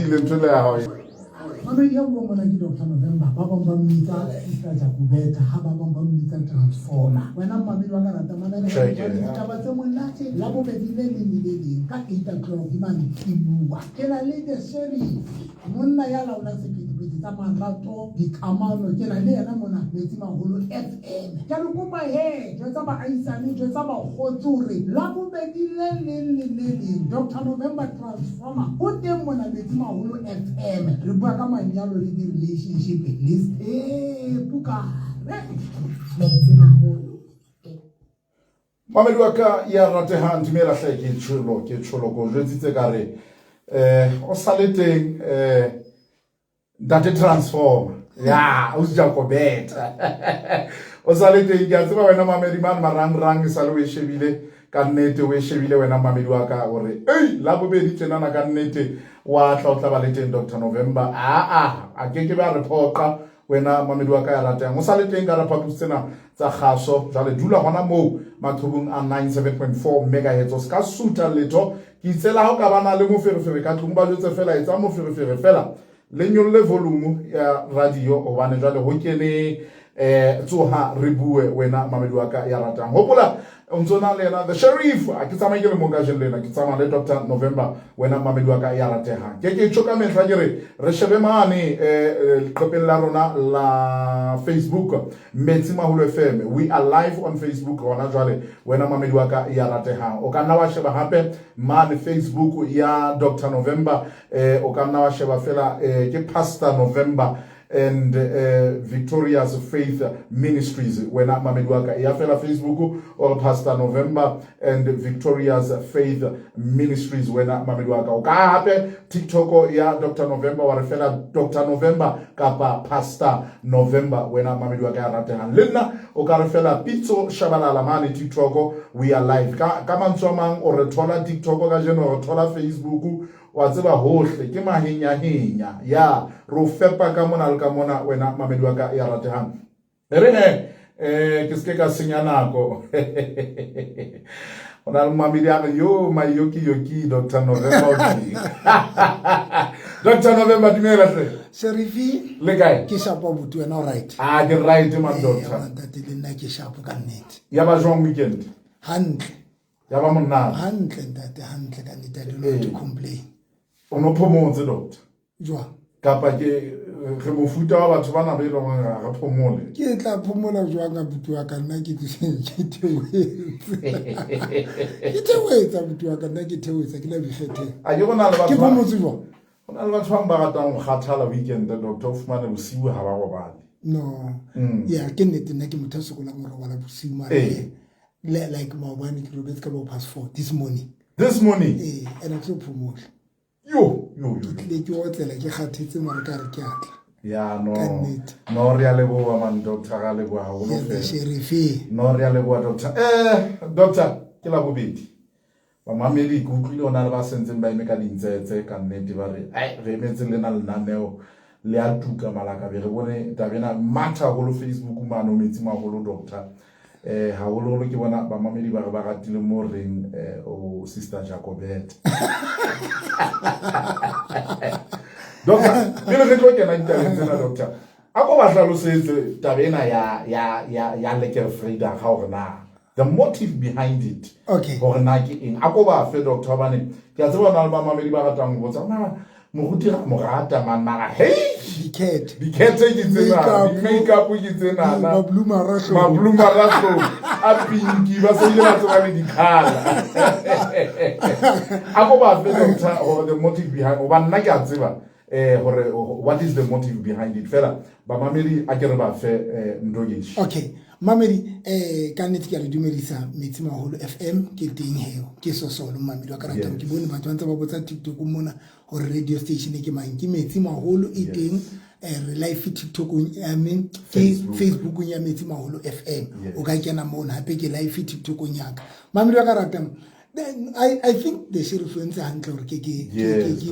Qadile ntho le ya hao. Mamedi ya buang mona ke Dr. November. Ba bang ba mmitsa Sister Jacobeta, ha ba bang ba mmitsa Transformer. Wena mmamedi wa ka rata mamela ditaba tse monate la bobedi le leng le le leng ka 8 o'clock ke mantsibuwa. Ke na le the sheriff, monna ya laolang sephethephethe tsa marato, dikamano. Ke na le yena mona Metsimaholo FM. Ke a le kopa he, jwetsa baahisane, jwetsa bakgotsi hore la bobedi le leng le le leng Dr. November Transformer o teng mona Metsimaholo FM. Re bua ka manyalo le di-relationship le sethepu ka hare. Metsimaholo. Mamedi wa ka ya ratehang, dumela hle, ke tsholo, ke tsholo, ko jwetsitse ka re o sale teng Ntate Transformer. Ya, o Jacobeta. O sale teng, ke a tseba wena mamedi mane marangrang e sale o e shebile ka nnete, o e shebile wena mamedi wa ka hore ei la bobedi tjenana ka nnete wa tla o tla ba le teng Dr. November. A a ke ke ba re phoqa wena mamedi wa ka ya ratang. O sale teng ka raphaposi tsena tsa kgaso. Jwale dula hona moo maqhubung a 97.4 megahertz. O ska sutha letho. Ke itse la ha o ka ba na le moferefere ka tlung, ba jwetse fela, etsa moferefere fela, le nyolle volume ya radio hobane jwale ho kene tsoha re bue wena mamedi wa ka ya ratang. Hopola o ntso na le yena the sheriff. A ke tsamaye ke le mong kajeno lena, ke tsamaya le Dr. November wena mamedi wa ka ya ratehang. Ke ke tjho ka mehla ke re re shebe mane leqepheng la rona la Facebook Metsimaholo FM. We are live on Facebook hona jwale wena mamedi wa ka ya ratehang. O ka nna wa sheba hape mane Facebook ya Dr. November, o ka nna wa sheba fela ke Pastor November and Victoria's Faith Ministries wena mamedi wa ka ya fela Facebook or Pastor November and Victoria's Faith Ministries wena mamedi wa ka. O ka hape TikTok ya Dr. November wa re fela Dr. November kapa Pastor November wena mamedi wa ka ya ratehang. Le nna o ka re fela Pitso Shabalala mane TikTok, we are live. Ka mantswe a mang o re thola TikTok kajeno, re thola Facebook, wa tseba hohle ke mahenyahenya ya re o fepa ka mona le ka mona wena mamedi wa ka ya ratehang. E re he ke seke ka senya nako. Ho na le mamedi a re yo mayoki yoki Dr. November. Dr. November dumela hle. Sherifi le kae? Ke shapo abuti wena o right? Ah ke right man doctor. Ntate le nna ke shapo ka nnete. Ya ba jwang weekend? Hantle. Ya ba monate. Hantle ntate, hantle ka nnete, I don't want to complain. O no phomotse doctor? Jwang? Kapa ke re mofuta wa batho bana ba e leng hore ha re phomole. Ke tla phomola jwang abuti wa ka, nna ke ke theohetse. Ke theohetsa abuti wa ka, nna ke theohetsa ke la bikgetheng. A ke bona le batho. Ke phomotse jwang? Ho na le batho ba bang ba ratang ho kgathala weekend doctor, o fumane bosiu ha ba robale. No. Yeah, ke nnete nna ke motho a sokolang ho robala bosiu mara. Like maobane ke robetse ka bo past 4 this morning. This morning? And a tlo phomola. Yo, yo, yo. Ke tlile ke otsela ke kgathetse mara ka re ke atla. Ya no. No re a leboha man doctor, ra leboha haholo fela. Sheriff. No re a leboha doctor. Doctor ke la bobedi. Bamamedi ke utlwile hona le ba sentseng ba eme ka dintsetse ka nnete ba re ai re emetse lena lenaneo le a tuka malaka be re bone taba ena matha haholo Facebook mane o metsi maholo doctor. Haholoholo ke bona bamamedi ba re ba ratile mo reng o Sister Jacobet. Doctor, pele re tlo kena ditabeng tsena doctor, a ko ba hlalosetse taba ena ya Lekker Vrydag hore na the motive behind it. Okay. Hore na ke eng. A ko ba fe doctor hobane ke a tseba hona le bamamedi ba ratang ho botsa na moruti ra mo rata man mara hey dikhethe dikhethe ke tsena di-makeup ke tsena mablue marahlong a pinki ba se ile ba tseba le dikhala. A ko ba fe doctor hore the motive behind hoba nna ke a tseba hore what is the motive behind it fela bamamedi a ke re ba fe Ndogeshi. Okay mamedi ka nnete ke a le dumedisa Metsimaholo FM ke teng heo ke sosolo mamedi wa ka ratang ke bone batho ba ntse ba botsa TikTok mona hore radio station ke mang ke Metsimaholo e teng re live TikTokong ya me ke Facebookong ya Metsimaholo FM o ka kena mona hape ke live TikTokong ya ka mamedi wa ka ratang. Then I think the sheriff o entse hantle hore ke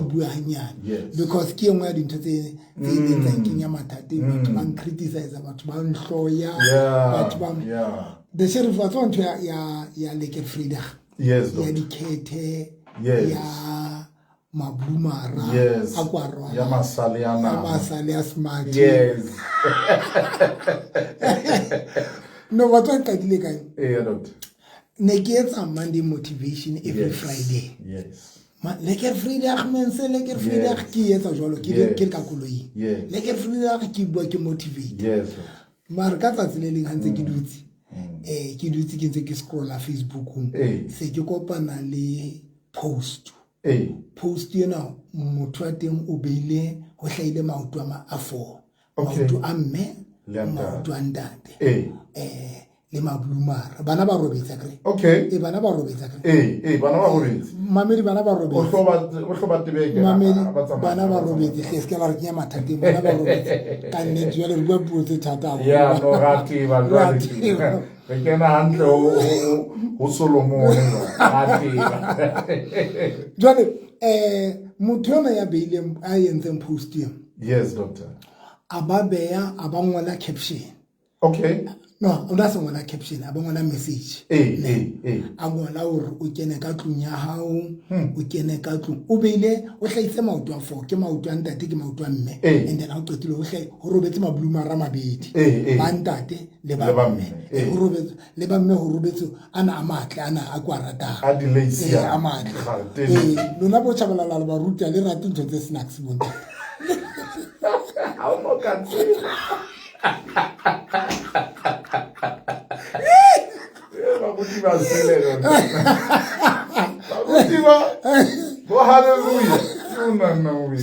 bua hanyane because ke engwe ya dintho tse ileng tsa nkenya mathateng batho ba criticize batho ba nhloya batho ba the sheriff wa tswa ntho ya Lekker Vrydag ya dikhethe ya Mablumara Yes. a kwa Ya masale a ya nama. masale a smart. Yes. No, batho ba qadile kae? Eya, doctor. Ne ke etsa Monday motivation every Yes. Friday. Yes. Lekker vrydag mense, lekker vrydag. Yes. Ke etsa jwalo, ke Yes. ke le ka koloing. Yes. Lekker vrydag, ke bua, ke motivate. Yes. Mare ka tsatsi le leng ha ntse ke dutse, ke dutse ke ntse ke scrolla Facebookong, Ee. se ke kopana le post. Ee. Post ena motho wa teng o beile, ho hlahile maoto a four. Okay. Maoto a mme, Le a ntate. maoto a ntate. Ee. Le mablumara. Bana ba robetse akere. Okay. Ee, bana ba robetse akere. Ee, ee, bana ba robetse. Mamedi, bana ba O robetse. hlo ba tebeke. Mamedi, ba tsamaya, bana ba ba robetse. tsamaya. Hle, se ke la re kenya mathateng, bana ba robetse. Ka nnete, jwale re bua puo tse thata haholo. Ya, no, ra teba Ra jwale. teba. Re kena hantle ho Solomon jwale. Ra teba. Jwale, motho yona ya beileng, a entseng post eo. Yes, doctor. A ba beya, a ba ngola caption. Okay. No, o na se ngola caption, a ba ngola message. Ee, ee, ee. A ngola hore o kene ka tlung ya hao, o kene ka tlung. O beile, o hlahise maoto a four, ke maoto a ntate, ke maoto a mme. Ee. And then ha o qetile ho hlahi, ho robetse mablumara a mabedi. Ee, ee. Ba ntate le ba Le ba mme. mme, ee. Ho robetse, le ba mme ho robetse ana a matle, ana a kwa ratang. A di-lace Ee, ya. a matle. Kgante. Ee, lona bo Tshabalala le baruti ha le rate ntho tse snacks bontate. Ha o no ka tseba. Eh, baruti ba sele lona. Baruti ba, bo hallelujah. O na o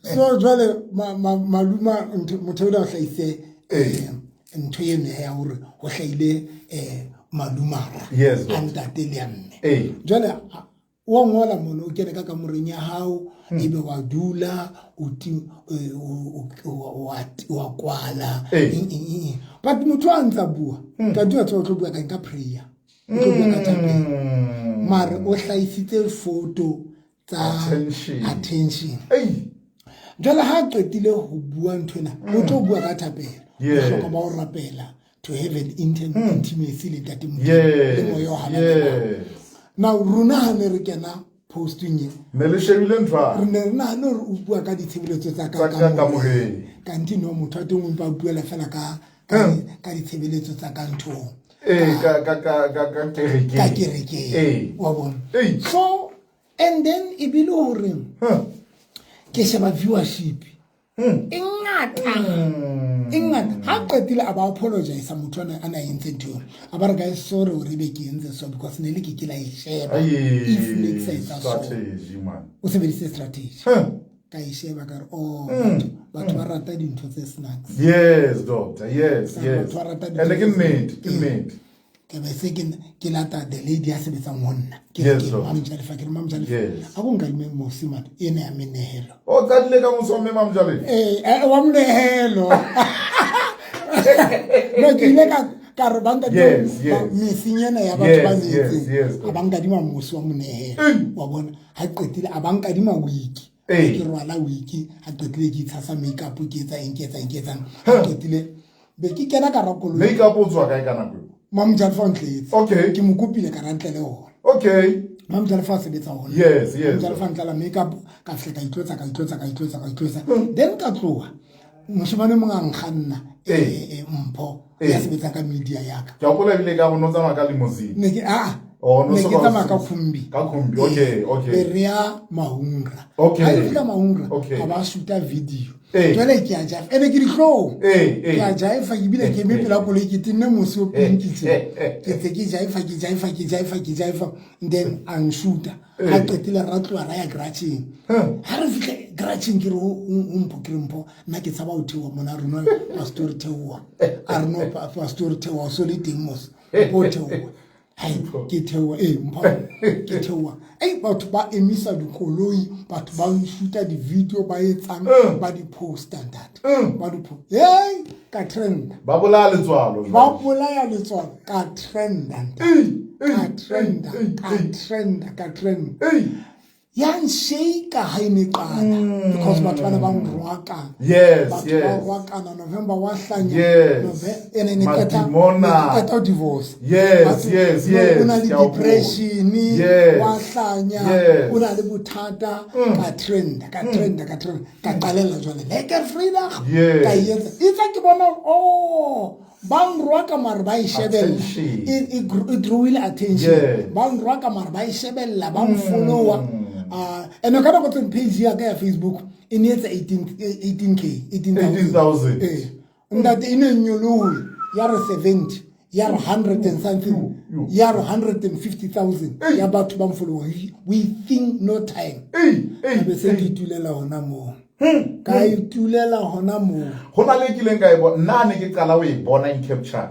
So jwale, maluma, motho o hlahise, Ee. ntho eno ya hore ho hlahile, malumara Yes, a doctor. ntate le a mme. Ee. Jwale, wa ngola mono, o kene ka kamoreng ya hao, ebe wa dula, o ti, o, o, o, wa, wa kwala, Ee. eng, eng, eng, eng. But motho a ntsa bua, ntate wa tseba o tlo bua ka eng, ka prayer. O tlo bua ka thapelo. Mare o hlahisitse photo tsa Attention. attention. Ei. Jwale ha a qetile ho bua nthwena, o tlo bua ka thapelo. Yes. Bohlokwa ba ho rapela, to have an intimacy le Ntate Modimo, Yes. le moya o halalelang. Yes. Now rona ha ne re kena posting e, Ne le shebile ntho a? re ne re nahane hore o bua ka ditshebeletso tsa ka Tsa ka kamoreng. kamoreng. Kanthe no, motho wa teng o mpa a buela fela ka ditshebeletso tsa ka nthong. Ee, ka kerekeng. Ka kerekeng. Ee. Wa bona? Ee. So, and then e bile hore Huh. ke sheba viewership. E ngata. E ngata. Ha qetile a ba apologize motho ana a entse ntho eo. A ba re guys, sorry hore ebe ke entse so because ne le ke ke la e sheba. Ai, If ne ke sa etsa so. strategy, man. O sebedisitse strategy. Huh. Ka e sheba ka re, oh, batho ba rata dintho tse snacks. Yes, doctor. Yes, Batho yes. ba rata dintho And ke tse nnete, ke Ee. nnete. Ke be se ke lata the lady ya sebetsang ho nna. Ke Yes, re, ke doctor. Mamjalefa, ke re Mamjalefa. Yes. A ko nkadime mosi mane, ena ya menehelo. O qadile ka mosi wa mme Mamjalefa? Ee, wa monehelo. No, ke ile ka re ba nkadima Yes, yes. mesing ena ya batho ba Yes, yes, nyetseng. yes, A ba nkadima mosi wa monehelo. Ee. Wa bona, ha qetile, a ba nkadima wiki. Ee. Ke rwala wiki, ha qetile ke itshasa makeup, ke etsa eng, ke etsa eng, ke etsang. Ha qetile, be ke kena ka hara koloi. Makeup o tswa kae ka nako eo? Mamjalefa o ntletse. Okay. Ke mo kopile ka ra ntle le hona. Okay. Mamjalefa a sebetsa hona. Yes, yes. Mamjalefa a ntlela makeup, ka fihla ka itlotsa, ka itlotsa, ka itlotsa, ka itlotsa. Then ka tloha. Moshemane e mong a nkganna, Ee. Mpho, Ee. ya sebetsang ka media ya ka. Ke a hopola ebile ka re o tsamaya ka limousine. Ne ke, ah, Oh, no ne so ke ka tsamaya ka sebedisa. khumbi. Ka khumbi, okay, Ee. okay. Be re ya Mahunga. Okay. Ha re fihla Mahunga, Okay. a ba shoot-a video. Ee. Jwale ke a jive. Ene ke dihlong. Ee, ee. Ke a jive, ebile ke eme pela koloi, ke tenne mosi o Ee, pink tje. ee, ee. Ke ntse ke jive, ke jive, ke jive, ke jive. Then a nshoot-a. Ee. Ha qetile ra tloha ra ya garage-eng. Huh. Ha re fihla garage-eng ke re ho Mpho, ke re Mpho, nna ke tshaba ho theoha mona, a re no, pastor theoha. A re no, pastor theoha, o so le teng mos. Mpho o theoha. Hai, ke theoha, ee, Mpho, ke theoha. Ei, batho ba emisa dikoloi, batho ba shoot-a di-video, ba etsang, ba di-posta, ntate. Ba di-po-, hey, ka trenda. Ba bolaya letswalo jwale. Ba bolaya letswalo, ka trenda, ntate. Ei, ei, Ka trenda, ei, ka ei. trenda, ka trenda. Ei. Ya nshake ha e ne qala because batho bana ba nrwaka. Batho ba rwakana, November wa hlanya. Ene ne qeta Madimona. ne qeta ho divorce. Batho, no, o na le Ke a hopola. depression, wa hlanya, o na le bothata, ka trenda, ka trenda, ka trenda, ka qalella jwale Lekker Vrydag. Ka e etsa. Itse ke bona hore, oh, ba nrwaka mare ba e shebella. Attention. E drawile attention. Ba nrwaka mare ba e shebella, ba nfollowa. And ka nako tse page ya ka ya Facebook e ne etsa 18K, 18,000. 18,000. Ntate e ne nyolohe ya re 70, ya re 100 and something, Yo, yo. ya re 150,000 Ei. ya batho ba nfollowa within no time. Ei, ei, Ka be se ke ei. itulela hona moo. Ka itulela hona moo. Ho na le e kileng ka e bona, nna ne ke qala ho e bona in capture.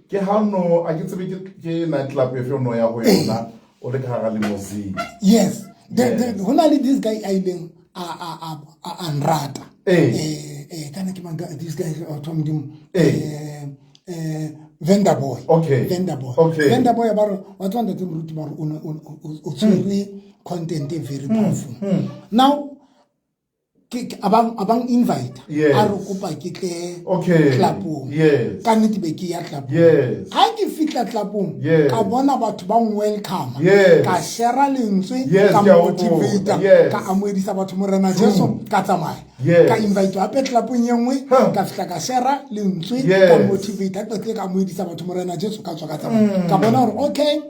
Ke ha no, a ke tsebe ke night club efe o no ya ho yona, o le ka hara limousine. Yes. Ho na le this guy a ileng a nrata. Kana ke mang this guy, oh, Tom Modimo. Vendor Boy. Vendor Boy. Vendor Boy ba re, wa tswa ntate Moruti ba re o ne, o tshwere content e very powerful. Now, ke, a bang invite. A re kopa ke tle clubong. Ka nnete be ke ya clubong. Ha ke fihla clubong, ka bona batho ba welcome. Ka share lentswe, ka Ke a hopola. motivate, ka amohedisa batho Morena Jesu, ka tsamaya. Ka invite hape clubong e nngwe, ka fihla ka share lentswe, ka motivate, ka qetile ka amohedisa batho Morena Jesu, ka tswa ka tsamaya. Ka bona hore okay,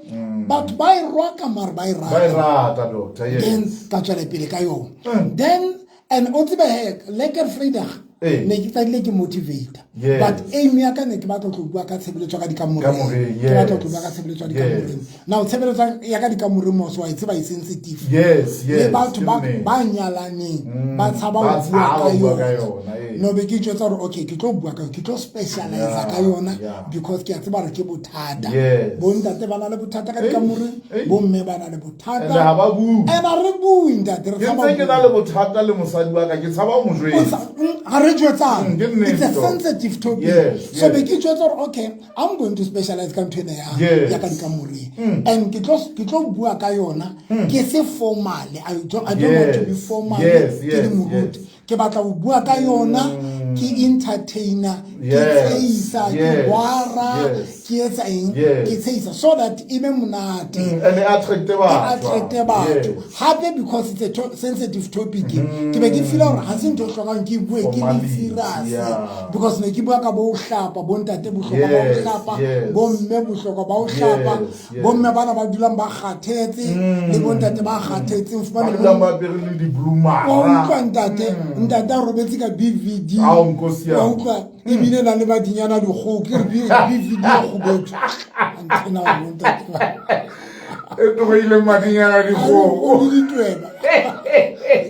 batho ba e rwaka mare ba e rata. Ba e rata, doctor, yes. Then ka tswela pele ka yona. Then and o tsebe he, Lekker Vrydag, ne ke tsadile ke motivator. But aim ya ka ne ke batla ho tlo bua ka tshebeletso ya ka dikamoreng. Kamoreng, Ke batla ho tlo bua ka tshebeletso ya dikamoreng. Now, tshebeletso ya ka dikamoreng mos wa e tseba e sensitive. Le batho Ke nnete. ba nyalaneng, ba tshaba Ba ho bua tshaba ka ho bua ka yona. yona, ee. No, be ke itjwetsa hore, okay, ke tlo bua ka yona, ke tlo specialize ka yona because ke a tseba hore ke bothata. Bo ntate ba na le bothata ka dikamoreng, bo mme ba na le bothata. And ha ba bue. And ha re bue, ntate, re Ke tshaba ntse ke ho na bua. le bothata le mosadi wa ka, ke tshaba ho mo jwetsa. Ha re jwetsane. Ke nnete, It's a doctor. sensitive topic. So be ke jwetsa hore, okay, I'm going to specialize ka ntho ena ya ka dikamoreng. And ke tlo bua ka yona, ke se formal. I don't want to be formal. Ke le moruti. Ke batla ho bua ka yona, ke entertainer, ke tshehisa, ke gwara, ke etsa eng, ke tshehisa, so that e be monate. And e attract E batho. attract batho. Hape because it's a sensitive topic, ke be ke feel hore ha se ntho e hlokang ke bue ke le Formality, serious. yeah. Because ne ke bua ka bo hlapa, bo ntate bohlokwa ba ho hlapa, bo mme bohlokwa ba ho hlapa, bo mme bana ba dulang ba kgathetse, le bo ntate ba kgathetseng, fumane Ba dulang bo ba apere le di-blue mara. Wa utlwa ntate, ntate a robetse ka BVD. Ao, nkosi ya Wa utlwa, ebile na le madinyana dikgoho, ke re BVD ya kgubedu. Anthena wa bo ntate ba. E tlohile madinyana dikgoho. O le ditweba.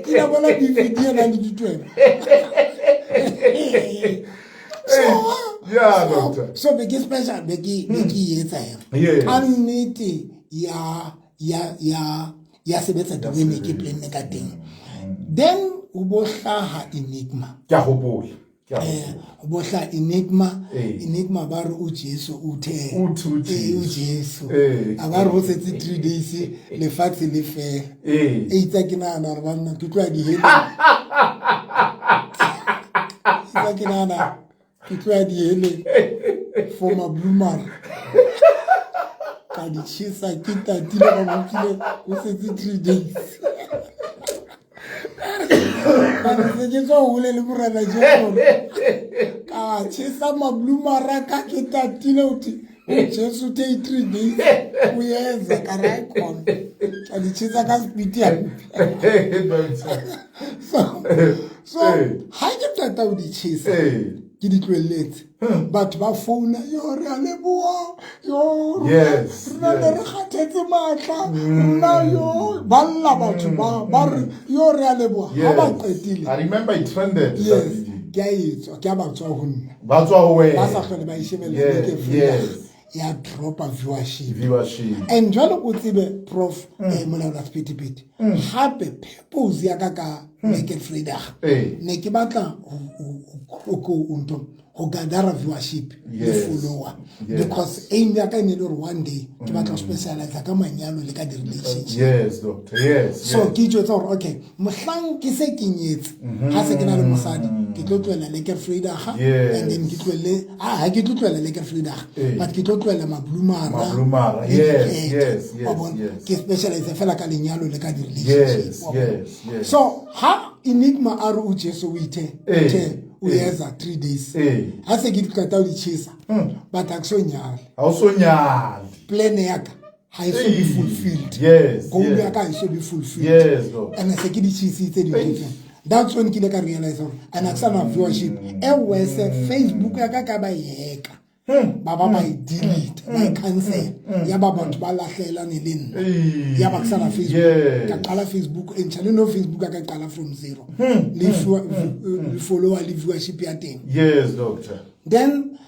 Ke la bona BVD e nang le ditweba. Yeah, doctor. So be ke special, be ke e etsa ena. Ka nnete ya sebetsa the way ne ke planne ka teng. Then o bo hlaha Enigma. Ke a hopola. Ke a hopola. O bo hlaha Enigma. Enigma ba re o Jesu o the. O the o O Jesu. Jesu. A ba re ho setse 3 days lefatshe le fela. Eitse ke nahana hore banna ke tloha diheleng. Eitse ke nahana ke tloha diheleng for my blue mar. Ka di tjhesa ke tatile ba bokile ho setse 3 days. Ka re se ke tswa hole le Morena Jesu. Ka tjhesa mablumara ka ke tatile ho thwe, o Jesu te 3 days o yeza ka ra khona. Ka di tjhesa ka speed ya. So ha ke qeta ho di tjhesa, ke di tlohelletse. Batho ba founa, yo re a leboha, yo re ne re kgathetse matla, nna yo ba lla batho ba re, yo re a leboha. Ha ba qetile. I remember it trended. Yes. Ke a etswa, ke a ba tswa ho nna. Ba tswa ho wena. Ba sa hlole ba e shebella ke free. Ya dropa viewership. Viewership. And jwale o tsebe, Prof, Molaola Sephethephethe. Hape purpose ya ka ka Lekker Vrydag ne ke batla ho gather viewership le follower, because aim ya ka e ne le hore one day ke batla ho specialize ka manyalo le ka di-relationship. Yes, doctor. Yes. So ke itjwetsa hore okay, mohlang ke se ke nyetse, ha se ke na le mosadi, ke tlo tlohela Lekker Vrydag, and then ke tlohelle, ha ke tlo tlohela Lekker Vrydag, but ke tlo tlohela Mablumara. Yes. Ke specialize fela ka lenyalo le ka di-relationship. Yes. So ha Enigma a re o Jesu o ithe, o etsa 3 days. Ha se ke di qeta ho di tjhesa, but ha ke so nyale. Ha o so nyale. Plan ya ka ha e so be fulfilled. Goal ya ka ha e so be fulfilled. Yes, doctor. And se ke di tjhesitse dintho tseo. That's when ke ile ka realize hore and ha ke sa na viewership. E worse, Facebook ya ka ka ba e hack-a. Ba ba e delete, ba e cancel. Ya ba batho ba lahlelane le nna. Ya ba ke sa na Facebook. Ka qala Facebook e ntjha, le no Facebook ya ka qala from zero. Le follower le viewership ya teng. Yes, doctor. Then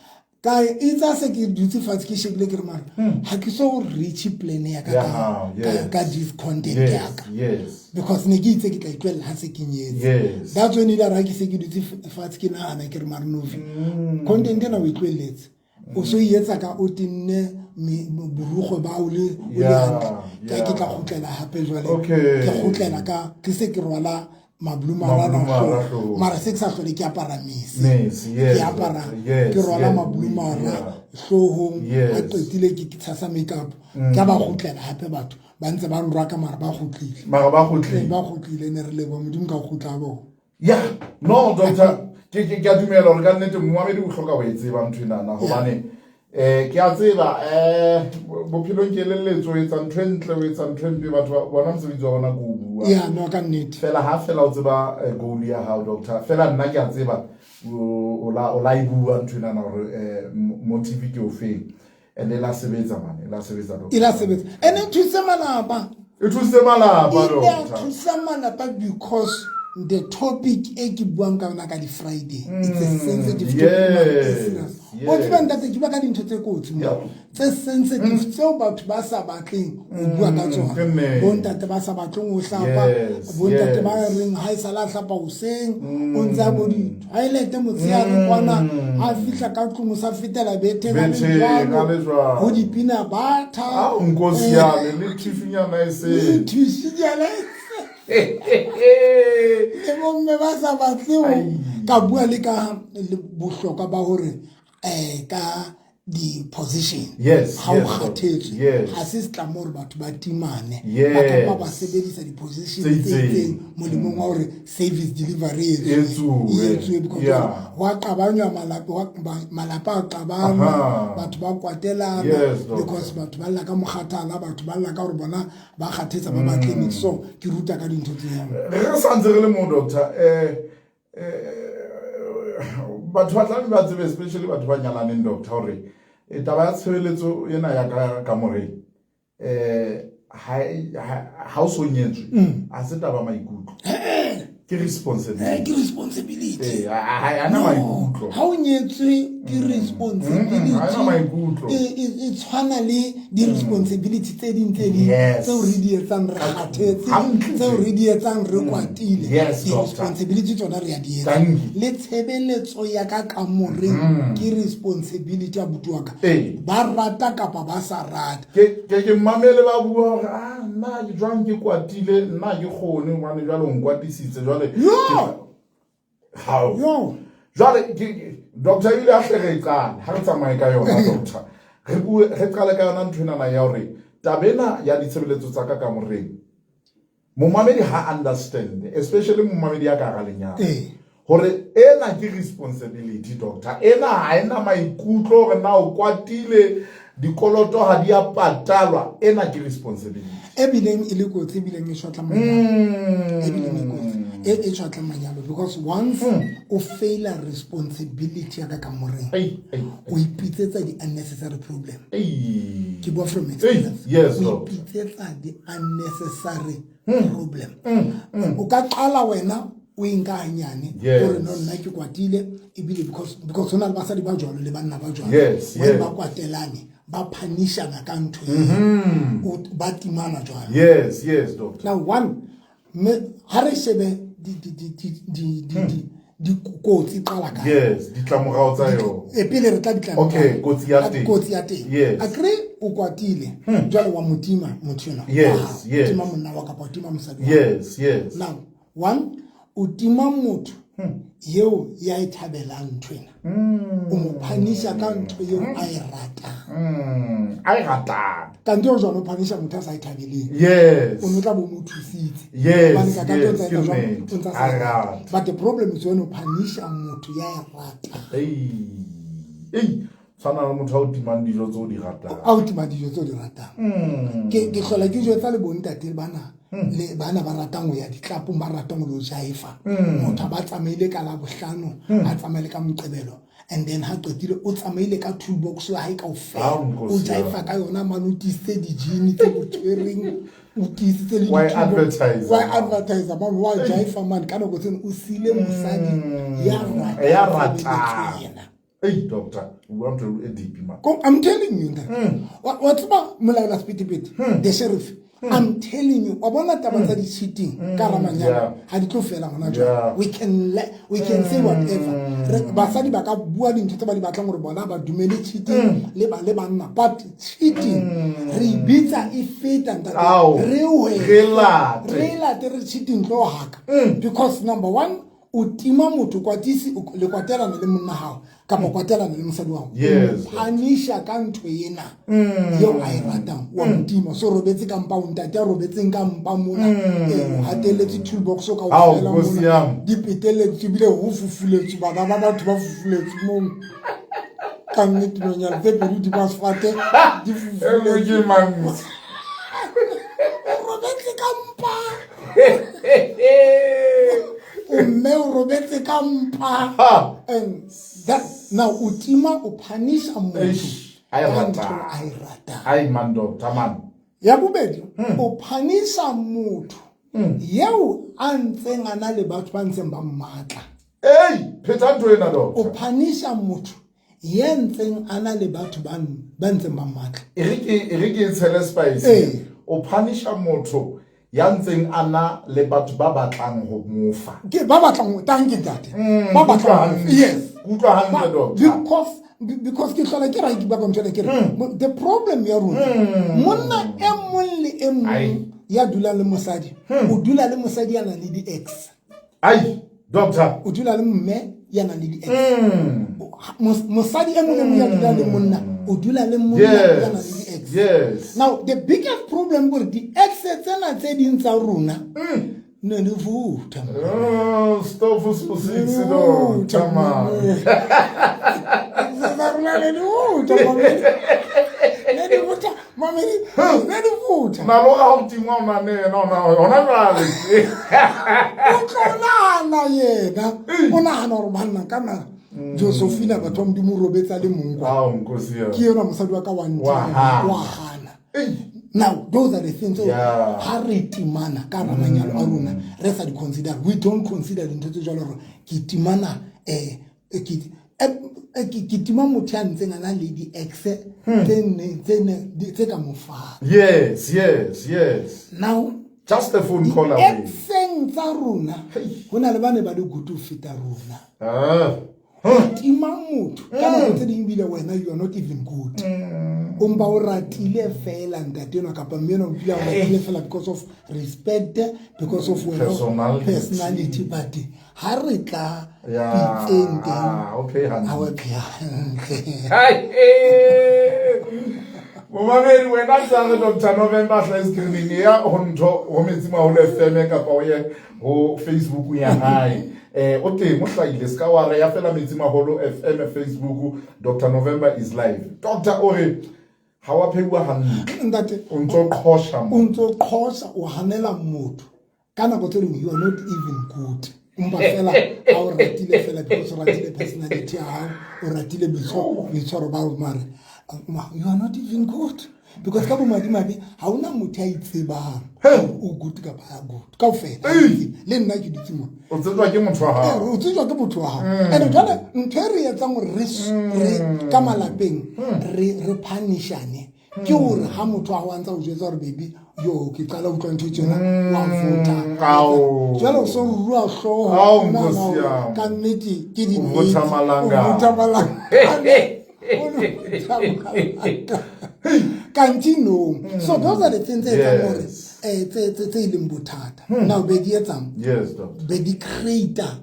ka itsa se ke dutse fatshe ke shebile ke re mara ha ke so reach plan ya ka ka this content ya ka. Because ne ke itse ke tla itlwella ha se ke nyetse. That's when ile ra ke se ke dutse fatshe ke nahana ke re mara Novi, content ena o itlwelletse. O so e etsa ka o tenne borukgwe ba o le hantle. Ke tla kgutlela hape jwale. Ke kgutlela ka ke se ke rwala Mablumara hloohong. Mara se ke sa hlole ke apara mese. Ke apara ke rwala Mablumara hloohong. Ha qetile ke tshasa makeup. Ke ba kgutlela hape batho ba ntse ba nrwaka mara ba kgutlile. Mara ba kgutlile. Ba kgutlile, ne re leboha Modimo ka ho kgutla ha bona. Yeah, no doctor, ke a dumela hore ka nnete momamedi o hloka ho e tseba ntho enana, hobane ke a tseba bophelong ke elelletso, o etsa ntho e ntle, o etsa ntho e mpe, batho bona mosebetsi wa bona ke o bua. Yeah, no, ka nnete. Fela ha fela o tseba goal ya hao, doctor, fela nna ke a tseba o la e bua ntho enana hore motive ke o feng. And e la sebetsa mane, e la sebetsa, doctor. E la sebetsa. And e thuse malapa. E thuse malapa, doctor. E thuse malapa because the topic e ke buang ka yona ka di Friday, it's a sensitive topic. O tseba ntate ke bua ka dintho tse kotsi mo, tse sensitive tseo batho ba sa batleng ho bua ka tsona. Bontate ba sa batleng ho hlapa, bontate ba reng ha e sala hlapa hoseng, o ntse a bo di-toilet motshehare kwana, ha fihla ka tlung o sa fetela betheng a le jwalo, ho dipina batha. Nkosi ya me, le thifinyana e se. Le thifinyana e se. Le bomme ba sa batleng ka bua le ka bohlokwa ba hore ka di-position. Yes. Ha o kgathetswe, ha se setlamo hore batho ba timane. Ba ka ba sebedisa di-position tse itseng molemong wa hore service delivery e etsuwe, because wa qabanywa malapa a qabana, batho ba kwatelana, because batho ba lla ka mokgathala, batho ba lla ka hore bona ba kgathetsa ba ba clinic. So ke ruta ka dintho tse jwalo. Re santse re le mo, doctor, batho ba tlabe ba tsebe, especially batho ba nyalaneng, doctor, hore taba ya tshireletso ena ya ka kamoreng, ha o so nyetswe, ha se taba maikutlo, ke responsibility. Ke responsibility. Ha ana maikutlo. Ha o nyetswe ke responsibility. Ha ana maikutlo. E tshwana le di-responsibility tse ding tse ding tseo re di etsang re kgathetse, tseo re di etsang re kwatile. Di-responsibility tsona re a di etsa. Le tshebeletso ya ka kamoreng ke responsibility ya abuti wa ka. Ba rata kapa ba sa rata. Ke mamele ba bua hore, nna ke jwang ke kwatile, nna ke kgone hobane jwale o nkwatisitse jwale. Hao. Jwale ke doctor ile a hle re qale, ha re tsamaye ka yona, doctor. Re bue, re qale ka yona ntho ena ya hore taba ena ya ditshebeletso tsa ka kamoreng, momamedi ha understand, especially momamedi ya ka hara lenyalo. Hore ena ke responsibility, doctor. Ena ha ena maikutlo hore na o kwatile, dikoloto ha di a patalwa, ena ke responsibility. E bileng e le kotsi, e bileng e tjhwatla manyalo. E bileng e kotsi. E tjhwatla manyalo because once o faila responsibility ya ka kamoreng, o ipitsetsa di-unnecessary problem. Ke bua from experience. O ipitsetsa di-unnecessary problem. O ka qala wena o e nka hanyane, hore no nna ke kwatile, ebile because hona le basadi ba jwalo le banna ba jwalo. When ba kwatelane, ba phanishana ka ntho eo. O ba timana jwalo. Yes, yes, doctor. Now one, me ha re shebe dikotsi qala ka. Yes, ditlamorao tsa yona. E pele re tla ditlamorao. Okay, kotsi ya teng. Kotsi ya teng. Yes. Akre o kwatile. Jwale wa motima motho enwa. Yes, yes. Tima monna wa kapa o tima mosadi wa. Yes, yes. Now, one, o tima motho eo ya e thabelang ntho ena. O mo phanisha ka ntho eo a e ratang. A e ratang. Kante o jwang o phanisha motho a sa e thabeleng. Yes. O no tla bo mo thusitse. Yes, Hobane ka yes, o ntsa ke etsa jwang, nnete. o ntsa sa A e rate. rate. But the problem is when o phanisha motho ya e ratang. Ei. Ei, tshwana le motho a o timang dijo tse o di ratang. A o tima dijo tse o di ratang. Ke hlola ke jwetsa le bontate bana le bana ba ratang ho ya ditlapong, ba ratang ho lo jaifa. Motho ba tsamaile ka Labohlano, a tsamaile ka Moqebelo, and then ha qetile o tsamaile ka toolbox ya hae kaofela. Ah, nkosi O jaifa ya. ka yona mane, o tiisitse di-gene tse mo tshwereng, o tiisitse le Why di-toolbox. advertise? Why advertise, man? Why jaifa, man? Ka nako tseno o siile mosadi ya ratang Ya tshebeletso ratang. ena. Ei, doctor, o bua ntho e deep, man. I'm telling you that. Wa tseba molaola sephethephethe, the sheriff. I'm telling you, wa bona taba tsa di-cheating ka hara manyalo, ha di tlo fela hona jwale. We can say whatever. Basadi ba ka bua dintho tse ba di batlang hore bona ba dumele cheating le ba le banna, but cheating re e bitsa e feta ntate. Ao, Re hwe. re late. Re late re cheating tlo haka. Because number one, o tima motho kwatisi, o le kwatelana le monna hao kapa kwatelana le mosadi wa hao. Yes. O phanisha ka ntho ena eo a e ratang, wa mo tima. So robetse ka mpa, o ntate a robetseng ka mpa mona, o hatelletse toolbox o kaofela Ao, mona. Nkosi yami. Di peteletswe ebile ho fufuletswe, bana ba batho ba fufuletswe moo. Ka nnete nonyana tse pedi di ba sefate, di E nngwe fufuletswe. ke mang? O robetse ka mpa. O mme o robetse ka mpa. Ha. And that now o tima, o phanisha motho Eish, a e ka ratang. ntho a e ratang. Ai, man, doctor, man. Ya bobedi, o phanisha motho eo a ntseng a na le batho ba ntseng ba mmatla. Ei, pheta ntho ena, doctor. O phanisha motho ya ntseng a na le batho ba ntseng ba mmatla. E re ke e tshele spice. Ee. O phanisha motho ya ntseng a na le batho ba batlang ho mo fa. Ke ba batlang ho, thank you, ntate. Ba batlang ho, yes. Utlwa hantle, doctor. Because ke hlola ke ra ke bua ka ntho ena, ke re, the problem ya rona, monna e mong le e mong Ai. ya dulang le mosadi, o dula le mosadi ya nang le di-ex. Ai, doctor. O dula le mme ya nang le di-ex. Mosadi e mong le mong ya dulang le monna, o dula le monna ya nang le di-ex. Yes. Now, the biggest problem kore di-ex tsena tse ding tsa rona, ne di vutha. Oh, stop for six, doctor, man. Tsa rona ne di vutha, mamedi. Ne di vutha, mamedi. Ne di vutha. Na lo ga o tingwa o na ne yena, o na hona jwale. O tlo nahana yena. O nahana hore banna ka na Josephina batho ba Modimo o robetsa le mong kwa. Ao, nkosi ya. Ke yena mosadi wa ka wa ntima, Wa hana. wa hana. Ei. Now, those are the things Yeah. ha re timana ka hara manyalo a rona, re sa di consider. We don't consider dintho tse jwalo hore ke timana, ke tima motho ya ntseng a na le di-ex tse nne, tse nne, di, tse ka mo fang. Yes, yes, yes. Now, Just a phone call away. Di-ex-eng tsa rona, Hey. ho na le ba ne ba le good ho feta rona. Ah. Tima motho ka nako tse ding ebile wena you are not even good. O mpa o ratile fela ntate enwa kapa mme enwa o kile a o ratile fela because of respect, because of wena Personality. personality, but ha re tla Yeah. pitseng teng, Ah, okay, hantle. ha wa pheha hantle. Hai, eh. Momamedi, wena ntsa re Doctor November hlae screening ya ho ntho ho Metsi Maholo FM kapa o ye ho Facebook ya hae. O teng o hlahile ska wa re ya fela Metsi Maholo FM Facebook, Doctor November is live. Doctor o re ha wa pheuwa hantle. Ntate, O ntso qhosha mo. O ntso qhosha, o hanela motho. Ka nako tse ding you are not even good. Empa fela ha o ratile fela because o ratile personality ya hao, o ratile boitshwaro ba hao, mare, you are not even good. Because ka bomadimabe ha hona motho ya itsebang hore o good kapa ha good. Kaofela, Ei! le nna ke dutse mona. O tsejwa ke motho wa hao. Ee, o tsejwa ke motho wa hao. And jwale ntho e re etsang hore re ka malapeng, re punishane. Ke hore ha motho a ho antsa o jwetsa hore baby yo ke qala ho utlwa ntho tsena wa vota. Jwale o so rua hlooho na ka nnete ke di vota malanga. Vota malanga. Kanti no. So those are the things tse etsang hore tse leng bothata. Now be di etsang? Yes, doctor. Be di creator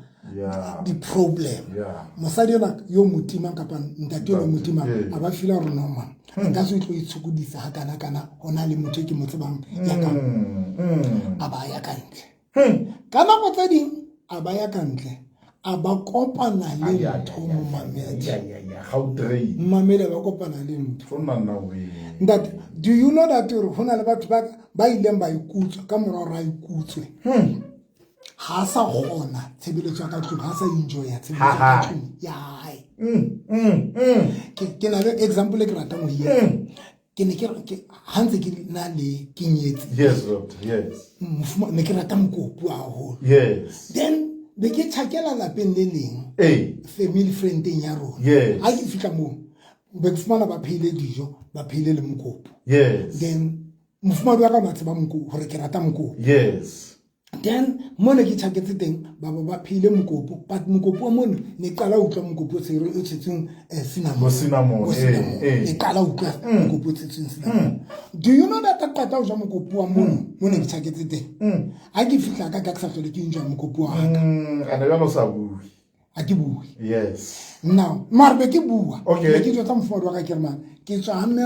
di-problem. Mosadi ona yo motimang kapa ntate yo motimang a ba feel hore no man nka se tlo itshokodisa ha kana kana hona le motho ke mo tsebang ya ka a ba ya ka ntle. Ka nako tse ding a ba ya ka ntle a ba kopana le ntho momamedi. Momamedi a ba kopana le ntho. Ntate, do you know that hore hona le batho ba ileng ba ikutswa ka mora hore a ikutswe? Ha sa kgona tshebeletso ya ka tlung, ha sa enjoya tshebeletso ya ka tlung ya hae. Ke na le example e ke ratang ho etsa. Ke ne ke ha ntse ke na le ke nyetse. Yes, doctor, yes. Mofuma ne ke rata mokopu haholo. Yes. Then be ke tjhakela lapeng le leng. Family friend teng ya rona. Yes. Ha ke fihla moo, be ke fumana ba phehile dijo, ba phehile le mokopu. Yes. Then mofumadi wa ka o ne a tseba mokopu hore ke rata mokopu. Yes. Then mona ke tjhaketse teng ba ba phehile mokopu, but mokopu wa mona ne qala ho utlwa mokopu o tshetsweng cinnamon. Bo cinnamon, Ne qala ho utlwa mokopu o tshetsweng cinnamon. Do you know that ka qeta ho ja mokopu wa mona mona ke tjhaketse teng? Ha ke fihla ka ke sa hlole ke enjoy mokopu wa ka. Ene jwale o sa bue. Ha ke bue. Yes. Now, mara be ke bua. Okay. Be ke jwetsa mofumahadi wa ka ke re man, ke tswa ha mme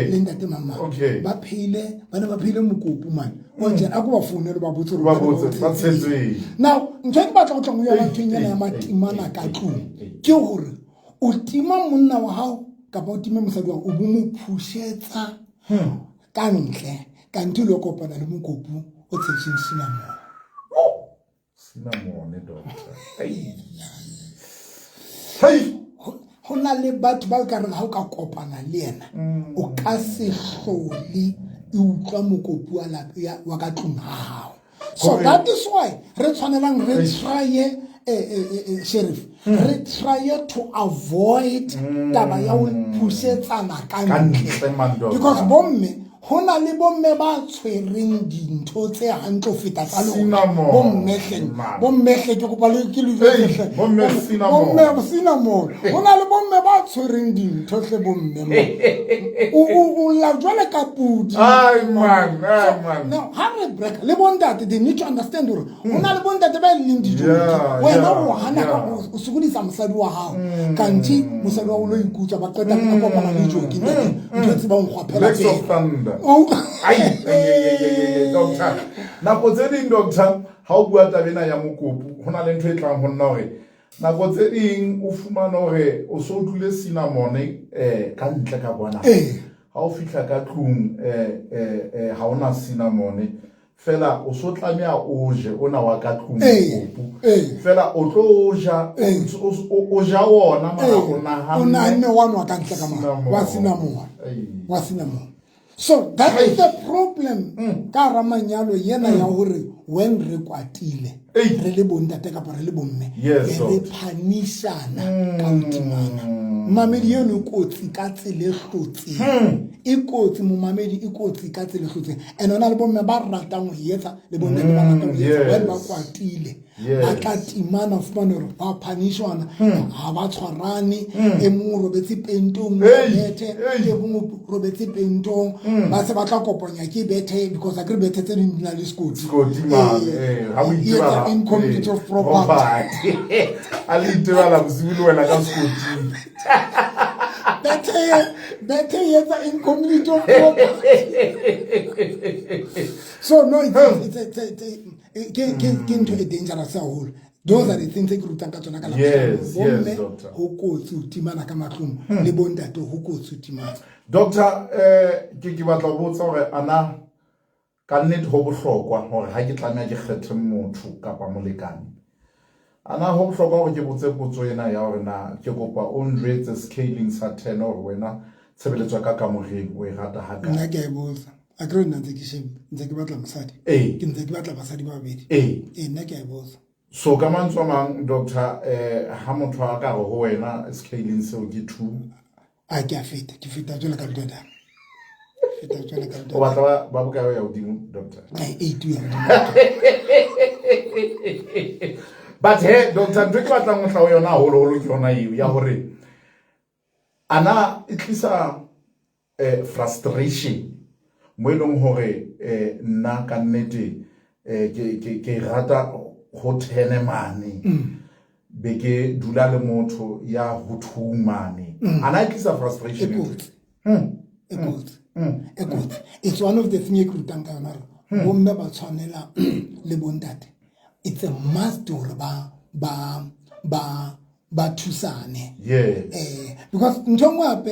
le ntate mama. Okay. Ba phehile, ba ne ba phehile mokopu man. O ntse a ko ba founele ba botse hore Ba ba ne botse, ba ba tshetseng. Now, ntho e ke batla ho tla ho yona nthong ena ya matimana ka tlung ke hore o tima monna wa hao kapa o time mosadi wa hao, o bo mo phushetsa ka ntle, kanthe o lo kopana le mokopu o tshetsweng cinnamon. Cinnamon, doctor. Hey. Hey. Ho na le batho ba ka reng ha o ka kopana le yena, o ka se hlole e utlwa mokopu wa wa ka tlung ha hao. So that is why re tshwanelang re try sheriff, re try to avoid taba ya ho phusetsana ka ntle. Because bomme, ho na le bomme ba tshwereng dintho tse hantle ho feta tsa lona. Bomme hle, bomme hle, ke kopa le ke le jwetse hle. Bomme cinnamon. Bomme cinnamon. Ho na le bomme ba tshwereng dintho hle bomme mo. O la jwale ka pudi. Ai man, ai man. Now, ha re break le bontate, they need to understand hore ho na le bontate ba leng dijo. Wena o hana ka o sokodisa mosadi wa hao. Kanthe mosadi wa o lo ikutswa ba qeta ka kopana le joki ntate. Ntho tse ba nkgwaphela Legs of thunder. Ai, ai, doctor. Nako tse ding doctor, ha o bua taba ena ya mokopu, ho na le ntho e tlang ho nna hore nako tse ding o fumana hore o so utlwile cinnamon ka ntle ka kwana. Ha o fihla ka tlung ha ona cinnamon. Fela o so tlameha o je ona wa ka tlung mokopu. Fela o tlo ja o ja wona mara o nahanne. O nahanne wa nwa ka ntle ka mara wa cinnamon. Wa cinnamon. So that is the problem ka hara manyalo yena ya hore when re kwatile re le bontate kapa re le bomme re phanishana ka ho timana. Mamedi eno e kotsi ka tsela e hlotseng. E kotsi momamedi e kotsi ka tsela e hlotseng. And hona le bomme ba ratang ho etsa le bontate ba ratang ho etsa when ba kwatile. Ba tla timana fumane hore ba phanishwana ha ba tshwarane, e mong o robetse pentong bethe, e mong o robetse pentong, ba se ba tla kopanya ke bethe because akere bethe tse ding di na le sekoti. Sekoti man, ha o itebala, in community of property. A le itebala bosiu le wena ka sekoti. Bethe e etsa in community of property. So no, it's ke ntho e dangerous haholo. Those are the things tse ke rutang ka tsona ka la Yes, doctor. Ho kotsi ho timana ka matlong le bontate ho kotsi ho timana. Doctor, ke batla ho botsa hore ana ka nnete ho bohlokwa hore ha ke tlameha ke kgethe motho kapa molekane. Ana ho bohlokwa hore ke botse potso ena ya hore na ke kopa o njwetse scaling sa 10 hore wena tshebeletso ya ka kamoreng o e rata ha kae? Nna ke a e botsa. Akere nna ntse ke shebe, ntse ke batla mosadi. Ke ntse ke batla basadi ba babedi. Nna ke a e botsa. So ka mantswe a mang doctor, ha motho a ka re ho wena scaling seo ke 2. A ke a feta, ke feta jwalo ka ntwa. Ke tla tswela ka O batla ba bokae ya hodimo, doctor? 8 ya. But he, doctor, ntho e ke batlang ho tla ho yona haholoholo ke yona eo ya hore ana e tlisa frustration mo e leng hore nna ka nnete ke rata ho thene mane, be ke dula le motho ya ho two mane, ana e tlisa frustration? E kotsi. E kotsi, e kotsi. It's one of the thing e ke rutang ka yona gore bomme ba tshwanela le bontate, it's a must gore ba thusane. Because ntho e nngwe hape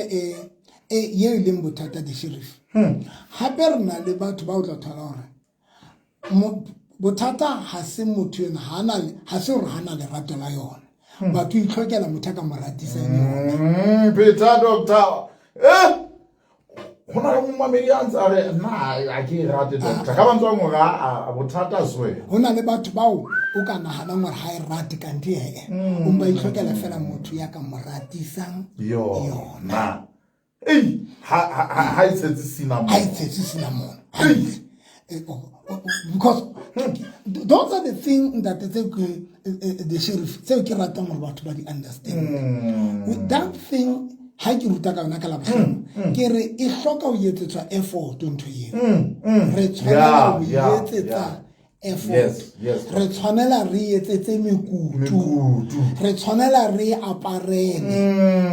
e ye e leng bothata, the sheriff, hape re na le batho ba o tla thola gore bothata ha se motho ena ha se gore ha na lerato la yona, batho itlhokela motho a ka mo ratisang yona. Peter, doctor, ho na le momamedi a ntse a re nna ha ke e rate, doctor, ka mantswe a ngwe a bothata se wena. Ho na le batho bao o ka nahanang gore ha e rate, kante ee, o mpa itlhokela fela motho ya ka mo ratisang yona. Yona ei, ha e tshetse cinnamon. Ha e tshetse cinnamon hantle. Because those are the thing ntate tse ke the sheriff tseo ke ratang gore batho ba di understand. With that thing, ha ke ruta ka yona ka Labohlano, ke re e hloka ho etsetswa effort ntho eo. Re tshwanela ho etsetsa effort. Re tshwanela re etsetse mekutu. Mekutu. Re tshwanela re aparele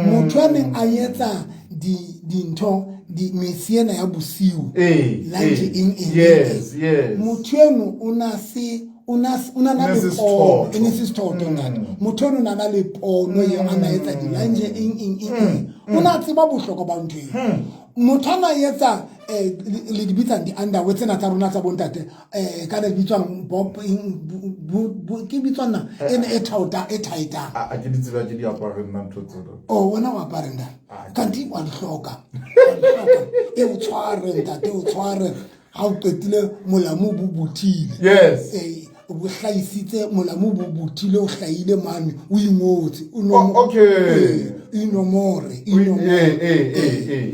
motho a neng a etsa dintho di mesi ena ya bosiu, lunch, eng eng, eng. Motho eno o na se o na na E ne le se pono sethoto. E ne se sethoto, ntate. Motho eno o na na le pono eo a na etsa di-lunch, eng eng eng eng. O na tseba bohlokwa ba ntho eo. Motho a na etsa le di bitsang di-underwear tsena tsa rona tsa bontate, ka le bitswang bob eng, ke bitswang na ene e thaota e thaetang. A ke di tseba, ke di apare nna ntho tseo, doctor. O wena o apare, ntate. Ah. Kanti wa di hloka, wa di hloka. E o tshware, ntate, o tshware ha o qetile molamu bo bothile. O hlahisitse molamu bo bothile, o hlahile mane, o ingotse o Oh, okay. Inomore inomore.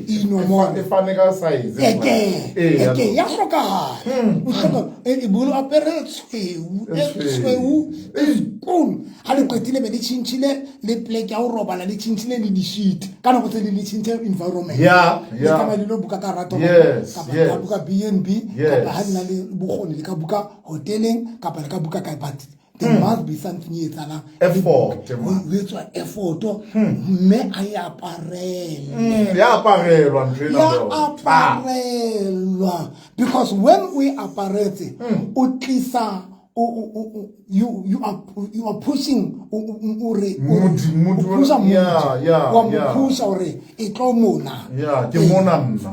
Inomore. E fane ka size. Eke eke ya hlokahala, o hloka e bolo apere tshweu e E tshweu. tshweu e sekolo. Ha le qetile be le tjhentjhile le plek ya ho robala, le tjhentjhile le di-sheet ka nako tse le tjhentjhe environment. Le tsamaya le lo buka ka hara toropo, kapa le ka buka B&B, kapa ha le na le bokgoni le ka buka hoteleng, kapa le ka buka kae, but there must be something e etsahalang. Effort, ho etswa effort, mme a e aparele. Ya aparelwa ntho ena, Ya doctor. aparelwa, because when o e aparetse, o tlisa you are pushing o re Mood, o pusha mood. Wa mo pusha hore e tlo mona. Yeah, ke mona nna.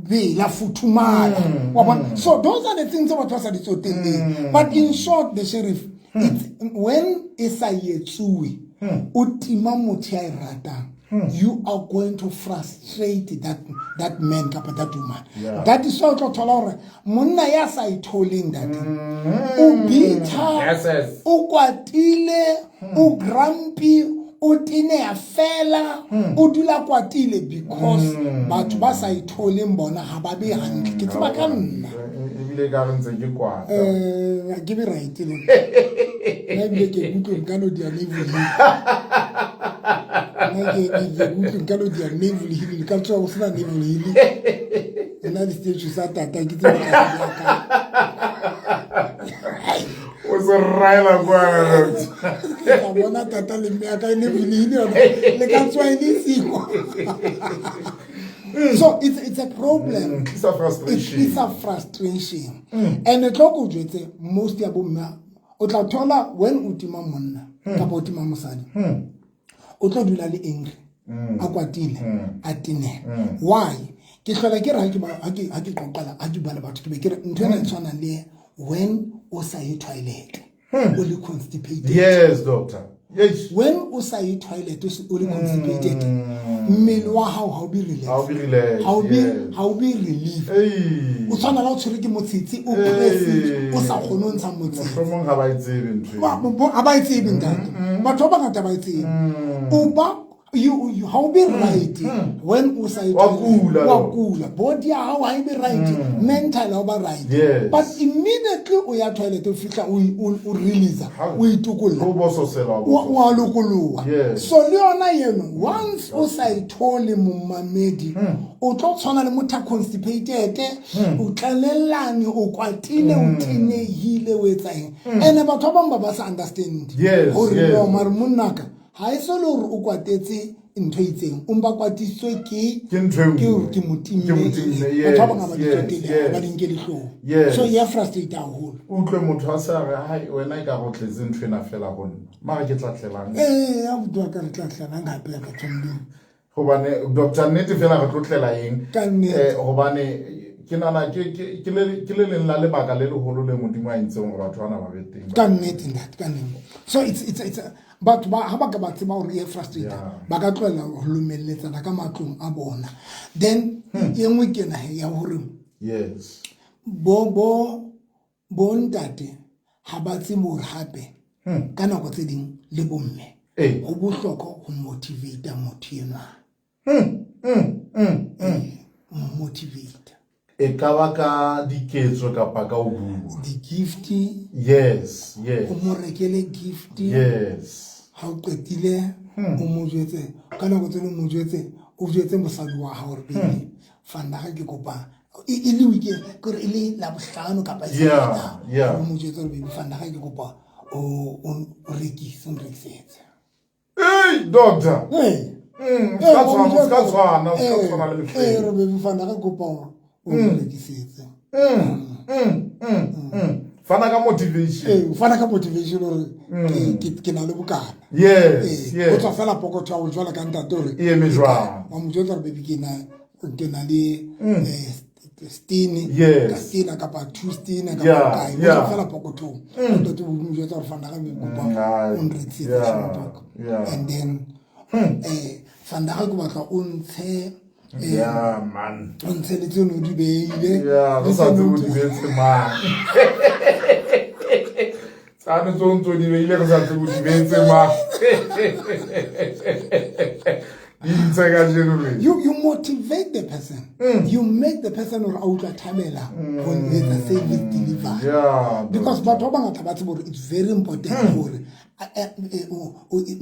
Bela futhumala, wa bona? So those are the things tse batho ba sa di tsotelleng. But in short, the sheriff, it's when e sa etsuwe, o tima motho ya e ratang, you are going to frustrate that man kapa that woman. That is why o tlo thola hore monna ya sa itholeng, ntate, o bitter, Yes. o kwatile, o grumpy, o teneya fela, o dula kwatile, because batho ba sa itholeng bona ha ba be hantle. Ke tseba ka nna. Ebile ka re ntse ke kwata. Ha ke be right le nna, ebile ke kutlwe nka no dia navel hill. Nna ke kutlwe nka no dia navel hill, ka tswa go sena navel hill. Nna le statue sa tata ke tsebe ka se ya ka. O se raela kwana, doctor. Ke tla bona tata le mme ya ka navel hill yona le ka tswa e le siko. So it's a problem. Tlisa frustration. It tlisa frustration. And e tlo ko jwetse, most ya bomme o tla thola when o tima monna kapa o tima mosadi, o tlo dula le angry, a kwatile, a teneha. Why? Ke hlola ke re ha ke qoqela, ha ke bua le batho, ke be ke re ntho ena e tshwana le when o sa ye toilet, o le constipated. Yes, doctor, yes. When o sa ye toilet, o le constipated, mmele wa hao ha o be relax. Ha o be relax, Ha o be yes. ha o be relief. Ei. O tshwana le ha o tshwerwe ke motshitshi, o Ei. pressitse, o sa kgone ho ntsha motshitshi. Mohlomong ha ba e tsebe ntho eo. Ha ba e tsebe, ntate. Batho ba bangata ba e tsebe. O ba You ha o be right when o sa Wa kula, wa lo. Kula, body ya hao ha e be right, mental ha o ba right. Yes. But immediately o ya toilet, o fihla o release, o itokolla. O bososela. Wa lokoloha. Yes. So le yona eno, once o sa e thole, momamedi, o tlo tshwana le motho a constipated, o tlalellane, o kwatile, o tenehile, o etsa eng. Ene batho ba bangwe ba ba sa understand gore no, mare monnaka ga e se le gore o kwatetse ntho e itseng, o mpa kwatisitswe ke Ke ntho e nngwe. Ke hore ke Ke mo mo timme. timme, Batho ba bangwe ga ba di yes, tsotele, yes. ba di nke dihlong. Yes. So e ya frustrate haholo. Utlwe motho a sa re, hai, wena e ka go tletse ntho ena fela go nna, mara ke tla tlelang. Ee, abuti wa ka, re tla tlelang gape ya batho Modimo? Gobane, doctor, nnete fela re tlo tlela eng? Ka nnete. Gobane ke nana ke le leng la lebaka le leholo le Modimo a entseng gore batho bana ba be teng. Ka nnete, ntate, ka nnete. So it's batho ba ha ba ka ba tseba hore e frustrate, ba ka tlohela ho lomelletsana ka matlong a bona. Then e nngwe ke ena ya hore bo ntate ha ba tsebe hore hape ka nako tse ding le bomme ho bohlokwa ho motivate motho enwa. Motivate. E ka ba ka diketso kapa ka ho bua. Di-gift. Yes. O mo rekele gift. Ha o qetile, o mo jwetse ka nako tse ding, o mo jwetse, o jwetse mosadi wa hao hore, baby, vandag ke kopa e le weekend kore e le Labohlano kapa e o mo jwetse hore, baby, vandag ke kopa o rekise, o nrekisetse. Hey, doctor. Ee. Se ka tshwana le mehleng. Ee, re, baby, vandag ke kopa o nrekisetse. Fana ka motivation. Ee, o fana ka motivation hore ke na le bokana. O tswa fela pokotho ya ho jwala ka ntate hore E eme jwang. Wa mo jwetsa hore, baby, ke na le stene ka stena kapa two stene kapa kae, o tswa fela pokothong. Ntate o mo jwetsa hore vandag ke kopa o nrekisetse tjhelete. And then vandag ke batla o ntshe Yeah, man. o ntshe le tseno o di beile. Yeah, Le re sa tseno tsebe o o di beetse mang. Tsane tse o ntso di beile, re sa tsebe o di beetse mang. Di ntshe kajeno le. You motivate the person, you make the person hore a utlwa thabela ho etsa service delivery. Because batho ba bangata ba tsebe hore it's very important hore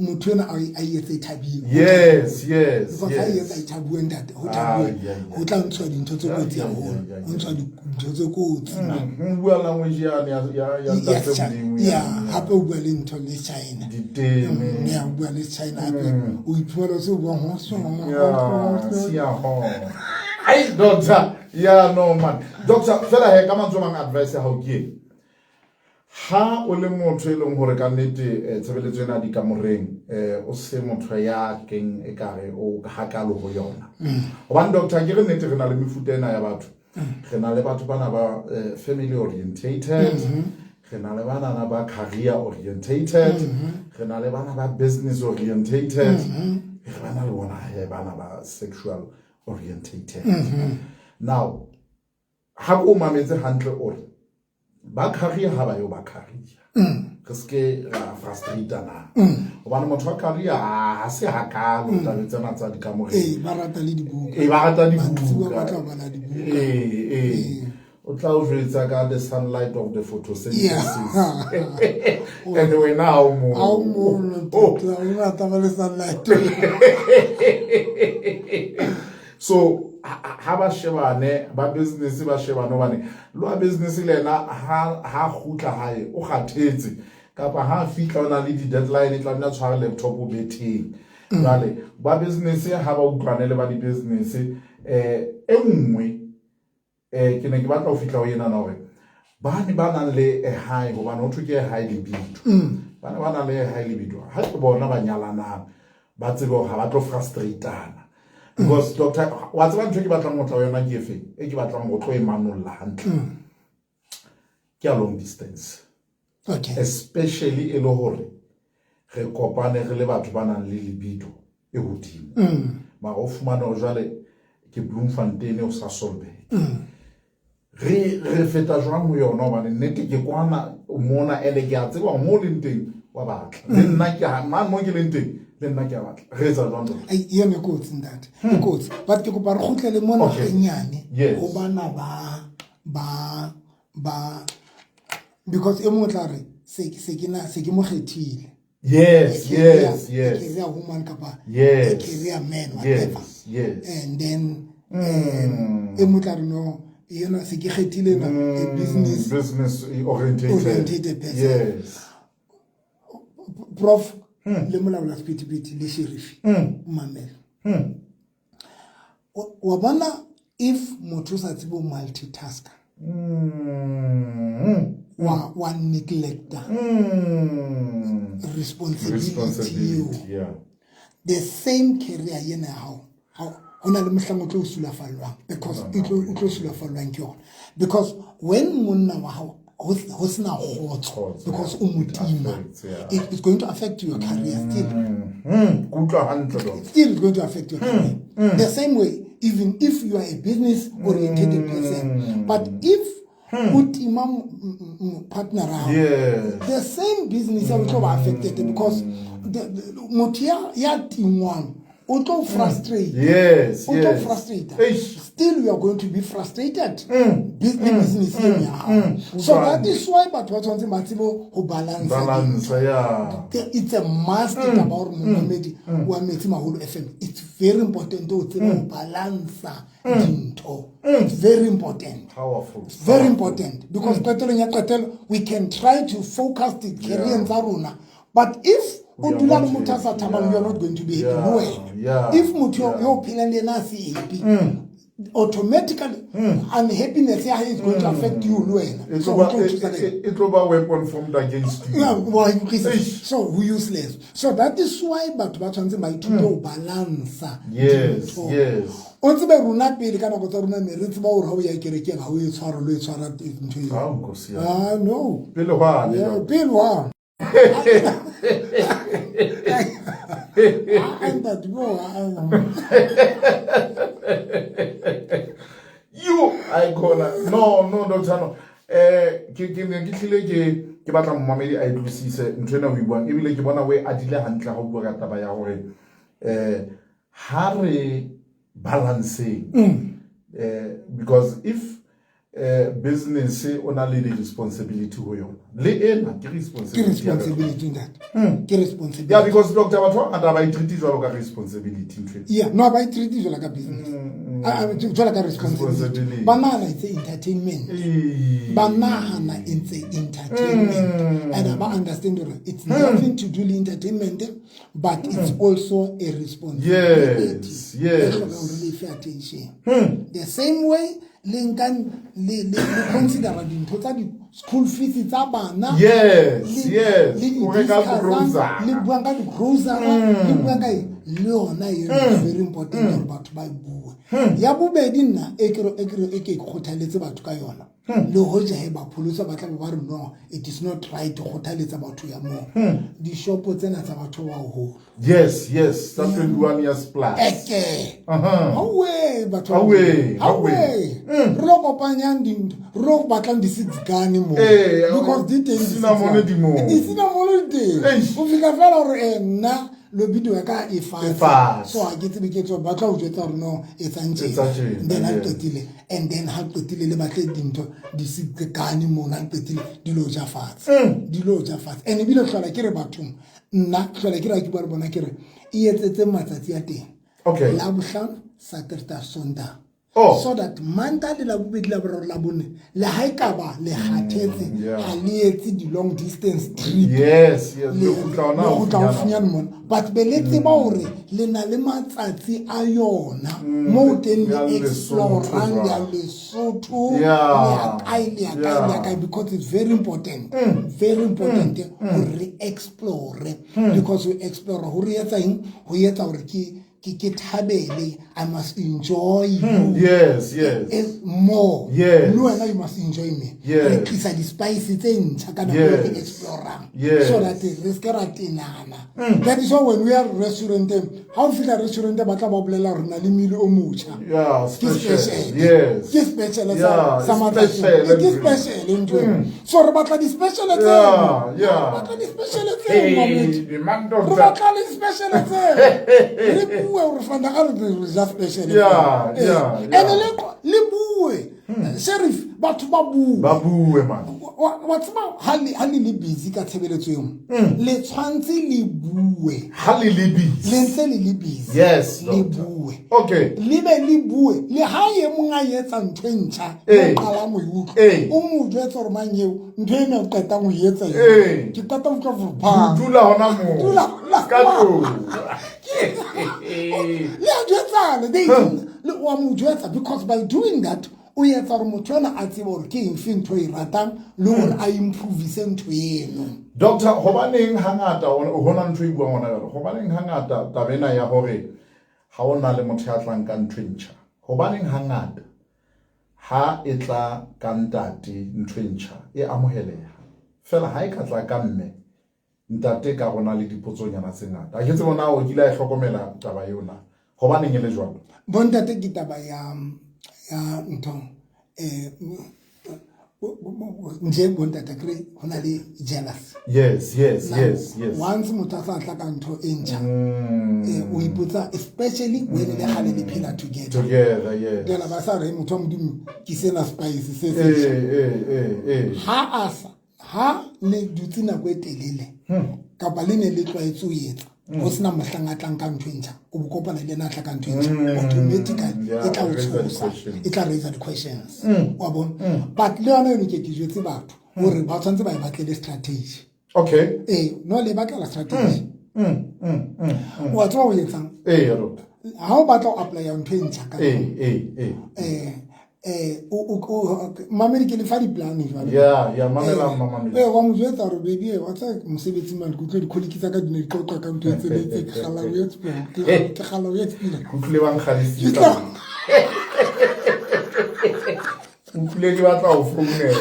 motho ena a etse e thabile. Because ha e etsa e thabuwe, ntate, ho thabuwe, ho tla ntshwa dintho tse kotsi haholo, ho ntshwa dintho tse kotsi. Ho bua language yane ya Ya ntate Modimo. Ya, hape o bua le ntho le China. Diteme. Ya, o bua le China hape, o iphumana o se o buang ho Siya ho. Ai, doctor. Yeah, no man. Doctor, fela he ka mantswe a mang, advice ya hao ke eng? Ha o le motho e leng hore ka nnete tshebeletso ena dikamoreng, o se motho ya keng e kare o hakalo ho yona. Hobane, doctor, ke re nnete re na le mefuta ena ya batho. Re na le batho bana ba family orientated, re na le banana ba career orientated, re na le bana ba business orientated, re bana le bona he bana ba sexual orientated. Now, ha ko mametse hantle, o re ba career ha ba yo ba career, re seke ra frustrate na, hobane motho wa career ha se hakalo tabeng tsena tsa dikamoreng. Ee, ba rata le dibuka. Ee, ba rata Mantsibuya dibuka. Ba tla bala dibuka. Ee, o tla o jwetsa ka the sunlight of the photosynthesis and wena ha o moo. Ha o mono. Oh. O rata ba le sunlight. So ha ba shebane ba business, ba shebane hobane le wa business le yena ha kgutla hae o kgathetse, kapa ha fihla o na le di-deadline, tlamehile a tshware laptop o betheng. Jwale ba business ha ba utlwane le ba di-business e nngwe, ke ne ke batla ho fihla ho ena na hore bane ba nang le a high, hobane ho thwe ke a high libido, bana ba nang le a high libido, ha ke bona ba nyalanang, ba tsebe hore ha ba tlo frustratana. Because, doctor, wa tseba ntho e ke batlang ho tla ho yona ke efe, e ke batlang ho tlo e manolla hantle, ke ya long distance, especially e le hore re kopane re le batho ba nang le libido e hodimo, mara o fumane hore jwale ke Bloemfontein o sa Solbeg, re feta jwang ho yona? Hobane nnete ke kwana mona, ene ke a tseba hore mo o leng teng Wa batla le nna ke a man mo ke leng teng, le nna ke a batla. Re etsa jwang, doctor? Ai, eno e kotsi, ntate, e kotsi, but ke kopa re kgutlele mona nyane ho bana ba because e mongwe o tla re se ke na se ke mo kgethile. A career woman kapa a career man, whatever. And then e mongwe tla re, no, yena se ke kgethile na a business business orientated, orientated person. Prof le molaola sephethephethe le sheriff, mamela. Wa bona, if motho o sa tsebe ho multitasker, wa neglecta responsibility eo, Responsibility, yeah. The same career yena ya hao, ho na le mohlang o tlo sulafallwang, because e tlo sulafallwang ke yona, because when monna wa hao ho sena kgotso, Kgotso, because yeah. o motima, It affects, yeah. it's going to affect your career still. Ke utlwa hantle, doctor. Still it's going to affect your career. The same way, even if you are a business orientated person, but if o tima partner wa hao, the same business ya o tlo ba affected, because motho ya tingwang o tlo frustrate. O tlo frustrate. Eish. Still you are going to be frustrated le business eno ya hao. So that is why batho ba tshwanetseng ba tsebe ho balance. Balance, yeah. It's a must, taba hore momamedi wa Metsi Maholo FM, it's very important o tsebe ho balansa dintho. It's very important. Powerful. It's very important, because qetelong ya qetelo we can try to focus the career tsa rona, but if o We are dula le not motho a sa happy, thabang, yeah. you are not going to be happy le wena. If motho yo phelang le ena a se happy, automatically unhappiness ya hae is going to affect you le wena. E So tlo ba o tlo thusa ka eng? e tlo ba weapon formed against you. Yeah, wa utlwisisa? Eish. So who useless. So that is why batho ba tshwanetse ba ithute ho balansa dintho. O tsebe rona pele ka nako tsa rona ne re tseba hore ha o ya kerekeng ha o e tshwara le o e tshwara ntho eo. Ah, nkosi ya. Ah, no. Pele hwane, Yeah, doctor. pele hwane. Ah, ntate, bo, ah, You I khona. No, doctor, no. Ke ne ke tlile ke batla momamedi a utlwisise ntho ena o e buang, ebile ke bona o e adile hantle ha o bua ka taba ya hore ha re balanceng, because if business o na le di-responsibility ho yona, le ena ke Ke responsibility ya yona. responsibility, ntate. Ke responsibility. Yeah, because doctor, batho ba bangata ba e treat jwalo ka responsibility ntho ena. Yeah, no, ba e treat jwalo ka business. Ah, ah, jwalo ka responsibility. Responsibility. Ba nahana it's entertainment. Ba nahana it's entertainment. And ba understand hore it's nothing to do with entertainment, but it's also a responsibility. E hlokang hore le fe attention. The same way le nkang le considera dintho tsa di school fees tsa bana. Le O reka di-discussang, grocery. le buang ka di-grocery, le buang ka eng, le yona eno is very important hore batho ba e bue. Ya bobedi nna e ke kgothaletse batho ka yona, le hoja he ba pholosa ba tla be ba re no, it is not right to kgothaletsa batho ya moo dishopo tsena tsa batho ba baholo. Yes, tsa 21 years plus. Eke hawe batho ba Hawe, baholo. Hawe. Hawe. Re lo kopanyang dintho, re lo batlang di-six gun mo, because di teng di-six Cinnamon gun. Di moo. Di-cinnamon di teng. Eish. O fihla fela hore nna lobido ya ka e fatshe. E fatshe. So ha ke tsebe ke tswa, ba tla o jwetsa hore no, etsang tjena. Etsa tjena, Then ha yes. qetile, and then ha qetile le batle dintho di-six gun mo, ha qetile di lo ja fatshe. Di lo ja fatshe. And ebile hlola ke re bathong, nna hlola ke re ha ke bua le bona ke re e etsetse matsatsi a teng. Labohlano, Saterdag, Sondag. Oh. So that Mantaha le Labobedi, Laboraro, Labone, le ha e ka ba le kgathetse, ha le etse di-long distance trip. Yes. Le Le kgutla hona le kgutla haufinyana. Haufinyane mona. But be le tseba hore le na le matsatsi a yona moo teng le Ya Lesotho explorang, jwang. ya Lesotho, le ya kae, le ya kae, le ya kae, because it's very important, very important hore re explore, because we explore ho re etsa eng, ho etsa hore ke ke thabele. I must enjoy you. Yes, yes. More. Yes. Le wena you must enjoy me. Yes. Re tlisa di-spice tse ntšha ka nako e re Yes. explorang. Yes. So that re se ke ra tenana. That is why when we are restauranteng, ha o fihla restauranteng ba tla ba bolela hore re na le meal o motjha. Yeah, Ke special. special. Yes. Ke special Yeah, sa matsatsi. special Ke every- special ntho eo. So re batla di-special tseo. Yeah, yeah. Re batla di-special tseo, Mamedi. Hey, man, Re doctor. batla le special tseo. Re bue hore fanda ka re re ja special. Yeah, yeah, yeah. Ene le bue. Sheriff, batho ba bue. Ba bue, man. Wa tseba ha le busy ka tshebeletso eo, le tshwantse le bue. Ha le le busy. Le ntse le le busy. Yes, Le doctor. bue. Okay. Le be le bue. Le ha e mong a etsa ntho e ntjha, o qala mo e utlwa. O mo jwetse hore mang eo, ntho ena o qetang ho e etsa eo. Ke qeta ho utlwa hore pha. Dula hona moo. Dula hona Ka moo. tlung. Le a jwetsana. They le wa mo jwetsa because by doing that, o etsa hore motho ena a tsebe hore ke eng fe ntho e ratang le hore a improvise ntho eno. Doctor, hobaneng hangata hona ntho e buang hona jwale, hobaneng hangata taba ena ya hore ha o na le motho ya tlang ka ntho e ntjha, hobaneng hangata ha e tla ka ntate ntho e ntjha e amoheleha, fela ha e ka tla ka mme ntate ka rona le dipotsonyana tse ngata. Ha ke tsebe na o kile a e hlokomela taba eo na, hobaneng e le jwalo? Bontate ke taba ya ntho, nje bontate kre hona le jealous. Yes, yes, Now, yes, yes. Once motho a sa tla ka ntho e ntjha, o ipotsa especially when le kgale le phela together. Together, yes. Jwale ba sa re motho wa Modimo ke sena spice se se. Ha a sa, ha le dutse nako e telele, kapa le ne le tlwaetse ho etsa, ho sena mohlang a tlang ka ntho e ntjha, o bo kopana le yena a tla ka ntho e ntjha, automatically e tla o raise the tshosa, questions. e tla raise the questions. Wa bona? But le yona eno ke jwetse batho hore ba tshwanetse ba e batlele strategy. Okay. No le batlela strategy. Wa tseba o etsang? Doctor. Ha o batla ho apply-a ntho e ntjha ka mamedi ke le fa di-plan jwale. Yeah, yeah, mamela, mamedi. Wa mo jwetsa hore baby, wa tseba mosebetsi mane, ke utlwe di-colleague tsa ka di ne di qoqa ka ntho e tse le tse, ke kgalla ho explain, ke kgalla ho explain. Ke utlwile ba nkgalefisa. Utlwile ke batla ho founela.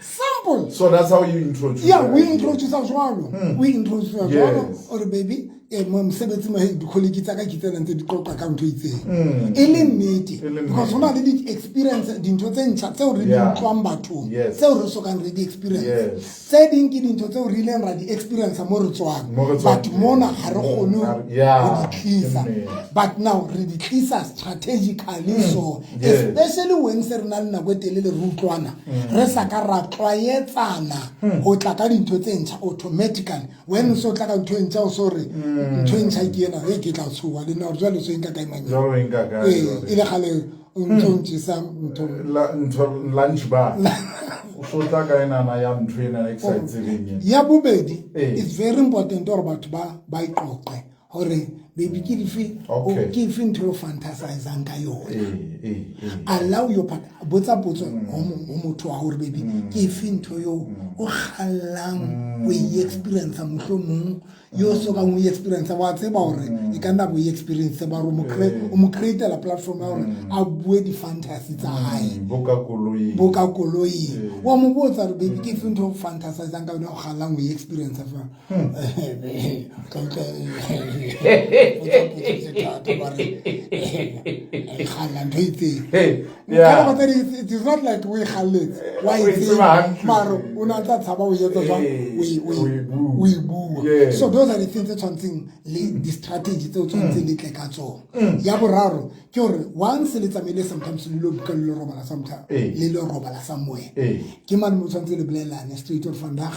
Simple. So that's how you introduce. Yeah, we introduce jwalo. We introduce jwalo. Yes. Or baby, mosebetsi mo di-colleague tsa ka ke tsena ntse di qoqa ka ntho e itseng. E le nnete. E le Because nnete. ho na le di-experience, dintho tse ntjha tseo re di utlwang bathong, tseo re sokang re di experience. Yes. Tse ding ke dintho tseo re ileng ra di experience mo re tswang. Mo re tswang But mona ha re kgone Ha re- yeah, ho di tlisa. ke nnete. But now re di tlisa strategically so. Yes. Especially when se re na le nako e telele re utlwana, re sa ka ra tlwaetsana ho tla ka dintho tse ntjha automatically. When o so tla ka ntho e ntjha, o so re, ntho e ntjha ke ena, e ke tla tshoha le nna hore jwale o so e nka kae manyane. Jwale o e nka kae jwale? E le kgale o ntso o ntjesa ntho. La, ntho, lunch bar. O so tla ka enana ya ntho ena e ke sa e tsebeng ena. Ya bobedi, it's very important hore batho ba iqoqe hore baby ke dife, Okay. ke efe ntho eo fantasizang ka yona. Allow your partner, botsa potso ho motho wa hore baby ke efe ntho eo o kgallang ho e experience mohlomong, yo so kang o e experience, wa tseba hore e ka nna bo e experience ba hore o mo create-ela platform ya hore a bue di-fantasy tsa hae. Bo ka koloing. Bo ka koloing. Wa mo botsa hore baby ke efe ntho o fantasizang ka yona o kgallang ho e experience fa. Tla utlwa, botsa potso tse thata ba re, kgalla ntho e itseng. Hey, Ka yeah. nako tse ding, it is not like o e kgalletse, wa e O e tseba, tseba hantle. mara o ne a ntsa tshaba ho etsa jwang? Ee, O e, o e, o e bua. o e bua. Yes. So those are the things tse tshwantseng le di-strategy tseo tshwantseng le tle ka tsona. Ya boraro ke hore once le tsamaile sometimes le lo buka le lo robala sometimes, le lo robala somewhere. Ke mane mo tshwanetse le bolellane straight or vandag,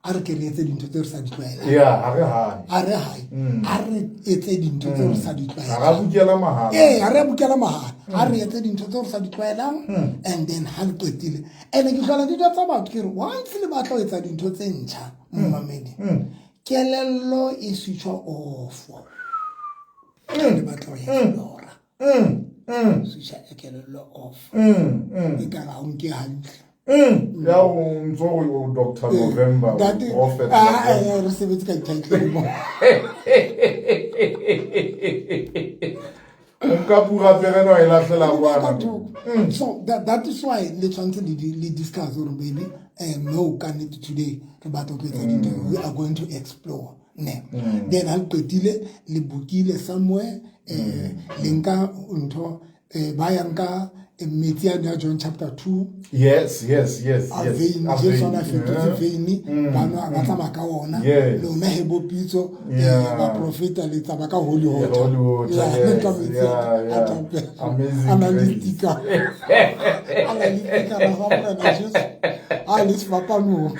a re ke re etse dintho tse re sa di tlwaelang. Yeah, ha re hae. A re hae. A re etse dintho tse re sa di tlwaelang. Ha re bukela mahala. Ee, ha re bukela mahala. Ha re etse dintho tse re sa di tlwaelang, and then ha le qetile. Ene ke hlola dintho tsa batho ke re once le batla ho etsa dintho tse ntjha, momamedi, kelello e switch off. Le batla ho explore. Switch kelello off. E ka ra o nke hantle. Ya o ntso o Dr. November, Prophet. Ah, re sebetse ka title mo. O nka pura pere no e lahlela kwana. So that is why le tshwanetse le discuss gore baby, no, ka nnete today re batla go etsa dintho, we are going to explore ne. Then ha le qetile le bookile somewhere, le nka ntho, ba ya nka metsi a ya John chapter 2. Yes. A vein, Jesu ana fetotse vein, ba nwa, ba tsamaya ka ona. Lona he bo pitso, ba profeta, le tsamaya ka holy water. Holy water, Yeah, yes, le nka metsi a Amazing a na le grace. sticker, a na le sticker sa Morena Jesu a le sefapanong.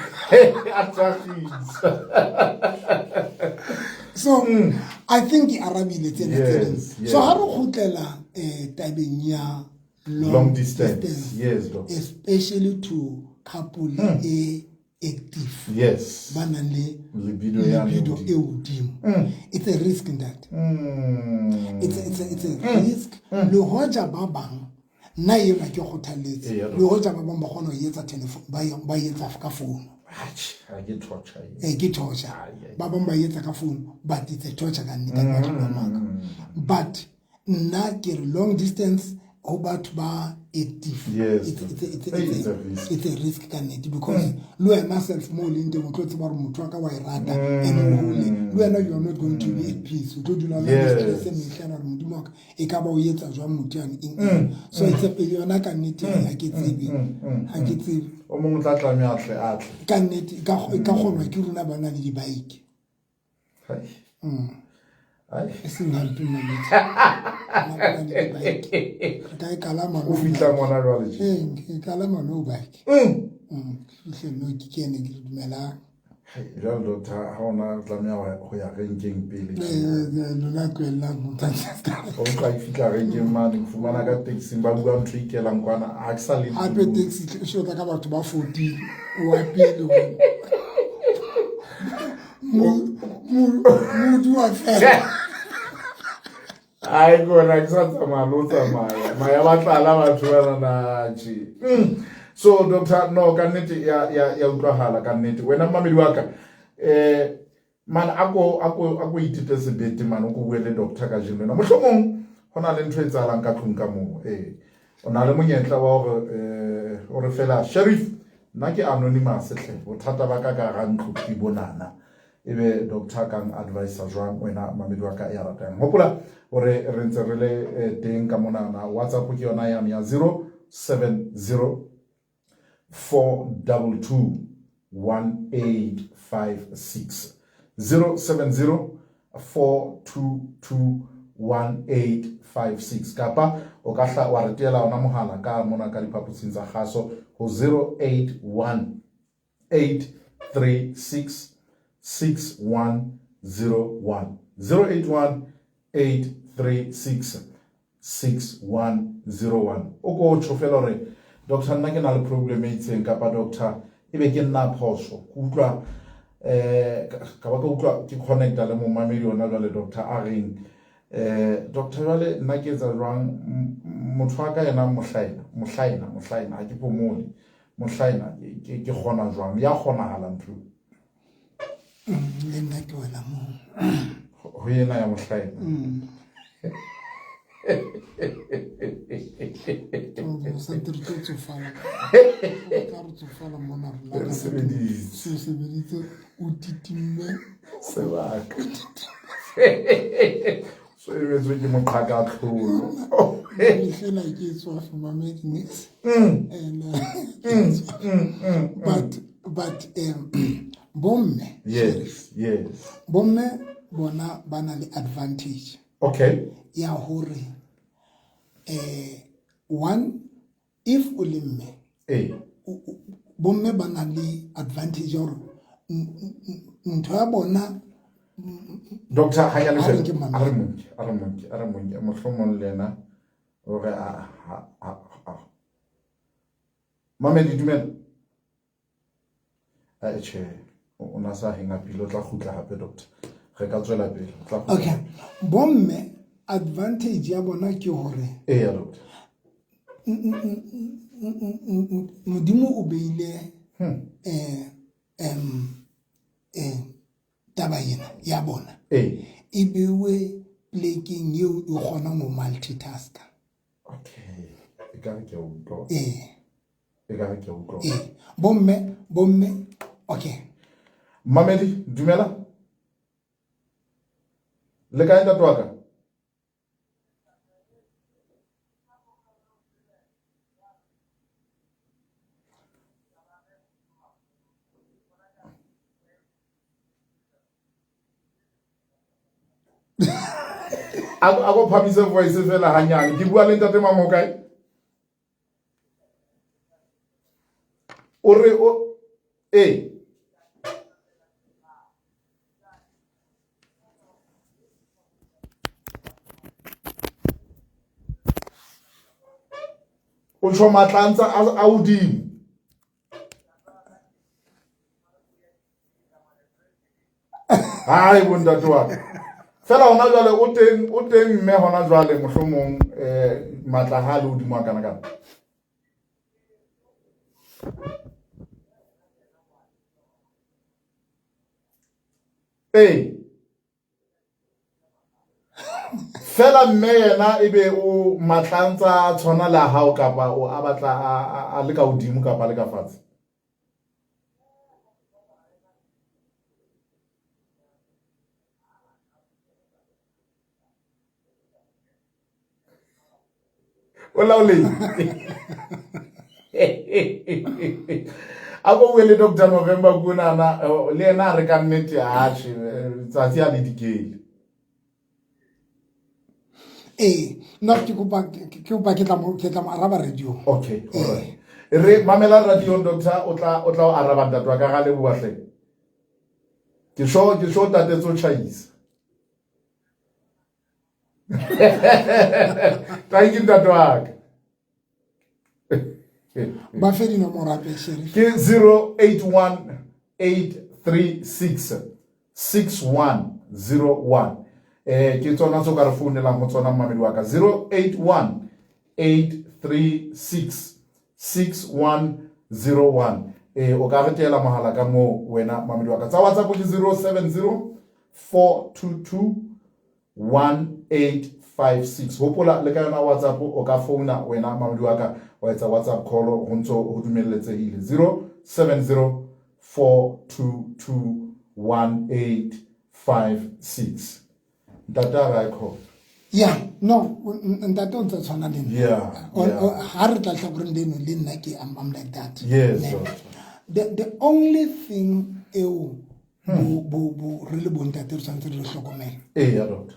A thakgisa. So I think ke arabile tsena tse ding. So ha re kgutlela tabeng ya Long distance. Yes, doctor. Especially to couple e active, ba nang le Libido ya libido e hodimo, it's a risk in that. It's a risk. Le hoja ba bang, nna ena ke kgothaletse, le hoja ba bang ba kgona ho etsa telephone, ba etsa ka phone. Atjhe, ha ke torture eo. Eh, ke torture. Ai, ai. Ba bang ba etsa ka phone, but it's a torture ka nnete, ka batho ba maka. But nna ke re long distance ho batho ba active, Hey, it's a risk. it's a risk ka nnete, because le wena self mo o leng teng o tlo tseba gore motho wa ka wa e rata and o hole le wena, you are not going to be at peace, o tlo dula o na le stress mehlana gore modimo wa ka e ka ba o etsa jwang motho yane, eng, eng. So it's a yona ka nnete, ha ke tsebe, ha ke tsebe. O mong o tla tlameha a tle a tle. Ka nnete e ka kgonwa ke rona ba na le di-bike. Hai. Hai. E seng hampe mamedi, Rona ba na le di-bike re ka e kalama. O fihla ngwana jwale tje. Ee, ke kalama no bike. Ke fihle no ke kene ke re dumelang. Hai, jwale doctor, ha ona tlameha ho ya renkeng pele. Lona tlohellang ho O tla e fihla renkeng mane, ke fumana ka taxing ba bua ntho e ikelang kwana, ha ke sa le Hape taxi e shota ka batho ba 14, o wa pele wena. Modi wa fela. Ai kona ke sa tsamaya le ho tsamaya maya ba tlala batho bana na tje. So doctor, no, ka nnete ya utlwahala ka nnete. Wena mmamedi wa ka, man, ako itete sebete man, o ko bue le doctor ka jeno lena. Mohlomong ho na le ntho e etsahalang ka tlung ka moo, o na le monyetla wa hore o re fela sheriff, nna ke anonymous hle, bothata ba ka ka hara ntlo ke bonana, ebe doctor kang advisor jwang? Wena mamedi wa ka ya ratang, hopola hore re ntse re le teng ka monana. WhatsApp ke yona yane ya 070 422 1856, 070 422 1856, kapa o ka hla wa re teela ona mohala ka mona ka diphaposing tsa kgaso ho 081 836 6101, 081 836 6101. O ko tjho fela hore doctor, nna ke na le problem e itseng, kapa doctor, ebe ke nna phoso, ke utlwa ka ba ka utlwa ke connecta le momamedi ona jwale. Doctor a reng, doctor, jwale nna ke etsa jwang? Motho wa ka yena mohlaena, mohlaena, mohlaena, ha ke phomole, mohlaena, ke kgona jwang? Ya kgonahala ntho? Le nna ke wela moo. Ho ena ya mohlaena. Santse re tlo tsofala, re tla re tsofala mona re Re laka. sebeditse. Se sebeditse, o titimme. Sebaka so emetswe ke moqhaka tlholo. Mehlena ke e tswafe mamedi nix. And but bomme, bomme bona ba na le advantage ya hore one, if o le mme, bomme ba na le advantage ya hore ntho ya bona. Doctor, hanyane Ha re fela. nke mamedi. A re monke, a re monke, a re monke, mohlomong le yena hore a ha mamedi dumela. A tjhe, o na sa henga pele, o tla kgutla hape doctor, re ka tswela pele, o tla kgutla. Okay, bomme advantage ya bona ke hore Eya doctor. Modimo o beile taba ena ya bona e beuwe plekeng eo e kgonang ho multitaska. Okay, e ka re ke a utlwa. Ee. E ka re ke a utlwa. Ee. Bomme, bomme, okay. Mamedi, dumela. Le kae ntate wa ka? A ko phamise voice fela hanyane. Ke bua le ntate mang o kae? O re o ee. O tjho matla a ntse a hodimo. Hai bo ntate wa ka. Fela hona jwale o teng, o teng mme hona jwale mohlomong matla ha le hodimo a kana kana. Ee. Fela mme yena ebe o matla a ntsa a tshwana le a hao kapa o a batla a le ka hodimo kapa a le ka fatshe? O laolehile. A ko bue le Doctor November kunana, le yena a re ka nnete atjhe, tsatsi a le dikele. Ee, nna ke kopa ke kopa ke tla mo ke tla mo araba radio. Okay, all right. Re mamela radio doctor o tla o tla o araba ntate wa ka ga leboha hle. Ke sho ke sho tate tso chaisa. Thank you ntate wa ka. Ba fe dinomoro hape, Sheriff. Ke 081 836 6101. Ke tsona tse o ka re founelang ho tsona mmamedi wa ka. 081 836 6101. O ka re teela mohala ka moo wena mmamedi wa ka. Tsa WhatsApp ke 070 422 1856. Hopola le ka yona WhatsApp o ka founa wena mmamedi wa ka wa etsa WhatsApp call ho ntso ho dumelletsehile. 070 422 1856. Ntate a re a e khona. Yeah, no, ntate o ntse tshwana le nna. Yeah, yeah. Ha re tla hlakoreng leno le nna ke I'm like that. Yes, Ne. doctor. The only thing eo bo re le bontate re tshwanetse re le hlokomele. Ee, ya doctor.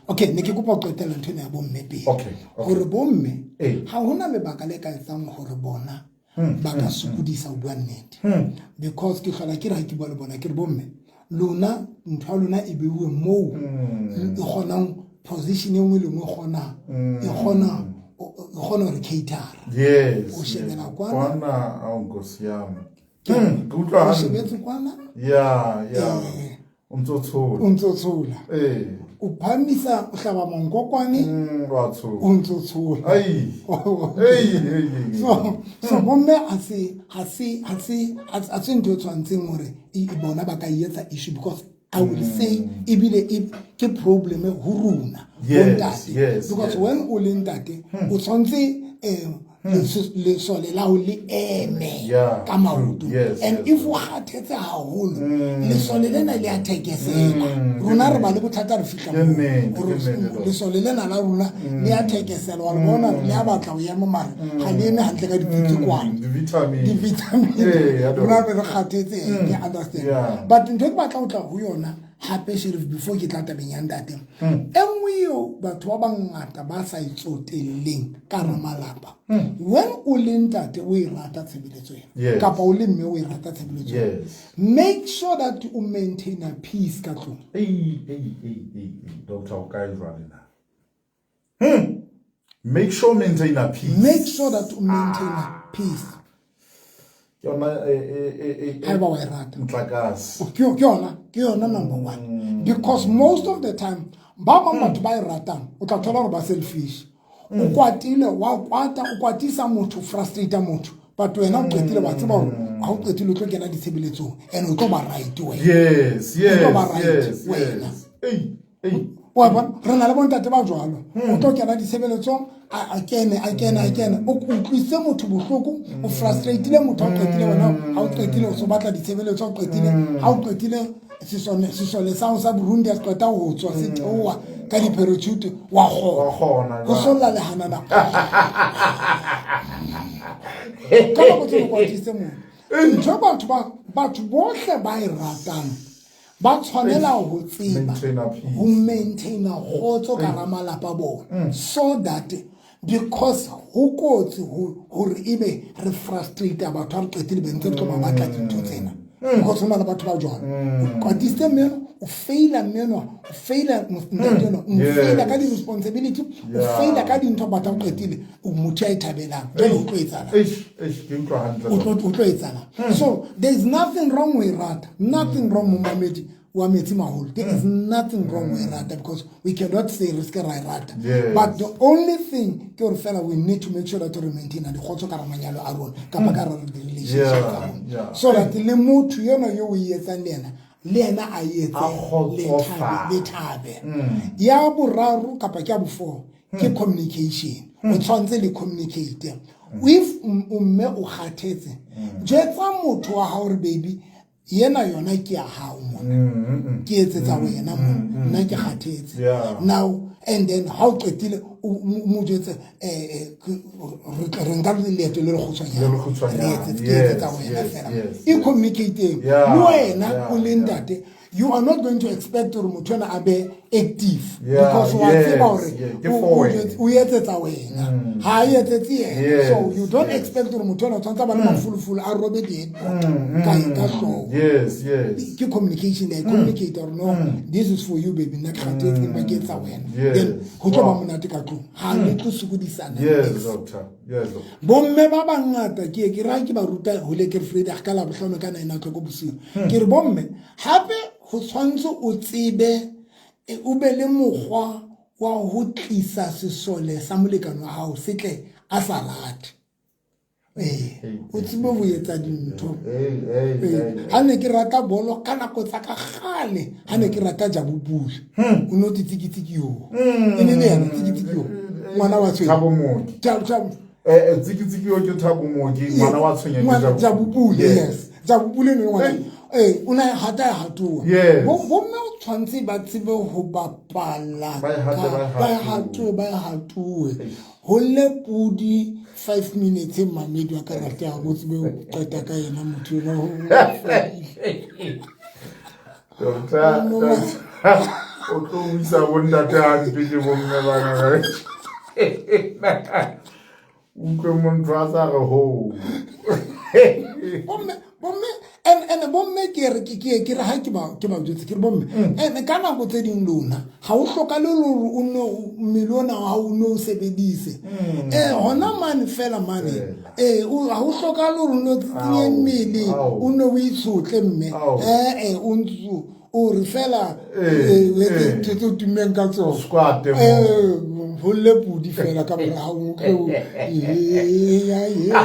Okay, ne ke kopa ho qetella ntho ena ya bomme pele. Okay, okay. Hore bomme, Ee. ha hona lebaka le ka etsang hore bona ba ka sokodisa ho bua nnete. Because ke hlola ke re ha ke bua le bona, ke re bomme, lona ntho ya lona e beuwe moo e kgonang position e nngwe le nngwe e kgona, e kgona hore cater. Yes, O shebela yes. kwana. Kwana, ao nkosi ya me. Ke Ke utlwa o hantle. shebetse kwana. Yeah, yeah. O ntso tshola. O ntso tshola. Ee. O phamisa, o hlaba monkokwane. Wa tshola. O ntso tshola. Ai. Ei, ei, ei, ei. So bomme ha se, ha se, ha se, ha se ntho e tshwantseng hore e bona ba ka e etsa issue, because I will say ebile e ke problem ho rona, Yes, bontate. yes, Because yes. when o le ntate, o tshwantse, lesole la ho le eme Yeah, ka maoto. true. Yes, And yes, if o kgathetse haholo, lesole lena le a thekesela. Rona re ba le bothata re fihla Ke moo. nnete, Hore ke nnete, doctor. lesole lena la rona le a thekesela, wa le bona le a batla ho ema mare ga le eme hantle ka dipitse kwana. Di-vitamin. Di-vitamin. Ee, ya Rona doctor. re kgathetse, ke understand. Yeah. But ntho e ke batla ho tla ho yona hape, Sheriff, before ke tla tabeng ya ntate. E nngwe eo batho ba bangata ba sa itsotelleng ka hara malapa. When o le ntate o e rata tshebeletso ena, Yes. kapa o le mme o e rata tshebeletso ena, Yes. make sure that o maintain a peace ka tlung. Ei, ei, ei, ei, ei, doctor, o kae jwale na? Make sure maintain a peace. Make sure that o maintain a peace. Ke yona, Haeba wa e rata. Motlakase. Ke yona, ke yona number one. Because most of the time, ba bang batho ba e ratang, o tla thola hore ba selfish. O kwatile, wa kwata, o kwatisa motho, frustrate motho, but wena o qetile, wa tseba hore ha o qetile o tlo kena ditshebeletsong and o tlo ba right wena. Yes. O tlo ba right wena. Ei, ei. Wa bona, re na le bontate ba jwalo, o tlo kena ditshebeletsong, a kene, a kene, a kene, o utlwisitse motho bohloko, o frustrateile motho, ha o qetile wena, ha o qetile o so batla ditshebeletso, ha o qetile, ha o qetile sesole sa hao sa Burundi a se qeta ho tswa, se theoha ka di-parachute, wa kgona. Wa kgona, Ho solla lehanana. Ka nako tse ding o kwatisitse motho. Ntho batho bohle ba e ratang ba tshwanela ho tseba Maintain peace. ho maintaina kgotso ka hara malapa a bona, so that because ho kotsi hore ebe re frustrate batho ha re qetile be ntse re tlo ba batla dintho tsena, because ho na le batho ba jwalo. O kwatisitse mme enwa, o faila mme enwa, o faila ntate enwa, o faila ka di-responsibility, o faila ka dintho, batho ha o qetile o motho ya e thabelang. Jwale o tlo etsahala. Eish, eish, ke utlwa hantle. O tlo etsahala. So there is nothing wrong with rata, nothing wrong, momamedi wa metsi maholo. There is nothing wrong with rata, because we cannot say re se ke ra e rata. But the only thing ke hore fela we need to make sure that re maintain dikgotso ka hara manyalo a rona, kapa ka hara di-relationship tsa rona. So that le motho enwa yo o e etsang le yena, le yena a etse A kgotsofale. le thabe. Ya boraro kapa ke ya bo-four, ke communication. O tshwanetse le communicate. If o mme o kgathetse, jwetsa motho wa hao hore baby, yena yona ke ya hao mona. Ke etsetsa wena mona. Nna ke kgathetse. Now, and then ha o qetile, o mo jwetse, re nka leeto le le kgutshwanyane. Le le kgutshwanyane. Re ke etsetsa wena fela. E communicate-eng. Le wena o le ntate, you are not going to expect hore motho ena a be active. Because wa tseba hore Ke for wena. o etsetsa wena. Ha a etsetse yena. So you don't expect hore motho ena o tshwanetse a ba le mafolofolo, a robe di-headboard ka hlooho. Ke communication, they communicate hore no, this is for you baby, nna ke kgathetse, empa ke etsa wena. Then ho tlo ba monate ka tlung. Ha le tlo sokodisana. Yes, doctor. Yes, doctor. Bomme ba bangata ke ke ra ke ba ruta ho le ke Friday ka la bohlano ka nine o'clock bosiu. Ke re bomme hape ho tshwantse o tsebe, o be le mokgwa wa ho tlisa sesole sa molekane wa hao se tle a sa rate. O tsebe ho etsa dintho. Ha ne ke rata bolo ka nako tsa ka kgale, ha ne ke rata Jabu Pule. O no te tsikitsiki yo. E ne le yena tsikitsiki yo. Ngwana wa tshwenya. Thabo Mooki. Thabo, Thabo. Tsikitsiki yo ke Thabo Mooki, ngwana wa tshwenya ke Ngwana Jabu Jabu Pule, Yes. yes. Jabu Pule ne ngwana. Hey. O na hata ya hatoa. Bo mme o tshwantse ba tsebe ho bapala Ba e hate, ka ba e ba e hatoe. hatoe, ba e hatoe. Eish. Ho le pudi 5 minutes mamedi wa karate ya ho tsebe ho qeta ka yena motho enwa ho Doctor, No, no. doctor, o tlo buisa bo ntate hampe ke bo mme bana. Utlwe motho a sa re ho. Bomme, bomme, and bomme ke re, ke, ke, ke re ha ke ba, ke ba jwetse, ke re bomme. And ka nako tse ding lona, ha o hlokahale le hore o no, mmele ona wa hao o no o sebedise. Hona mane fela mane. O, ha o hlokahale hore o no tsinye mmele, o no o itshotle mme. O ntso, o re fela, o etse ntho tse o tummeng ka tsona. Squat, mo. Ho le pudi fela ka mora hao, o tlo, ya, ya.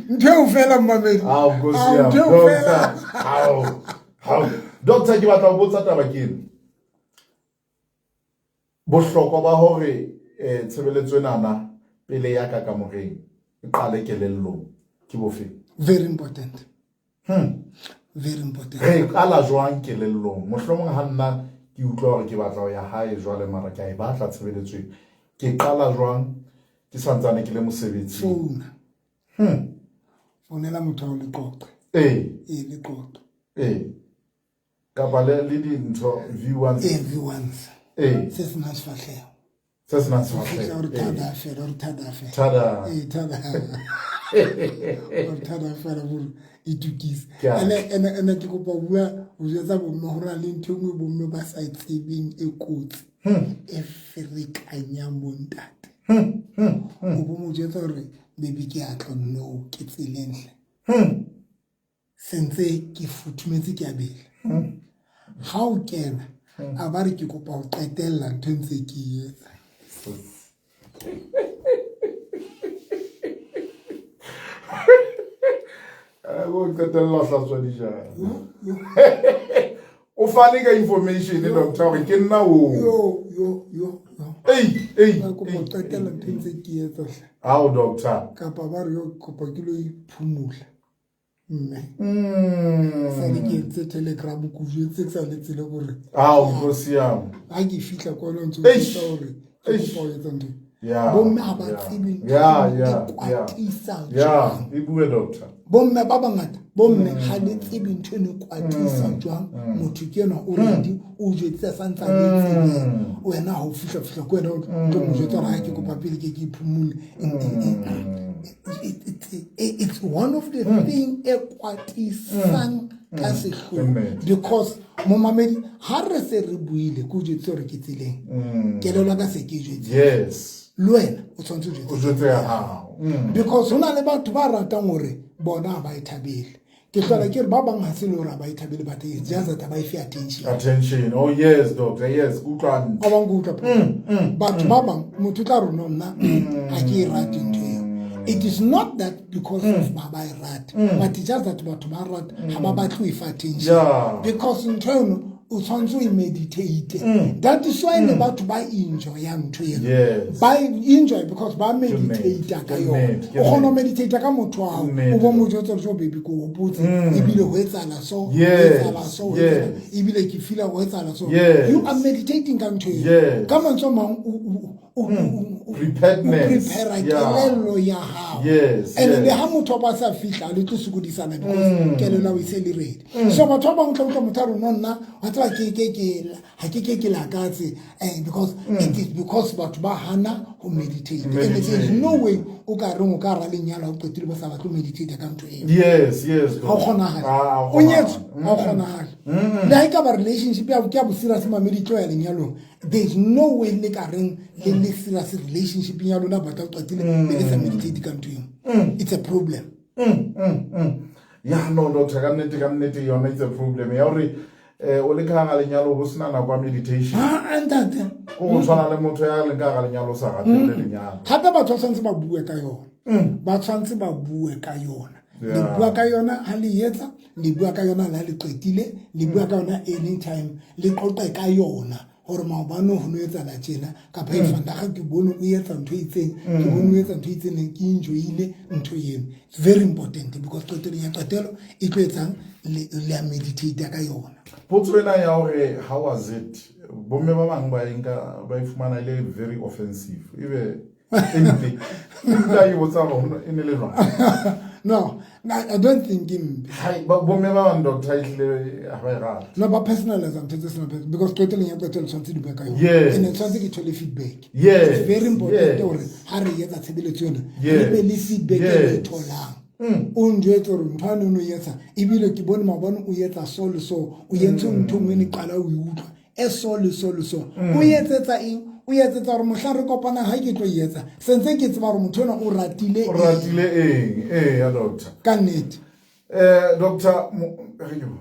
Ntho eo fela, mmamedi. Ao, Nkosi Ao, ya ntho eo Doctor. fela. Ao, ao. Doctor, ke batla ho botsa taba ke ena. Bohlokwa ba hore tshebeletso enana pele ya ka kamoreng e qale kelellong ke bofe? Very important. Very important. Re qala jwang kelellong? Mohlomong ha nna ke utlwa hore ke batla ho ya hae jwale, mara ke a e batla tshebeletso ena. Ke qala jwang ke santsane ke le mosebetsing? Founa. Founela motho wa ho le qoqe. Le qoqe. Kapa le dintho V ones. V ones. Se senang sefahleho. Se senang Ho fihla sefahleho. hore thada fela, hore thada fela. Thada. Thada. Hore thada fela, hore itukise. Ke a Ene, ene ke kopa ho bua, ho jwetsa bomme hore na le ntho e nngwe bomme ba sa e tsebeng e kotsi. E ferekanyang bontate. O bo mo jwetsa hore baby ke a tla, no, ke tseleng hle. Sentse ke futhumetse, ke a bela. Ha o kena, A ba re ke kopa ho qetella ntho e ntse ke e etsa. O qetella ho hlatswa dijana. O fane ka information, doctor, hore ke nna o. Yo, yo, yo, yo. Ei, ei. Ba kopa ho qetella ntho e ntse ke e etsa hle. Ao, doctor. Kapa ba re yo kopa ke lo iphumula. Mme. Sale ke entse telegram ko jwetse ke sa le tsele hore. Ao, nkosi ya me. Ha ke fihla kwano ntse o jwetsa hore ke kopa ho etsa ntho. Bomme ha ba tsebe ntho e kwatisa jwang. E bue, doctor. Bomme ba bangata, bomme ha le tsebe ntho eno e kwatisa jwang. Motho ke enwa o ready, o jwetse sa ntse a le tseleng. Wena ha o fihla fihla ko wena o tlo mo jwetsa hore ha ke kopa pele ke ke iphumule. It's one of the thing e kwatisang ka sehloho, because momamedi ha re se re buile ke o jwetse hore ke tseleng, kelello ka se ke jwetse. Le wena o tshwanetse o jwetse ya hao. Because ho na le batho ba ratang hore bona ha ba e thabele. Ke hlola ke re ba bang ha se le hore ha ba e thabele, but it's just that ha ba e fe attention. Attention. Oh yes, doctor. Yes, utlwa hantle. Ba bang ke utlwa. Batho ba bang motho tla re no nna ha ke e rate ntho eo. It is not that because of ba ba e rate, but it's just that batho ba rata ha ba batle ho e fa attention. Because ntho eno o tshwanetse o e meditate. That is why le batho ba enjoy ntho eno. Ba enjoy because ba meditate ka yona. O kgona ho meditate ka motho wa hao. O bo mo jwetsa hore jo baby ko hopotse ebile ho etsahala so, ho etsahala so, ho etsahala. Ebile ke feel ho etsahala so. You are meditating ka ntho eno. Ka mantswe a mang o Preparedness. prepare kelello ya hao. And le ha motho ba sa fihla le tlo sokodisana because kelello e se le ready. So batho ba bang tla utlwa motho a re no nna wa tseba ke ke ke ha ke ke ke lakatse, because it is because batho ba hana ho meditate. And there is no way o ka reng o ka ra lenyalo o qetile ba sa batle ho meditate ka ntho eo. Yes, yes. Ha o kgonahale. Ha O nyetswe, ha o kgonahale. Le ha e ka ba relationship ya ke ya bo serious mamedi tlo ya lenyalong. There is no way le ka reng le le serious relationship ya lona batla o qetile le le sa meditate ka ntho eo. It's a problem. Ya no doctor, ka nnete, ka nnete yona it's a problem. Ya hore o le ka hara lenyalo ho sena nako ya meditation. Ha, ntate. Ko go tshwana le motho ya leng ka hara lenyalo sa rate le lenyalo. Hape batho ba tshwanetse ba bue ka yona. Ba tshwanetse ba bue ka yona. Le bua ka yona ha le etsa, le bua ka yona ha le qetile, le bua ka yona anytime, le qoqe ka yona. Hore maobane ho no etsahala tjena, kapa e vandag ke bone o etsa ntho e itseng, ke bone o etsa ntho e itseng, ne ke enjoyile ntho eno. It's very important because qetelong ya qetelo e tlo etsang le a meditate ka yona. Potso ena ya hore how was it? Bomme ba bang ba e nka, ba e fumana e le very offensive. Ebe e mpe. Empa e botsa hore e ne le jwang? No, I don't think e mpe. Hai, bomme ba bang doctor ehlile ha ba e rate. No, ba personalize ntho tse seng personal because qetelong ya qetelo tshwanetse di bue ka yona. And tshwanetse ke thole feedback. It's very important hore ha re etsa tshebeletso ena, re be le feedback e re e tholang. O njwetse hore ntho ane o no e etsa, ebile ke bone maobane o etsa so le so, o entse ntho e nngwe ne qala o e utlwa, e so le so le so. O etsetsa eng? O etsetsa hore mohla re kopanang ha ke tlo e etsa, se ntse ke tseba hore motho enwa o ratile O ratile eng? Ee, ya doctor. Ka nnete. Doctor, re ke bo.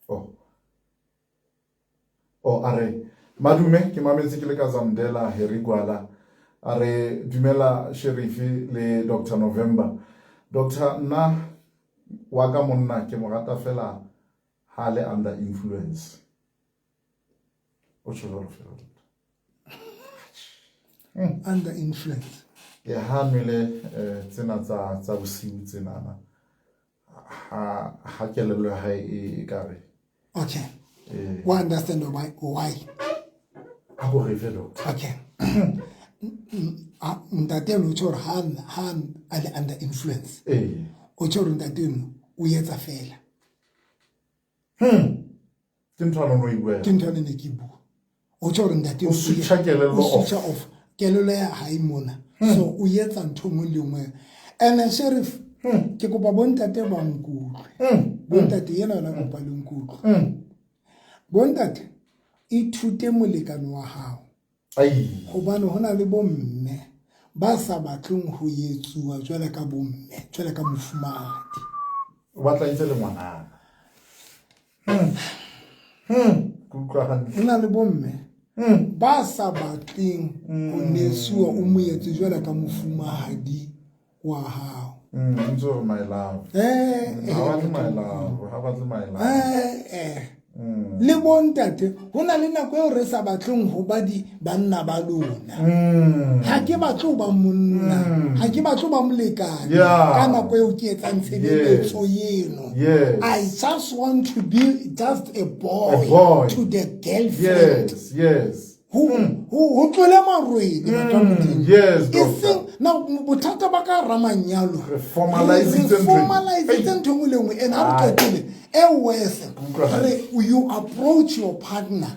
Oh. Oh, a re, madume, ke mametse ke le ka Zamdela, Harry Gwala. A re, dumela Sheriff le Doctor November. Doctor, nna wa ka monna ke mo rata fela ha le under influence. O tjho jwalo fela, doctor. Under influence. Ke ha nwele tsena tsa bosiu tsenana. Ha kelello ya hae e ka re. Okay. We understand why, why? Ha go re fe, doctor. Okay. Ntate eno o tjho hore ha a le under influence. O tjho hore ntate eno o etsa fela. Ke ntho a neng o e bua. Ke ntho a neng ke e bua. O tjho hore ntate O switcha kelello o off. switcha off. Kelello ya hae mona. So o etsa ntho nngwe le nngwe. And then, Sheriff, ke kopa bontate ba nkutlwe. Bontate yena yona kopa le nkutlwe. Bontate, ithute molekane wa hao. Ai. Hobane ho na le bomme ba sa batleng ho etsuwa jwale ka bomme, jwale ka mofumahadi. O batla itse le ngwanana. Ke utlwa hantle. Ho na le bomme ba sa batleng ho nesuwa o mo etse jwale ka mofumahadi wa hao. Ntse o re my love. Ha batle my love, ha batle my love. Le bontate ho na le nako eo re sa batleng ho ba di banna ba lona. Ha ke batle ho ba monna, ha ke batle ho ba molekane ka nako eo ke etsang tshebeletso eno. I just want to be just a boy, A boy. to the girlfriend. Yes, yes. Ho tlole marwele batho ba Modimo. Yes, E doctor. seng na bothata ba ka ramanyalo. Re formalizitse Re ntho e. formalizitse ntho e nngwe le nngwe and ha re qetile e worse. Utlwa hantle. Re you approach your partner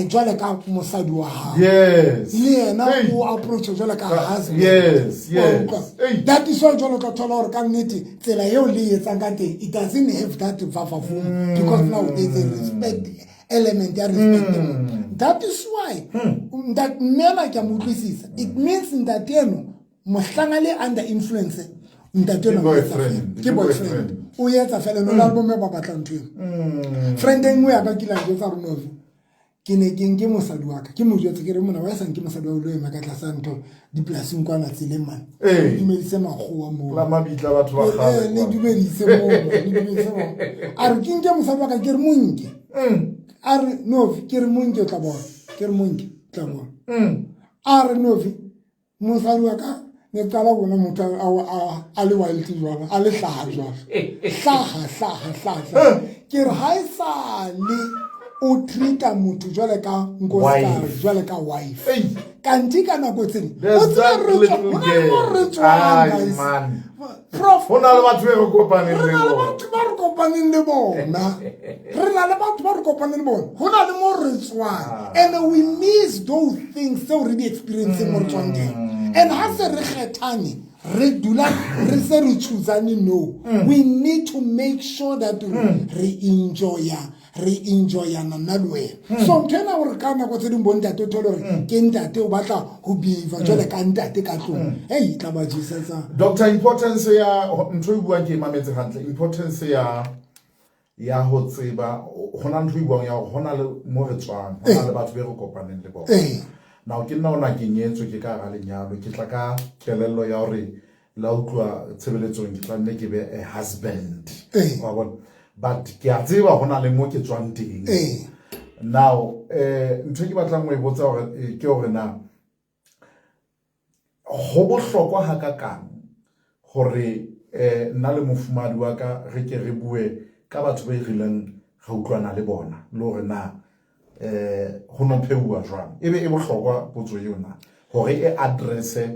jwale ka mosadi wa hao. Yes. Le yena Hey. o approach jwale ka husband. Yes, Wa yes. utlwa? Hey. That is why jwale o tla thola hore ka nnete tsela eo le e etsang ka teng, it doesn't have that vavavoom because now there's a respect element ya respect. That is why that mme ke a mo utlwisisa. It means ntate eno mohlang a le under influence, ntate eno Ke o etsa boyfriend, fela. ke Ke boyfriend. boyfriend. O etsa fela, no na le bomme ba batlang ntho eno. Friend e nngwe ya ka kile a njwetsa hore no, ke ne ke nke mosadi wa ka, ke mo jwetse ke re mona wa sa nke mosadi wa o lo ema ka tlasa ntho dipolasing kwana tseleng mane. Ee. Le dumedise makgowa moo. La mabitla batho ba kgale Le kwana. dumedise moo, le dumedise moo. A re ke nke mosadi wa ka, ke re mo nke. A re no, ke re mo nke o tla bona. Ke re mo nke, o tla bona. A re no, mosadi wa ka ne qala bona motho a le wild jwalo, a le hlaha jwalo. Hlaha, hlaha, hlaha, hlaha. Ke re ha e sale o treat-a motho jwale ka nkosikazi, Wife. jwale ka wife. Ei. Kanti ka nako tse ding, There's o tseba that re tswa, little ho na le mo re girl. tswang, Ai, guys. man. Prof, Ho na le batho be re kopaneng re le na le bona. batho ba re kopaneng le bona. Re na le batho ba re kopaneng le bona. Ho na le mo re tswang. And we miss those things tseo re di experienceng mo re tswang teng. And ha se re kgethane, re dula re se re choosane, no. We need to make sure that re enjoya, re enjoyana nna le wena. So ntho ena hore ka nako tse ding bo ntate o thole hore ke ntate o batla ho behave jwale ka ntate ka tlung. Hei, e tla ba jesetsa. Doctor, importance ya ntho e buang ke e mametse hantle. Importance ya ho tseba hona ntho e buang ya hore hona le mo re tswang, hona le batho be re kopaneng le bona. Now ke nna ona ke nyetswe, ke ka hara lenyalo, ke tla ka kelello ya hore la utlwa tshebeletsong ke tla nne ke be a husband. Wa bona? But ke a tseba hona le mo ke tswang teng. Now, ntho e ke batlang ho e botsa hore, ke hore na ho bohlokwa hakakang hore nna le mofumahadi wa ka re ke re bue ka batho ba rileng re utlwana le bona, le hore na ho no pheuwa jwang. Ebe e bohlokwa potso eo na hore e address-e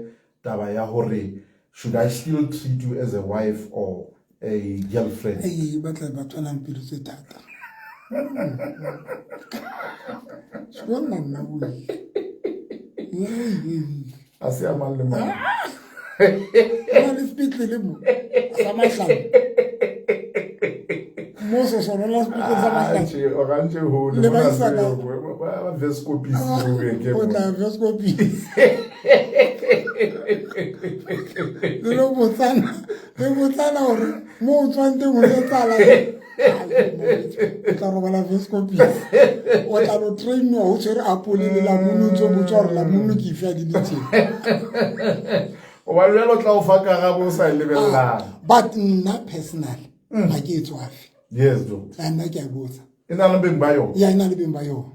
taba ya hore should I still treat you as a wife or a girlfriend? Ei, batla batho ba nang pelo tse thata. Se nna nna boi. Ei, ei. A se a mang le mang. Ho na le sepetlele mo, sa Mahlaba. Mo so sona la sepetlele sa Mahlaba. Atjhe, o ka ntse hole, Le mona ba isa se ka- ba Veskopis mo ke ke O mo. tla Veskopis. Le lo botsana, le botsana hore mo o tswang teng ho etsahala eng. O tla robala Veskopis. O tla lo trainwa ho tshwere apole le lamunu, o ntso botsa hore lamunu ke efe ya di le tjena. Hobane jwale o tla o fa karabo o sa e lebellang. But nna personally, ha ke e tswafe. Yes, doctor. Nna ke a botsa. E na le beng ba yona. Yeah, e na le beng ba yona.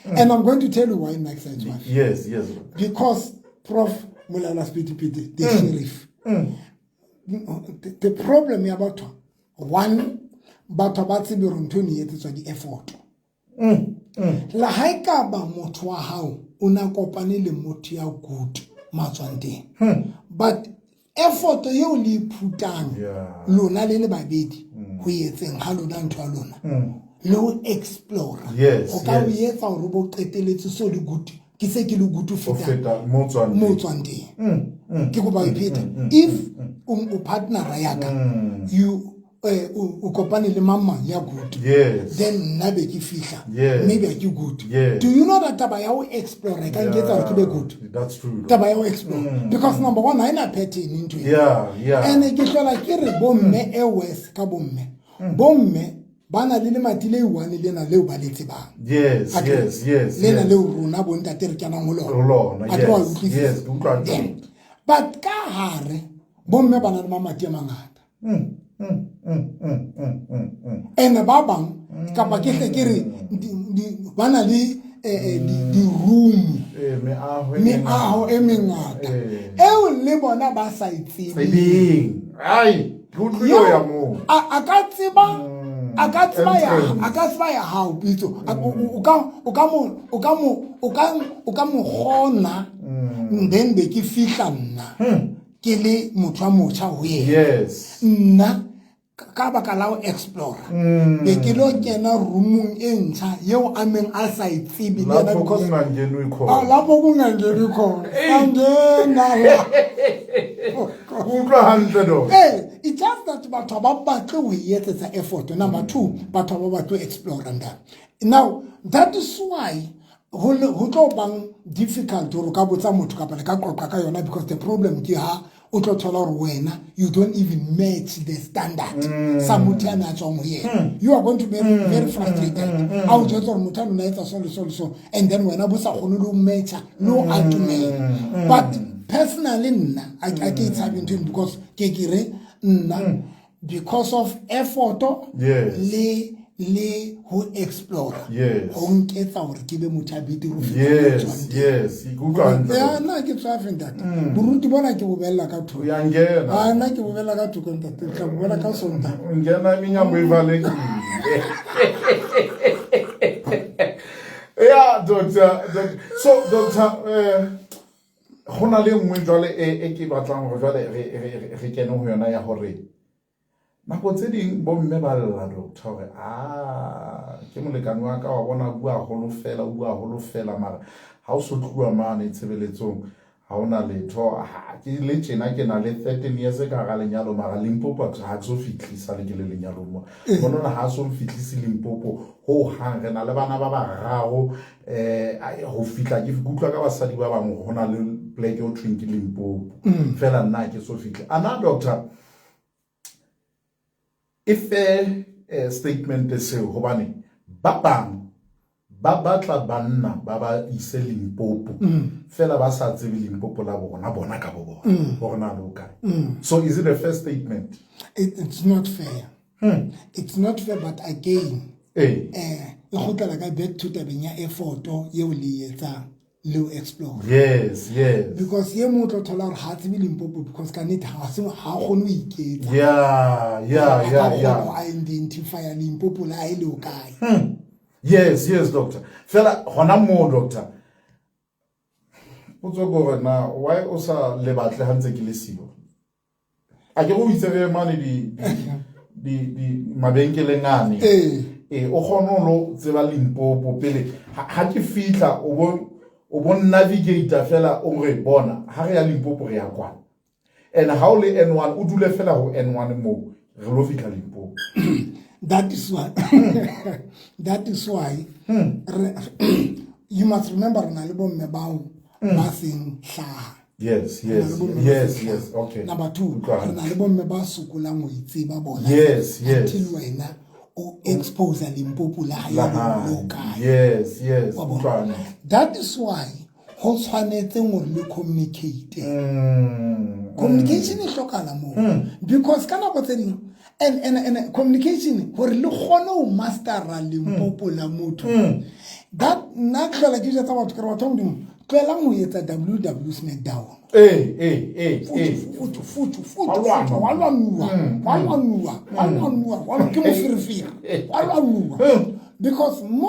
And I'm going to tell you why nna ke sa e tswafe. Yes, yes, doctor. Because Prof Molala Sephethephethe, the sheriff, the problem ya batho, one, batho ba tsebe hore ntho eno e etsetswa di-effort. La ha e ka ba motho wa hao o na kopane le motho ya good matswang teng. But effort eo le iphutang lona le le babedi ho etseng ha lona ntho ya lona le ho explore. Ho ka o etsa hore bo qeteletse so le good, ke se ke le good ho Ho feta feta mo tswang mo teng. tswang teng. Ke kopa ho pheta. If o partnera ya ka, you o kopane le mang mang ya good. Then nna be ke fihla. Maybe ha ke good. Do you know that taba ya ho explore e ka nketsa hore ke be good? That's true. Taba ya ho explore. Because number one, ha ena pattern ntho eo. Yeah, yeah. And ke hlola ke re bomme e worse ka bomme. Bomme Ba na le lemati le one lena leo ba le tsebang. Yes, yes, yes. Lena leo rona bontate re kenang ho lona. Yes, yes, ke utlwa. But ka hare bomme ba na le mamati a mangata. Ene ba bang kapa ke hle ke re ba na le di-room, meaho e mengata eo le bona ba sa e tsebeng. Ai, ke utlwile ya moo. A ka tseba, a ka tseba ya, a ka tseba ya hao pitso. O ka o ka mo o ka mo o ka o ka mo kgona, then be ke fihla nna ke le motho wa motjha ho yena. Nna ka baka la ho explore, be ke lo kena roomong e ntjha eo a neng a sa e tsebe le yena, lapho because kungangenwe Ah, khona. Lapho kungangenwi khona, angena la. Ke utlwa hantle, doc. Ee, it's just that batho ha ba batle ho e etsetsa effort. Number two, batho ha ba batle ho explore nda. Now that is why ho tlo bang difficult hore o ka botsa motho kapa le ka qoqa ka yona, because the problem ke ha o tlo thola hore wena you don't even match the standard sa motho a ne a tswang ho yena. You are going to be very frustrated a o jwetsa hore motho a nona etsa so le so le so, and then wena bo sa kgone le ho matcha le ho atomela. But personally nna a ke e tshabe ntho eno, because ke re nna because of effort le ho explore ho nketsa hore ke be motho a betere ho feta mo tswang teng. Yes, ke utlwa hantle. Ya, nna ke tswafe ntate. Boruti bona ke bo bella ka thoko. Uyangena. Ah, nna ke bo bella ka thoko ntate, ke tla bo bella ka Sontaha. Ungena iminyango ivalekile. Yeah, doctor, doctor. So doctor, go na le nngwe jwale e ke batlang hore jwale re kene ho yona ya hore nako tse ding bomme ba lla, doctor, hore a ke molekane wa ka wa bona bua haholo fela, o bua haholo fela, mara ha o so tluwa mane tshebeletsong ha ona letho. Ha ke le tjena, ke na le 13 years ka hara lenyalo, mara Limpopo ha ke so fihlisa le ke le lenyalong mo bona ha so mfihlise Limpopo ho hang. Re na le bana ba bararo, ho fihla ke utlwa ka basadi ba bang ho na le pleke o thweng ke Limpopo, fela nna ha ke so fihle. Ana doctor, e fair statement seo, hobane ba bang ba batla banna ba ba ise Limpopo, fela ba sa tsebe Limpopo la bona ka bo bona hore na le kae? So is it a fair statement? It's not fair. It's not fair, but again, e kgutlela ka back to tabeng ya effort eo le e etsang le ho explore. Because ye mong o tlo thola hore ha a tsebe Limpopo because ka nnete ha se ha kgone ho iketsa. A ka kgona ho identify Limpopo la hae le ho kae. Yes, doctor. Fela hona moo, doctor, potso ke hore na why o sa le batle ha ntse ke le siyo? A ke go itse re mane di mabenkeleng ane. O kgone ho lo tseba Limpopo pele ha ke fihla, o bo navigate fela, o re bona ha re ya Limpopo re ya kwana. And ha o le N1, o dule fela ho N1 moo re lo fihla Limpopo. That is why you must remember re na le bomme bao ba seng hlaha. Re na le bomme ba seng hlaha. Number two, Utlwa re na le bomme ba sokolang ho itseba bona until wena o expose Limpopo la hae La le hae. ho kae. Yes. Wa bona? Utlwa hantle. That is why ho tshwanetseng hore le communicate. Communication e hlokahala moo, because ka nako tse ding and communication hore le kgone ho mastera Limpopo la motho. That nna ke hlola ke jwetsa batho, ke re batho ba Modimo, tlohelang ho etsa WW Smackdown. Eh. Futu futu futu. Wa lwana. Futu, wa lwanuwa, wa lwanuwa, wa lwanuwa, ke moferefere, wa lwanuwa, because mo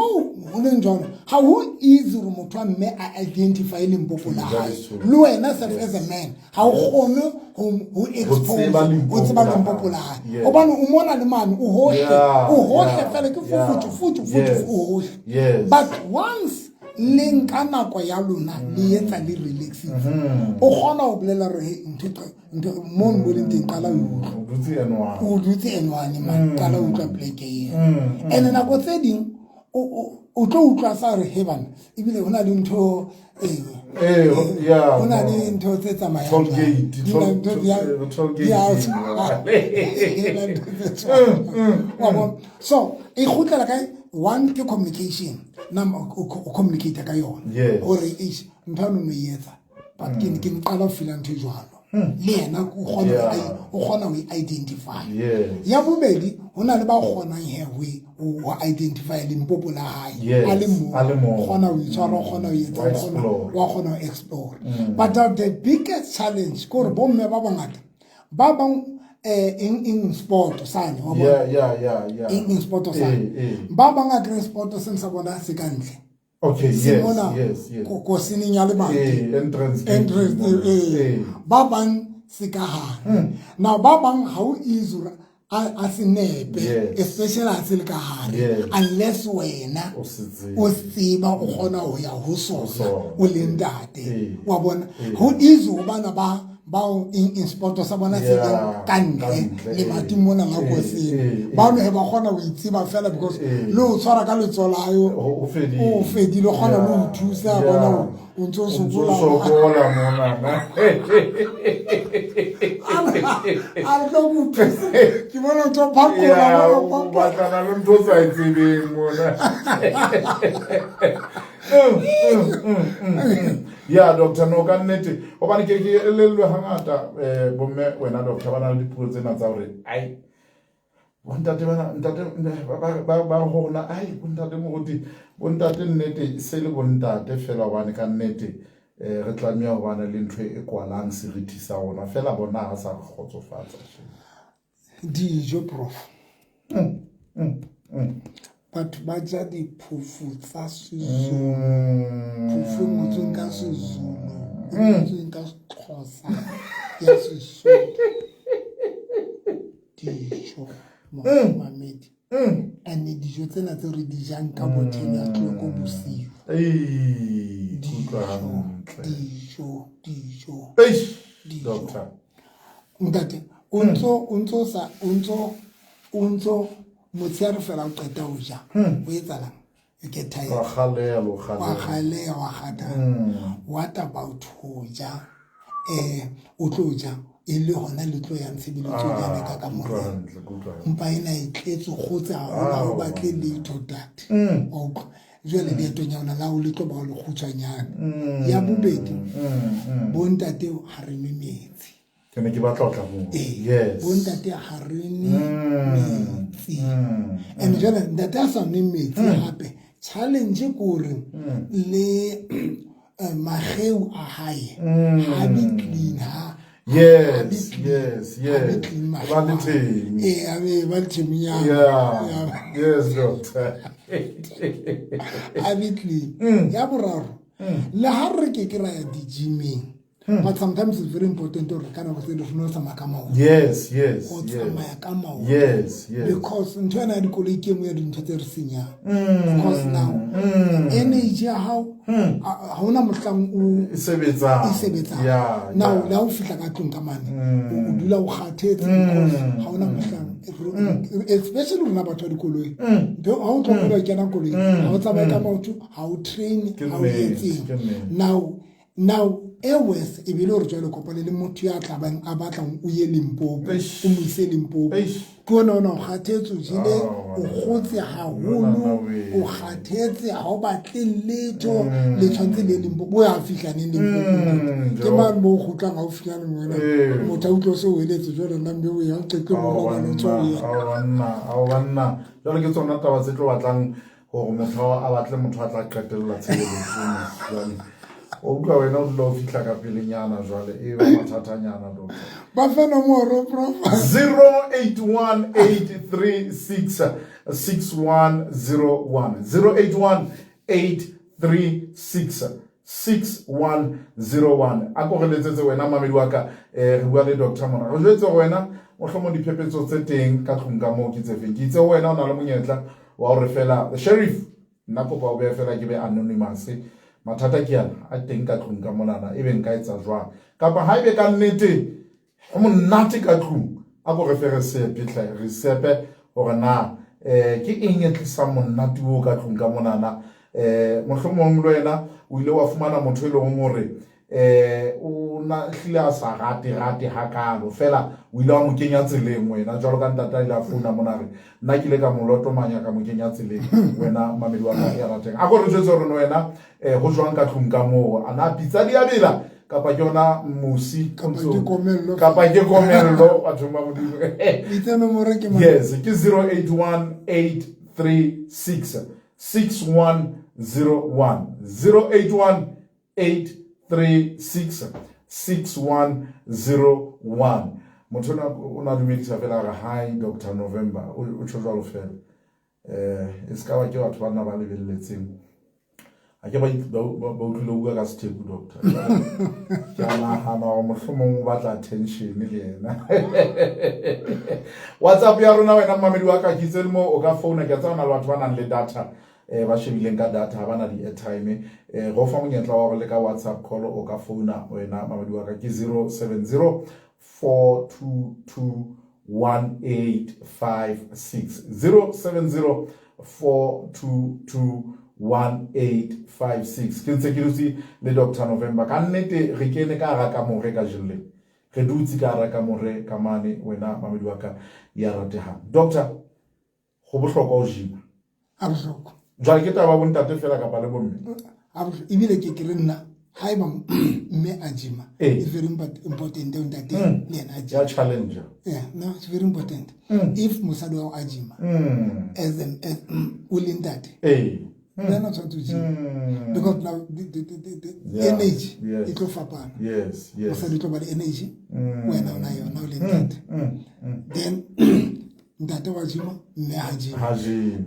ho leng jwalo ha ho easy hore motho wa mme a identify Limpopo la That hae. is true. Le wena self as a man ha o kgone ho expose Tseba Limpopo ho tseba la Limpopo hae. la hae, hobane o mona le mane o hohle, o hohle fela ke futu futu futu, o hohle. But once le nka nako ya lona le etsa le relaxitse, o kgona ho bolela hore hey, ntho mo mo leng teng, qala o utlwa. O dutse N1. O dutse N1 man, qala o utlwa pleke eo. And nako tse ding o tlo utlwa sa re he bana, ebile ho na le ntho Eh, yeah, Ho na no. le ntho tse tsamayang Toll jwale. gate, Di na ntho toll di a gate. tshwana. Di na ntho tse tshwanang. Wa bona? So e kgutlela kae? One ke communication. Number o communicate ka yona. Yes. Hore eish ntho eno no e etsa. But ke nqala ho feela ntho e jwalo. Le yena o kgona o kgona ho identify. Yes. Ya bobedi ho na le ba kgonang he ho ho identify limpopo la hae. Yes, A le mong. a le mong. O kgona ho itshwara, o kgona ho etsa, Wa o kgona explore. wa kgona ho explore. But the biggest challenge ke hore bomme ba bangata ba bang eng sport sane wa bona. Yeah. Eng sport sane. Eh, eh. Ba bang a kry sport seng sa bona se ka ntle. Okay, Se yes, mona yes, yes. kosineng ya lebati. Eh, entrance gate. Entrance, eh, Eh. ba bang se ka hare. Now ba bang ha o easy hore a se nepe, Yes. especially ha se le ka hare, Yes. unless wena O se tseba. o tseba o kgona ho ya ho sona sona. o le ntate. Eh. Wa bona Eh. ho easy ho bana ba bao eng sport sa bona se leng Yeah, ka ntle ka ntle, lemati eh. mona la Eh, koseng. eh, eh. Ba no he ba kgona ho itseba fela because Eh. le ho tshwara ka letsoho la hae O fedile. o fedile, o kgona le ho Yeah, thusa yeah. bona o ntso o O ntso sokola. sokola monana. A re tlo go thusa ke bona o ntso phakola Yeah, mona, o phakola. batlana le ntho o sa e tsebeng mona. Ya doctor, no ka nnete hobane ke ke elellwe hangata bomme wena doctor ba na le dipuo tsena tsa hore ai bontate bana ntate ba ho rona ai bontate moruti bontate nnete se le bontate fela hobane ka nnete re tlameha ho bana le ntho e kwalang seriti sa rona fela bona ha sa re kgotsofatsa. Dijo prof. Batho ba ja diphofu tsa Sezulu. Phofu e ngotsweng ka Sezulu, e ngotsweng ka Sexhosa ya Sesotho. Dijo mamedi. And dijo tsena tseo re di jang ka bo 10 o'clock bosiu. Ei, ke utlwa hantle. Dijo, dijo. Eish, Dijo. doctor. Ntate, o ntso motshehare fela o qeta ho ja. O etsahalang? You get tired. Wa kgaleha le ho Wa kgaleha. kgaleha, wa kgathala. What about ho ja? O tlo ja e le hona le tlo yang tshebeletso ya ka Ah, ka ke utlwa morao. hantle, ke utlwa hantle. Mpa ena e tletse kgotse haholo, ha o batle letho ntate. Wa utlwa? Jwale leetong ya hona la ho le tlo ba o le kgutshwanyane. Ya bobedi, bontate ha re nwe metsi. Ke ne ke batla ho tla moo. Ee, Yes. bontate ha re nwe metsi. And jwale ntate a sa nwe metsi hape, challenge ke hore le mageu a hae ha be clean ha. Yes, yes, Ha be yes. clean Ba mageu le a hae. teng. Ee, a be ba le teng-nyana. Yeah. Yeah. Yes, doctor. A be clean. Ya boraro, le ha re ke ke ra ya di-gym-eng, but sometimes it's very important hore ka nako tse ding re no tsamaya ka maoto. Yes, yes, Ho yes. tsamaya ka maoto. Yes, yes. Because ntho ena ya dikoloi ke e nngwe ya dintho tse re senyang. Because now, energy ya hao, ha hona mohlang o E sebetsang. e sebetsang. Yeah, Now, yeah. le ha o fihla ka tlung ka mane, o dula o kgathetse because ha hona mohlang, especially rona batho ba dikoloi. Ntho ha o tloha o kena koloing, ha o tsamaye ka maoto, ha o train, Ke ha o nnete, etseng. ke nnete. Now, e worse e bile hore jwale kopane le motho ya tla bang a batlang o ye Limpopo, Eish. o mo ise Limpopo. Eish. Ke ona ona o kgathetse, o jele, Ah, o kgotse haholo, Nna we. o kgathetse, ha o batle letho, le tshwanetse le ye Limpopo. O ya fihla neng Limpopo? Ke Jo. mang moo o kgutlang ha o fihla le wena? Ee. Motho a utlwa o se o eletse jwale nna mme o ya, o qete Ao mo robala, o tswa o banna, ya. ao banna, ao banna. Jwale ke tsona taba tse tlo batlang hore motho a batle motho a tla qetella tshebeletso jwale. O utlwa wena o dula o fihla ka pelenyana jwale, e ba mathatanyana doctor. Ba fe nomoro, prof. 0818366101. 0818366101. A ko re letsetse wena mamedi wa ka, re bua le doctor mona. Re jwetse hore wena mohlomong diphephetso tse teng ka tlung ka moo ke tse feng. Ke itse wena o na le monyetla wa hore fela sheriff nna kopa o behe fela ke be anonymous. Mathata ke ana a teng ka tlung ka monana, ebe nka etsa jwang? Kapa haebe ka nnete ho monate ka tlung, a ko re fe recipe hle, recipe hore na ke eng e tlisang monate oo ka tlung ka monana. Mohlomong le wena o ile wa fumana motho e leng hore o na hlile a sa rate rate hakalo, fela o ile wa mo kenya tseleng wena, jwalo ka ntate a ile a founa mona re nna ke ile ka mo lotomanya ka mo kenya tseleng. Wena mamedi wa ka ya rateng, a ko re jwetse hore wena ho jwang ka tlung ka moo, a na pitsa di a bela kapa ke yona mosi kapa ke komello bathong ba Modimo? Itse nomoro ke mang? Yes, ke 081 836 6101, 081 836 6101. Motho o na dumedisa fela a re, "Hi Dr November." O tjho jwalo fela, e se ka ba ke batho ba nna ba lebelletseng a ke ba utlwile o bua ka sethepu, doctor. Ke a nahana gore mohlomong o batla attention le yena. WhatsApp ya rona, wena mmamedi wa ka, ke itse le mo o ka founa. Ke a tseba na le batho ba nang le data, ba shebileng ka data, ha bana di-airtime. Go fa monyetla wa gore le ka WhatsApp call o ka founa. Wena mamedi wa ka, ke 070 422 1856, 070 422 1856. Ke ntse ke dutse le Dr November. Ka nnete re kene ka hara kamore ka jelle, re dutse ka hara kamore ka mane. Wena mamedi wa ka ya ratehang, doctor, go bohlokwa ho gym? A bohlokwa. Jwale ke taba bontate fela kapa le bomme? Ebile ke re nna haeba mme a gyma, it's very important ntate le yena a ya challenge. Yeah, no, it's very important. If mosadi wa a gyma, as o le ntate, le yena o tshwanetse o gyma, because now the energy e tlo fapana. Mosadi o tlo ba le energy, wena o na yona o le ntate. Then ntate wa gyma, mme ha gyma,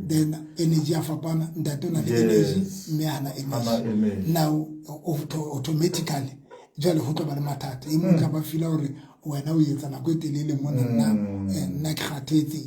then energy ya fapana. Ntate o na le energy, mme hana energy. Now automatically jwale ho tlo ba le mathata. E mong tla ba feela hore wena o etsa nako e telele mona, nna ke kgathetse.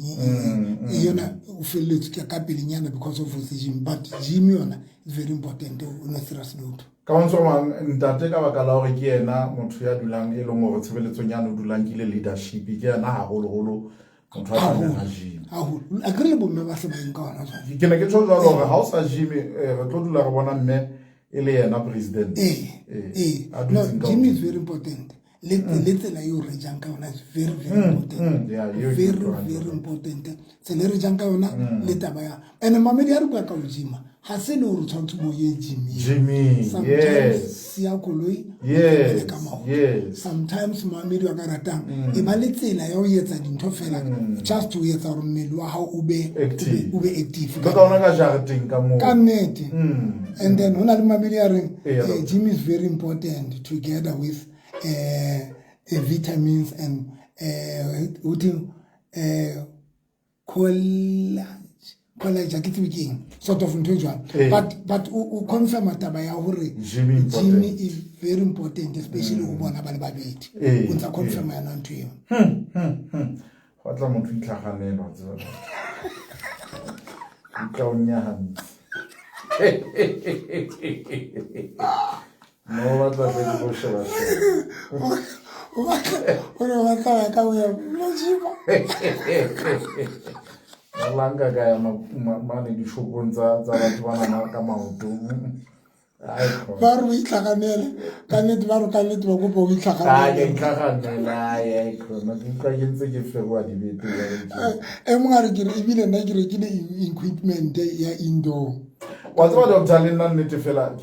E yona o felletswe ke ka pelenyana because of se gym. But gym yona is very important on a serious note. Ka mantswe a mang, ntate, ka baka la hore ke yena motho ya dulang e leng hore tshebeletsong yane o dulang ke le leadership, ke yena haholoholo motho a tlamehang a gym. Haholo. A kere le bomme ba se ba eng ka hona jwale. Ke ne ke tjho jwalo hore ha o sa gym, re tlo dula re bona mme e le yena president. Ee, no, gym is very important. Le tsela eo re jang ka yona is very, very important. Very, very important tsela e re jang ka yona le taba ya and mamedi ya re bua ka ho gyma, ha se le hore tshwanetse bo ye gyming. Sometimes siya koloi ka maoto. Sometimes mamedi wa ka ratang, e ba le tsela ya ho etsa dintho fela, just ho etsa hore mmele wa hao o be active. Ka ona ka jareteng ka moo. Ka nnete. And then ho na le mamedi ya reng gym is very important together with vitamins and uthi college, ke tsebe ke eng, sort of ntho e jwalo. But o confirma taba ya hore gym is very important, especially ho bona ba le babedi. O ntsa confirma yona ntho eo. Go tla motho itlhaganelo, tseba utlwa o nyahamisa no batla tle ke go sheba. O ne batla ya ka o ya lo gyma. Lanka ka ya mane dishopong tsa batho ba nana ka maoto. Ba re o itlhaganele ka nnete, ba re ka nnete ba kopa o itlhaganele. Itlhaganele khona ke utlwa ke ntse ke feroa dibete. E mongwe a re ke re ebile nna ke rekile equipment ya indoor. Wa tseba, doctor, le nna nnete fela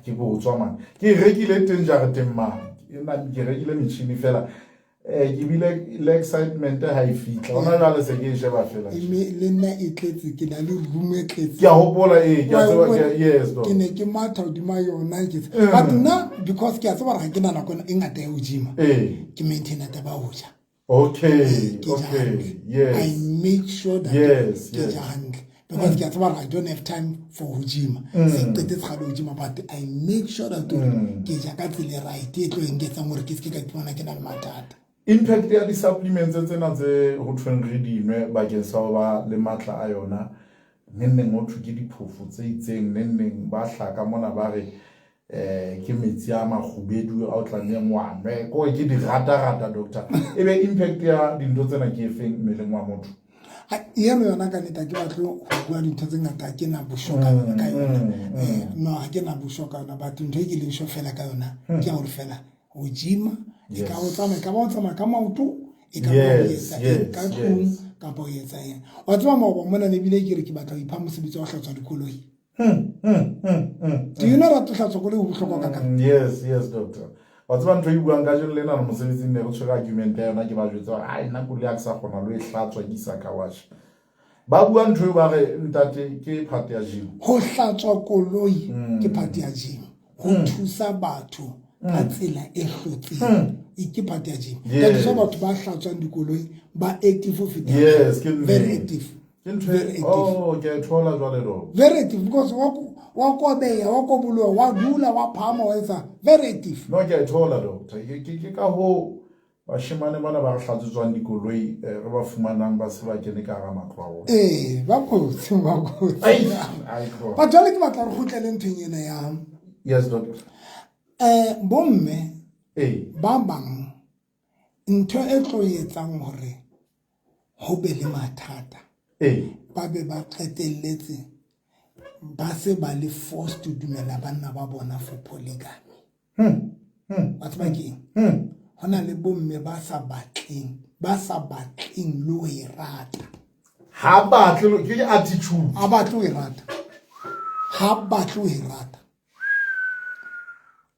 ke botswa mane, ke e rekile teng jareteng mane, ke rekile metšhini fela, ke bile le excitement ha e fitlha ona jwale, se ke e sheba fela. Le nna e tletse, ke na le room e tletse. Ke a hopola, ee, ke a tseba, yes. Ke ne ke matha hodima yona ke, but nna because ke a tseba gore ga ke na nako e ngata ya ho gyma, ke maintaina taba ho ja. I make sure that ke ja hantle because ke a tseba gore I don't have time for ho gyma, se qetetse kgale ho gyma, but I make sure that ke ja ka tsela e right e tlo engetsang gore ke se ke ka iphumana ke na le mathata. Impact ya di-supplements tsena tse ho thweng re dinwe bakeng sa ho ba le matla a yona, neng neng ho thwe ke diphofo tse itseng, neng neng ba hlaka mona ba re ke metsi a makgubedu a o tlamehang wa nwe, kore ke di rata-rata, doctor, ebe impact ya dintho tsena ke efeng mmeleng wa motho? Eno yona ka nnete ha ke batle ho bua dintho tse ngata, ha ke na bosho ka yona. No, ha ke na bosho ka yona, but ntho e ke leng sure fela ka yona ke ya hore fela ho gym-a, e ka o tsamaya, e ka ba o tsamaya ka maoto, e ka ba o etsa eng ka tlung kapa o etsa eng. Wa tseba maoba mona ne ebile ke re ke batla ho ipha mosebetsi wa ho hlatswa dikoloi. Do you know that ho hlatswa koloi ho bohlokwa ka kang? Yes, yes, doctor. Wa tseba ntho e buang kajeno lena re mosebetsing ne re tshwere argument ya yona, ke ba jwetsa hore ai nna koloi ha ke sa kgona lo e hlatswa ke isa car wash. Ba bua ntho eo ba re ntate ke part ya gym. Ho hlatswa koloi ke part ya gym. Ho thusa batho ka tsela e hlotseng ke part ya gym. That is why batho ba hlatswang dikoloi ba active ho feta. Yes, ke nnete. Very active. Ke ntho Very active. Oh, ke a e thola jwale do. Very active because wa kobeya, wa koboloha, wa dula, wa phahama, wa etsa. Very active. No, ke a e thola doctor. Ke ka hoo bashemane bana ba re hlatswetswang dikoloi, re ba fumanang ba se ba kene ka hara matlo a bona. Ee, ba kotsi, ba kotsi. Ai, ai, tloha. But jwale ke batla re kgutlele nthong ena ya Yes, doctor. Bomme Ee. ba bang ntho e tlo etsang hore ho be le mathata. Ee. Ba be ba qetelletse ba se ba le forced to dumela banna ba bona for polygamy. Wa tseba ke eng? Ho na le bomme ba sa batleng, ba sa batleng le ho e rata. Ha batle lo, ke attitude. Ha batle ho e rata. Ha batle ho e rata.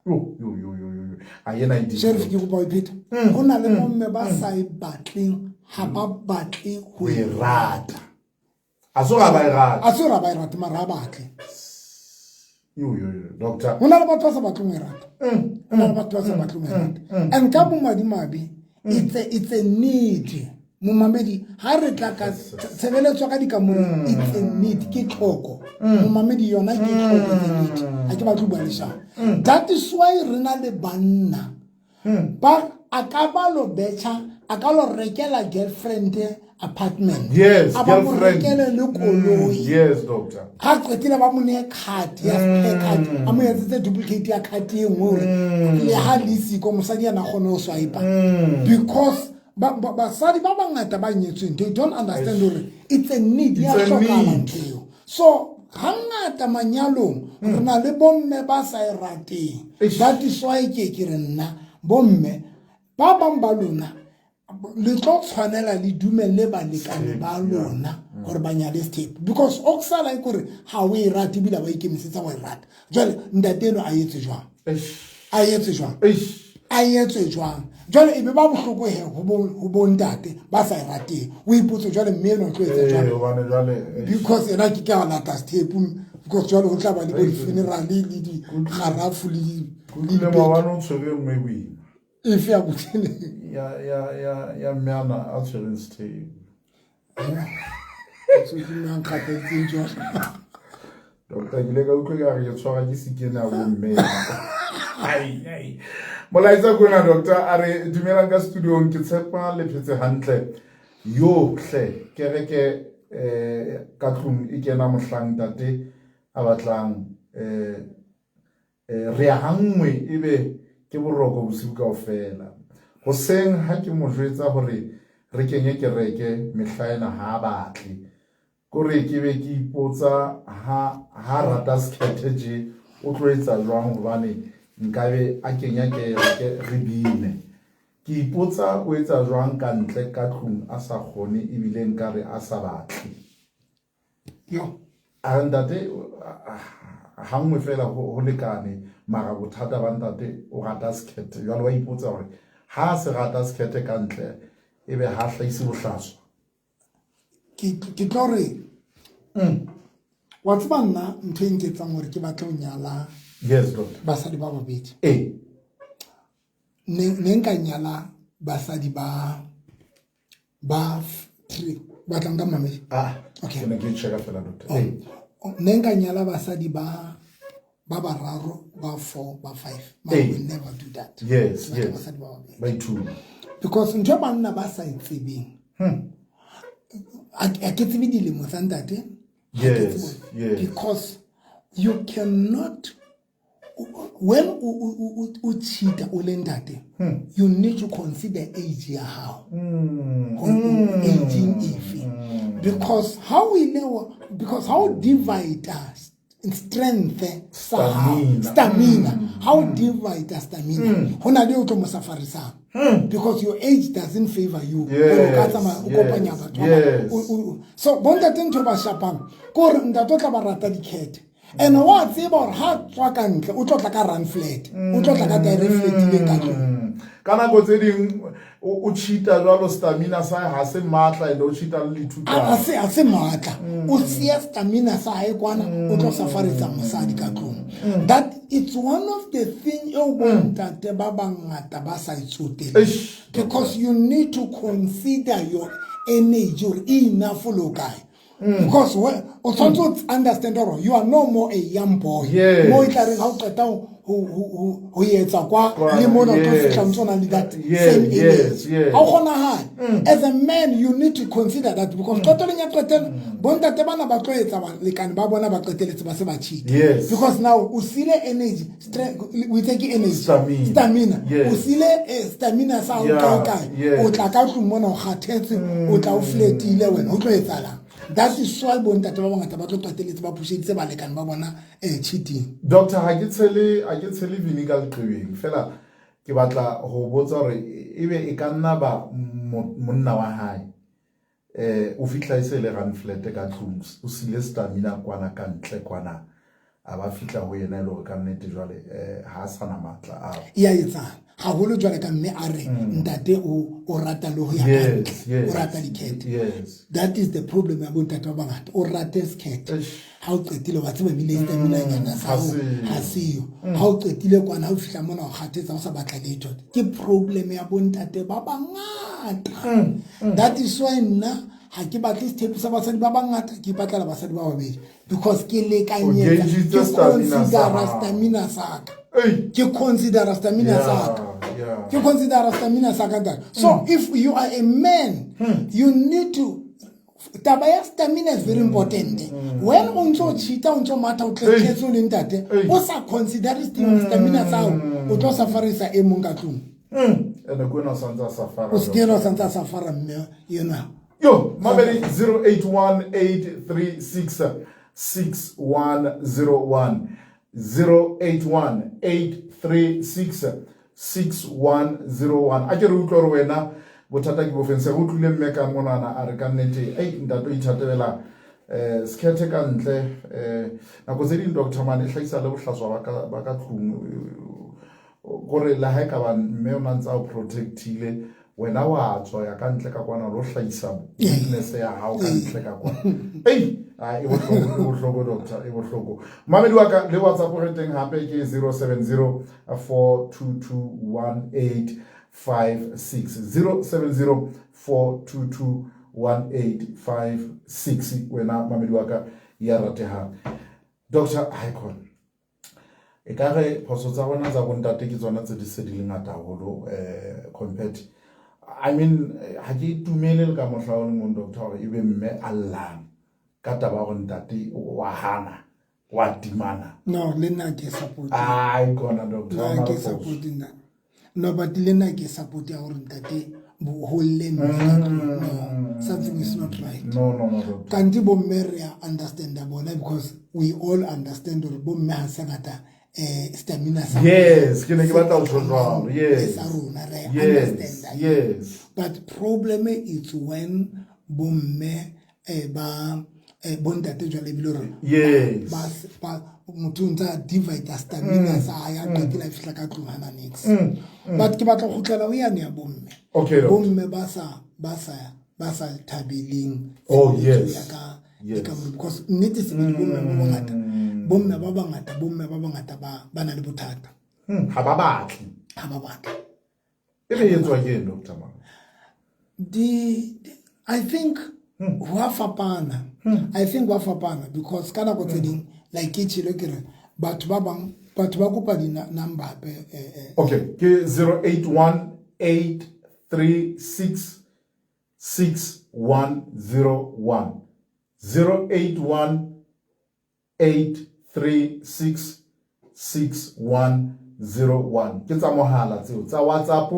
Yo, yo, yo, yo, yo, yo. A yena e di. Sheriff, ke kopa o iphete. Ho na le bomme ba sa e batleng, ha ba batle ho e rata. A so ga ba e rata. A so ga ba e rata, mara ha batle. Yo, yo, yo, doctor. Ho na le batho ba sa batleng ho e rata. Ho na le batho ba sa batleng ho e rata. And ka bomadimabe, it's a need. Momamedi, ha re tla ka tshebeletso ka dikamoreng, it's a need, ke tlhoko. Momamedi yona ke tlhoko, it's a need. Ha ke batle ho bua leshano. That is why re na le banna. Ba a ka ba lo betjha, a ka lo rekela girlfriend apartment. Yes, A ba mo girlfriend. rekele le koloi. Yes, doctor. Ha qetile ba mo nehe card ya spare card, a mo etsetse duplicate ya card e nngwe hore le ha le siko mosadi yena a kgone ho swipe. Because basadi ba bangata ba nyetsweng, they don't understand hore it's a need, ya It's a hlokahala need. ntho eo. So hangata manyalong re na le bomme ba sa e rateng. Eish. That is why ke re nna bomme ba bang ba lona le tlo tshwanela le dumelle balekane ba lona hore ba nyale sethepu, because o sala e kore ha o e rate ebile ha ba ikemisetsa ho e rata. Jwale ntate eno a etse jwang? Eish. A etse jwang? Eish. A etswe jwang? Jwale e be ba bohloko he ho bo ntate ba sa e rateng. O ipotse jwale mme eno o tlo etsa Ee, jwang? hobane jwale, eish. Because yena ke ka lata sethepu, because jwale ho tla ba le bo Eish. di-funeral le di-kgarafu le di- Kutlwile le di- maobane o tshwere e nngwe boima. Efe ya botlhele? Ya mme ana a tshwereng sethepu. So ke mme a nkgathatseng jwale. Doctor, ke ile ka utlwa ka re ke tshwara ke sikene ya bomme. Ai, ai. Molaetsa ke ona, doctor, a re dumelang ka studiong, ke tshepa le phetse hantle. Yo hle, kereke ka tlung e kena mohlang ntate a batlang, re ya hanngwe ebe ke boroko bosiu kaofela. Hoseng ha ke mo jwetsa hore re kenye kereke mehla ena ha a batle. Kore ke be ke ipotsa ha rata sekhethe tje o tlo etsa jwang hobane nkabe a kenya kereke re bine. Ke ipotsa o etsa jwang ka ntle ka tlung a sa kgone ebile nkare a sa batle. Yo. A re ntate, ha nngwe fela ho lekane, mara bothata ba ntate o rata sekhethe. Jwale wa ipotsa hore ha se rata sekhethe ka ntle ebe ha hlahise bohlaswa. Ke tlo re, wa tseba nna ntho e nketsang hore ke batle ho nyala Yes, doctor. basadi ba babedi. Ee. Ne nka nyala basadi ba three. Batlang ka mamedi? Ah, Okay. Ke ne ke checka fela, doctor. Oh. Ee. Ne nka nyala basadi ba bararo, ba 4, ba 5. But Ee. we never do that. Yes, Ke batla yes. basadi ba babedi. Ba ithuta. Because ntho e banna ba sa e tsebeng. A ke tsebe dilemo tsa ntate. Ha ke Yes, tsebe. yes. Because you cannot When o cheat-a o le ntate, you need to consider age ya hao, hore o aging efe, because how we know, because how divide strength sa hao, Stamina. Stamina, how divide stamina, ho na le o tlo mo safarisang, because your age doesn't favor you hore o ka tsamaya o kopanya batho ba bang. So bontate, ntho e ba shapang ke gore ntate o tla ba rata dikhethe, and wa tseba gore ha tswa ka ntle o tlo tla ka run flat, o tlo tla ka taere flatileng ka tlong. Ka nako tse ding o cheat-a jwalo, stamina sa hae ha se matla, and o cheat-a le A dithutwana. Se a se matla, o siya stamina sa hae kwana, o tlo safaretsa mosadi ka tlong. That it's one of the thing eo bontate ba bangata ba sa e tsoteleng, Eish. because you need to consider your energy gore e enough le o kae, because o tshwanetse o understand gore you are no more a young boy, mo e tla reng ha o qeta ho etsa kwa Kwa, le mona o tlo fihla ntse o na le that same energy. Ha o kgonahale. As a man, you need to consider that, because qetelong ya qetelo bontate bana ba tlo etsa balekane ba bona ba qeteletse ba se ba cheat, because now o sile energy, o itse ke energy. Stamina. Stamina. O sile stamina sa hao kae kae. O tla ka tlung mona o kgathetse, o tla o flatile, wena o tlo etsalang? That is why bontate ba bangata ba tlo qeteletse ba pusheditse balekane ba bona cheating. Doctor, ha ke tshele vinegar leqebeng fela, ke batla ho botsa hore ebe e ka nna ba monna wa hae o fihla e se le run flat ka tlung, o sile stamina kwana ka ntle kwana, a ba fihla ho yena e le hore ka nnete jwale ha a sana matla ao. E ya etsang haholo jwale ka mme a re ntate o rata le ho ya ka ntle, o rata dikhethe. That is the problem ya bontate ba bangata, o rate sekhethe. Ha o qetile, wa tseba ebile stamina nyana sa Ha hao seyo. Ha seyo. Ha o qetile kwana, ha o fihla mona o kgathetse, o sa batla letho. Ke problem ya bontate ba bangata. That is why nna ha ke batle sethepu sa basadi ba bangata, ke ipatlela basadi ba babedi, because ke lekanyetsa, O gaugitse ke stamina sa considera hao. stamina sa ka. Ei. Ke considera stamina sa ka. Ke considera stamina sa ka, ntate. So if you are a man, you need to, taba ya stamina is very important. When o ntso o cheat-a, o ntso matha, o tletse o le ntate, Ei. o sa consider stamina sa hao, o tlo safarisa e mong ka tlung. Ene ko wena o santse a safara. O se ke o santse a safara mme enwa. Yo, mamedi, 081 836 6101, 081 836 6101. A ke re utlwe gore wena bothata ke bofeng. Se re utlwile mme ka monana a re ka nnete ei ntate o ithatebela sekhethe ka ntle. Nako tse ding, doctor mane, e hlahisa le bohlaswa ba ka tlung, kore le ha e ka ba mme o na ntse a o protectile, wena wa tswa ya ka ntle ka kwana, o lo hlahisa weakness ya hao ka ntle ka kwana. Ei, a e bohloko, e bohloko, doctor, e bohloko. Mamedi wa ka, le WhatsApp re teng hape ke 070 422 1856, 070 422 1856. Wena mamedi wa ka ya ratehang, Dr Icon, e ka re phoso tsa rona tsa bontate ke tsona tse di se di le ngata haholo compared, I mean, ha ke itumele le ka mohla o le mong, doctor, hore ebe mme a llang ka taba ya hore ntate wa hana, wa timana. No, le nna ke support. Ai kona, doctor, No, o na ke le phoso. support nna. No, but le nna ke support ya hore ntate ho lle mme ka tlung. No, something is not right. No, doctor. Kanti bomme re a understanda bona, because we all understand hore bomme ha se ngata stamina sa Yes, ke ne ke batla ho tjho jwalo. le sa rona re understand. But problem is when bomme ba bontate jwale ebile hore ba motho o ntse a divide stamina sa hae, a qetile a fihla ka tlung hana niks. But ke batla ho kgutlela ho yane ya bomme. Okay, doctor. Bomme ba sa thabeleng tshebeletso ya ka ka moo, because nnete sebele bomme ba bangata, bomme ba bangata, bomme ba bangata ba na le bothata. Ha ba batle. Ha ba batle. E be e etswa ke eng, doctor ma? I think ho a fapana. I think ho a fapana because ka nako tse ding, like ke tjhelo ke re batho ba bang, batho ba kopa di number hape Okay, ke 081 836 6101, 081 836 6101. Ke tsa mohala tseo. Tsa WhatsApp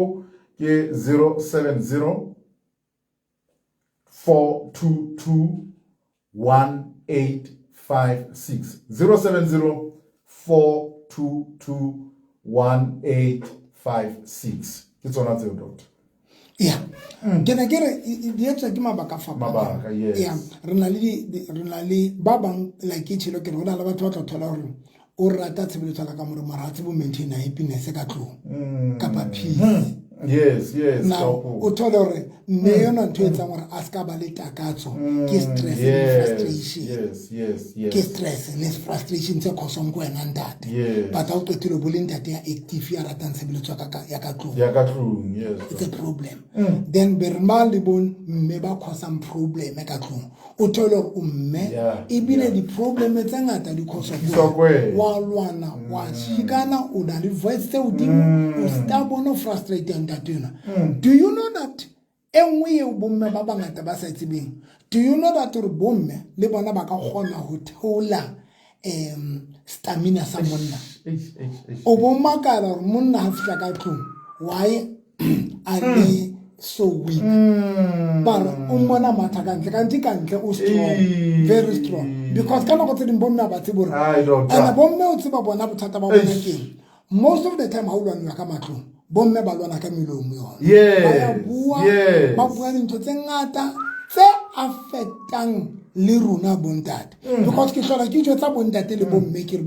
ke 070 422 1856. 070 422 1856. Ke tsona tseo, doctor. Ya, ke ne ke re di etswa ke mabaka a fapaneng. Mabaka, yes. Ya, re na le re na le ba bang, like ke tjhelo ke re ho na le batho ba tla thola hore o rata tshebeletso ya ka kamore, mara ha tsebe ho maintain happiness ka tlung kapa peace. Yes. Now o thole hore mme yona ntho e etsang hore a ska ba le takatso ke stress le frustration. Yes. Ke stress le frustration tse khosong ko wena ntate. But ha o qetile o bo le ntate ya active ya ratang tshebeletso ya ka tlung. Ya ka tlung, yes. It's a problem. Then be re ma le bon mme ba khosang problem ka tlung. O thole hore o mme ebile di-problem tse ngata di khoswa Di ko wena. Wa lwana, wa shikana, o na le voice tse hodimo, o stubborn, o frustrate ntate enwa. Do you know that e nngwe eo bomme ba bangata ba sa e tsebeng? Do you know that hore bomme le bona ba ka kgona ho theola stamina sa monna? Eish, eish, eish. O bo makala hore monna ha fihla ka tlung, why a le so weak? Ba re o mmona matha ka ntle, kanthe ka ntle o strong, very strong. Because ka nako tse ding bomme ha ba tsebe hore Ai, doctor. and bomme o tseba bona bothata ba bona Eish. keng. Most of the time ha o lwaniwa ka matlong, bomme ba lwana ka melomo yona. Ba ya bua, ba bua dintho tse ngata tse affectang le rona bontate. Because ke hlola ke jwetsa bontate le bomme, ke re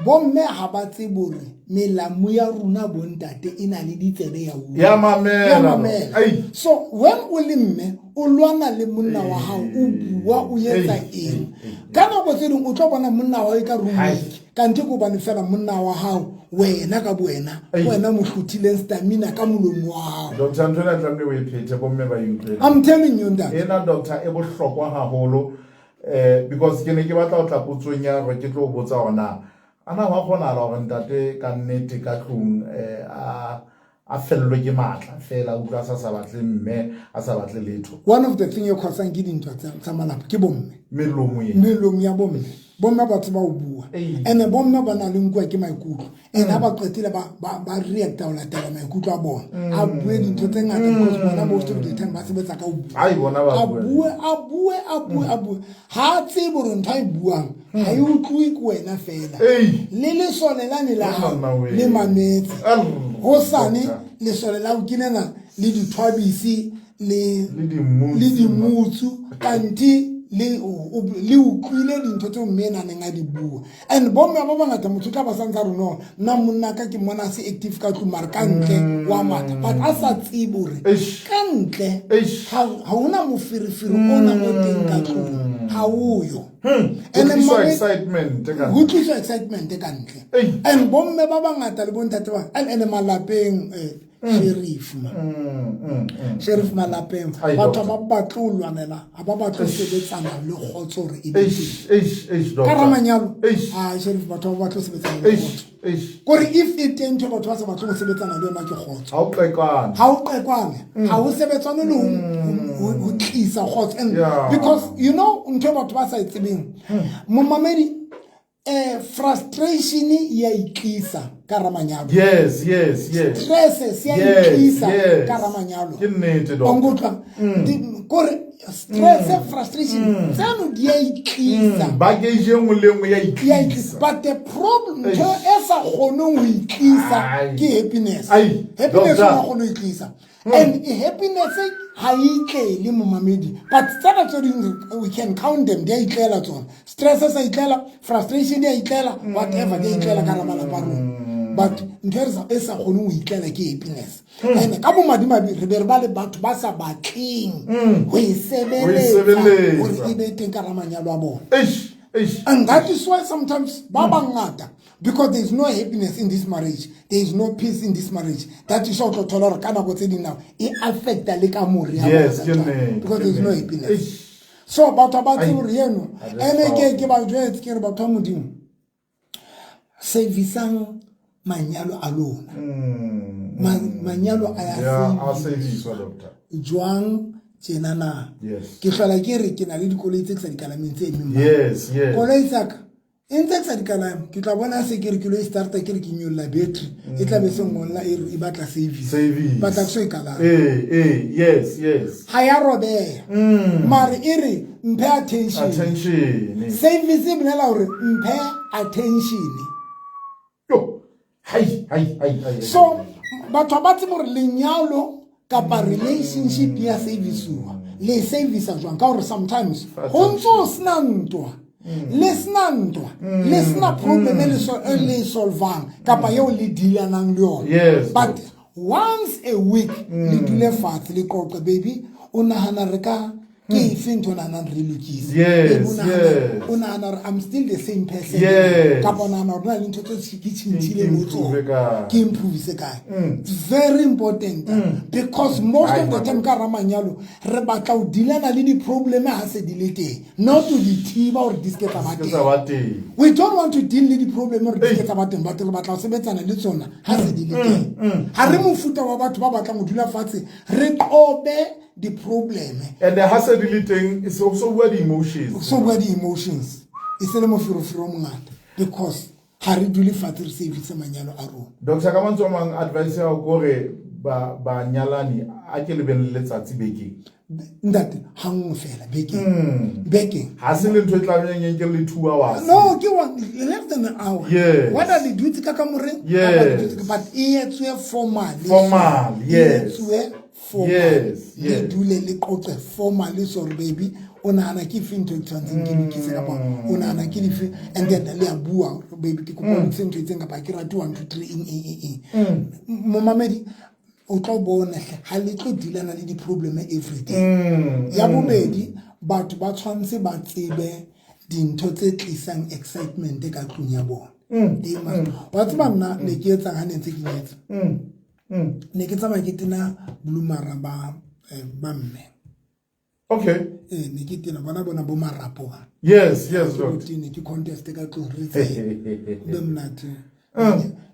bomme ha ba tsebe hore melamu ya rona bontate e na le ditsebe ya utlwa. Ya mamela. Ya mamela. Ei. So when o le mme o lwana le monna wa hao, o bua, o etsa Ei, eng? ei, ei. Ka nako tse ding o tlo bona monna wa hao e ka room Hai. weak. Kanthe ke hobane fela monna wa hao wena ka bowena, Ei. wena mo hlothileng stamina ka molomo wa hao. Doctor, ntho ena tlamehile o e phethe, bomme ba e utlwele. I'm telling you ntate. Ena doctor e bohlokwa haholo, because ke ne ke batla ho tla potsong ya hore ke tlo o botsa hore na ana hwa kgonahala hore ntate ka nnete ka tlung, a fellwe ke matla fela, a utlwa a sa batle mme, a sa batle letho. One of the thing e khosang ke dintwa tsa malapa ke bomme. Melomo e. Melomo ya bomme. Bomme ba tseba ho bua. Ei. Ene bomme ba na le nkuwa ke maikutlo. Ene ha ba qetile ba reacta ho latela maikutlo a bona. A bue dintho tse ngata because bona most of the time ba sebetsa ka ho bua. Ai, bona ba A bua. bue, a bue, a bue, a bue. Ha a tsebe hore ntho a e buang ha e utlwe ke wena fela. Ei. Le lesole lane la Ke hao monna wena. le mametse. Arr, Hosane doctor. lesole la hao ke lena le dithwabisi Le dimutsu. le dimutsu, kanthe le utlwile dintho tseo mme ena a neng a di bua. And bomme ba bangata motho o tla ba sa ntse a re no, nna monna ka ke mmona a se active ka tlung, mara ka ntle wa matha. But a sa tsebe hore Eish. ka ntle Eish. ha hona moferefere ona o teng ka tlung, ha o yo. And Ho tliswa mme excitement ka ho tliswa excitement ka ntle. Ei. And bomme ba bangata le bontate ba, and malapeng, sheriff ma. Sheriff malapeng. Ai, Batho doctor. ba batle ho lwanela, ha ba batle ho sebetsana le kgotso hore e be Eish, teng. eish, eish, Ka doctor. ramanyalo? Eish. Ah, sheriff, batho ba batle ho sebetsana le Eish, kgotso. eish. Kore if e teng ntho batho ba sa batle ho sebetsana le yona ke kgotso. Ha o qekwane. Ha o qekwane. Ha o sebetsane le ho tlisa kgotso. And Yeah. because, you know, ntho e batho ba sa e tsebeng. Momamedi, frustration ya itlisa ka ramanyalo. Yes, yes, yes. Stress se ya Yes, itlisa yes. ka ramanyalo. Ke nnete, doctor. Wa nkutlwa? Kore stress, frustration, tseno di ya itlisa. Baggage e nngwe le nngwe ya Ya itlisa. itlisa. But the problem, Eish. ntho e sa kgoneng ho itlisa Ai. ke happiness. Ai, Happiness doctor. o kgone ho itlisa. And happiness ha e itlele momamedi. But tsena tse ding we can count them, di a itlela tsona. Stress sa itlela, frustration di a itlela, whatever di a itlela ka hara malapa a rona. But ntho e sa kgoneng ho itlela ke happiness. And ka bomadimabe re be re ba le batho ba sa batleng ho e Ho e sebeletsa sebeletsa. hore e be teng ka hara manyalo a bona. Eish, eish. And that is why sometimes ba bangata, because there is no happiness in this marriage, there is no peace in this marriage. That is why o tlo thola hore ka nako tse ding now e affecta le ka more ya Yes, bona ke jwale, nnete, because ke there is no nnete. happiness. Eish. So batho ba tsebe Ai. hore eno, Ah, that's ene powerful. ke ba jwetse ke re batho ba Modimo, servicang manyalo a lona. Manyalo a ya Yeah, a service. service, doctor. Jwang tjena na? Yes. Ke hlola ke re ke na le dikoloi tse ke sa di kalameng tse emeng mane. Yes, yes. Koloi tsa ka E ntse ke sa di kalame, ke tla bona se ke re ke lo e starta, ke re ke nyolla battery, e tla be se ngolla e re e batla service. Service. Batla ke so e kalame. Ee, yes. Ha ya robeha. Mare e re mphe attention. Attention. Service e bolela hore mphe attention. Yo. Hai, hai, hai, hai. So batho ba tsebe hore lenyalo kapa relationship ya serviceuwa. Le service jwang? Ka hore sometimes ho ntso sena ntwa. Le sena ntwa, le sena problem e le e le solvang kapa eo le dealanang le yona. But once a week le dule fatshe le qoqe, baby, o nahana re ka ke efe ntho o nahanang re lokise? Baby, o nahana hore I'm still the same person. Kapa o nahana hore na le ntho tse ke tjhentjhile mo Improve tsona. kae? Ke improve kae? It's very important. Because most of the time ka hara manyalo re batla ho dealana le di-problem ha se di le teng, not to di thiba hore di se ke tsa ba Ke teng. tsa ba teng. We don't want to deal le di-problem hore di se ke tsa ba teng, but re batla ho sebetsana le tsona ha se di le teng. Ha re mofuta wa batho ba batlang ho dula fatshe re qobe di-problem. And ha se di le teng, so bua di-emotions. So bua di-emotions. E se le moferefere o mongata because ha re dule fatshe re service manyalo a rona. Doctor, ka mantswe a mang, advice ya hao ke hore banyalani a ke le beng le letsatsi bekeng. Ntate, ha nngwe fela bekeng. Bekeng. Ha se le ntho e tlamehang e nke le 2 hours. No, ke one, less than an hour. Yes. Whether le dutse ka kamoreng, Yes. kapa le dutse, but e etswe formally. Formal, E yes. etswe formal. Yes, Le yes. dule le qoqe formally, so re baby, o nahana ke efe ntho e tshwantseng ke lokise kapa o nahana ke dife, and then le a bua, baby, ke kopa o lokise ntho e itseng kapa ke rate 1, 2, 3, eng, eng, eng, eng. Momamedi, o tlo bona hle, ha le tlo dealana le di-problem every day. Ya bobedi, batho ba tshwanetse ba tsebe dintho tse tlisang excitement ka tlung ya bona. They must. Wa tseba nna ne ke etsang ha ne ntse ke nyetse? Ne ke tsamaya ke tena blumara ba mme. Okay. Ne ke tena bona bo marapo ba. Yes, yes, Ke doctor. tene, ke contest ka tlung re tsebe. Be monate.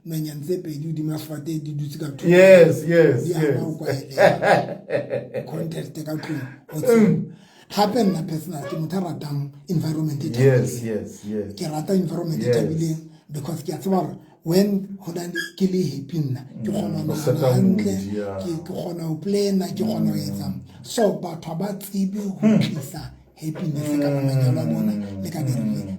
Nonyane tse pedi hodima sefate di dutse ka thoko. Yes, yes, Di yes. hana ho kwaelela. Contest ka tlung, o tsebe. Hape nna personal ke motho a ratang environment e thabileng. Yes, yes, yes. Ke rata environment e Yes. thabileng because ke a tseba hore when ho na le ke le happy nna, ke kgona ho O nahana set-a hantle, mood, yeah. ke kgona ho plan-a, ke kgona ho etsa. So batho ha ba tsebe ho tlisa happiness ka manyalo a bona le ka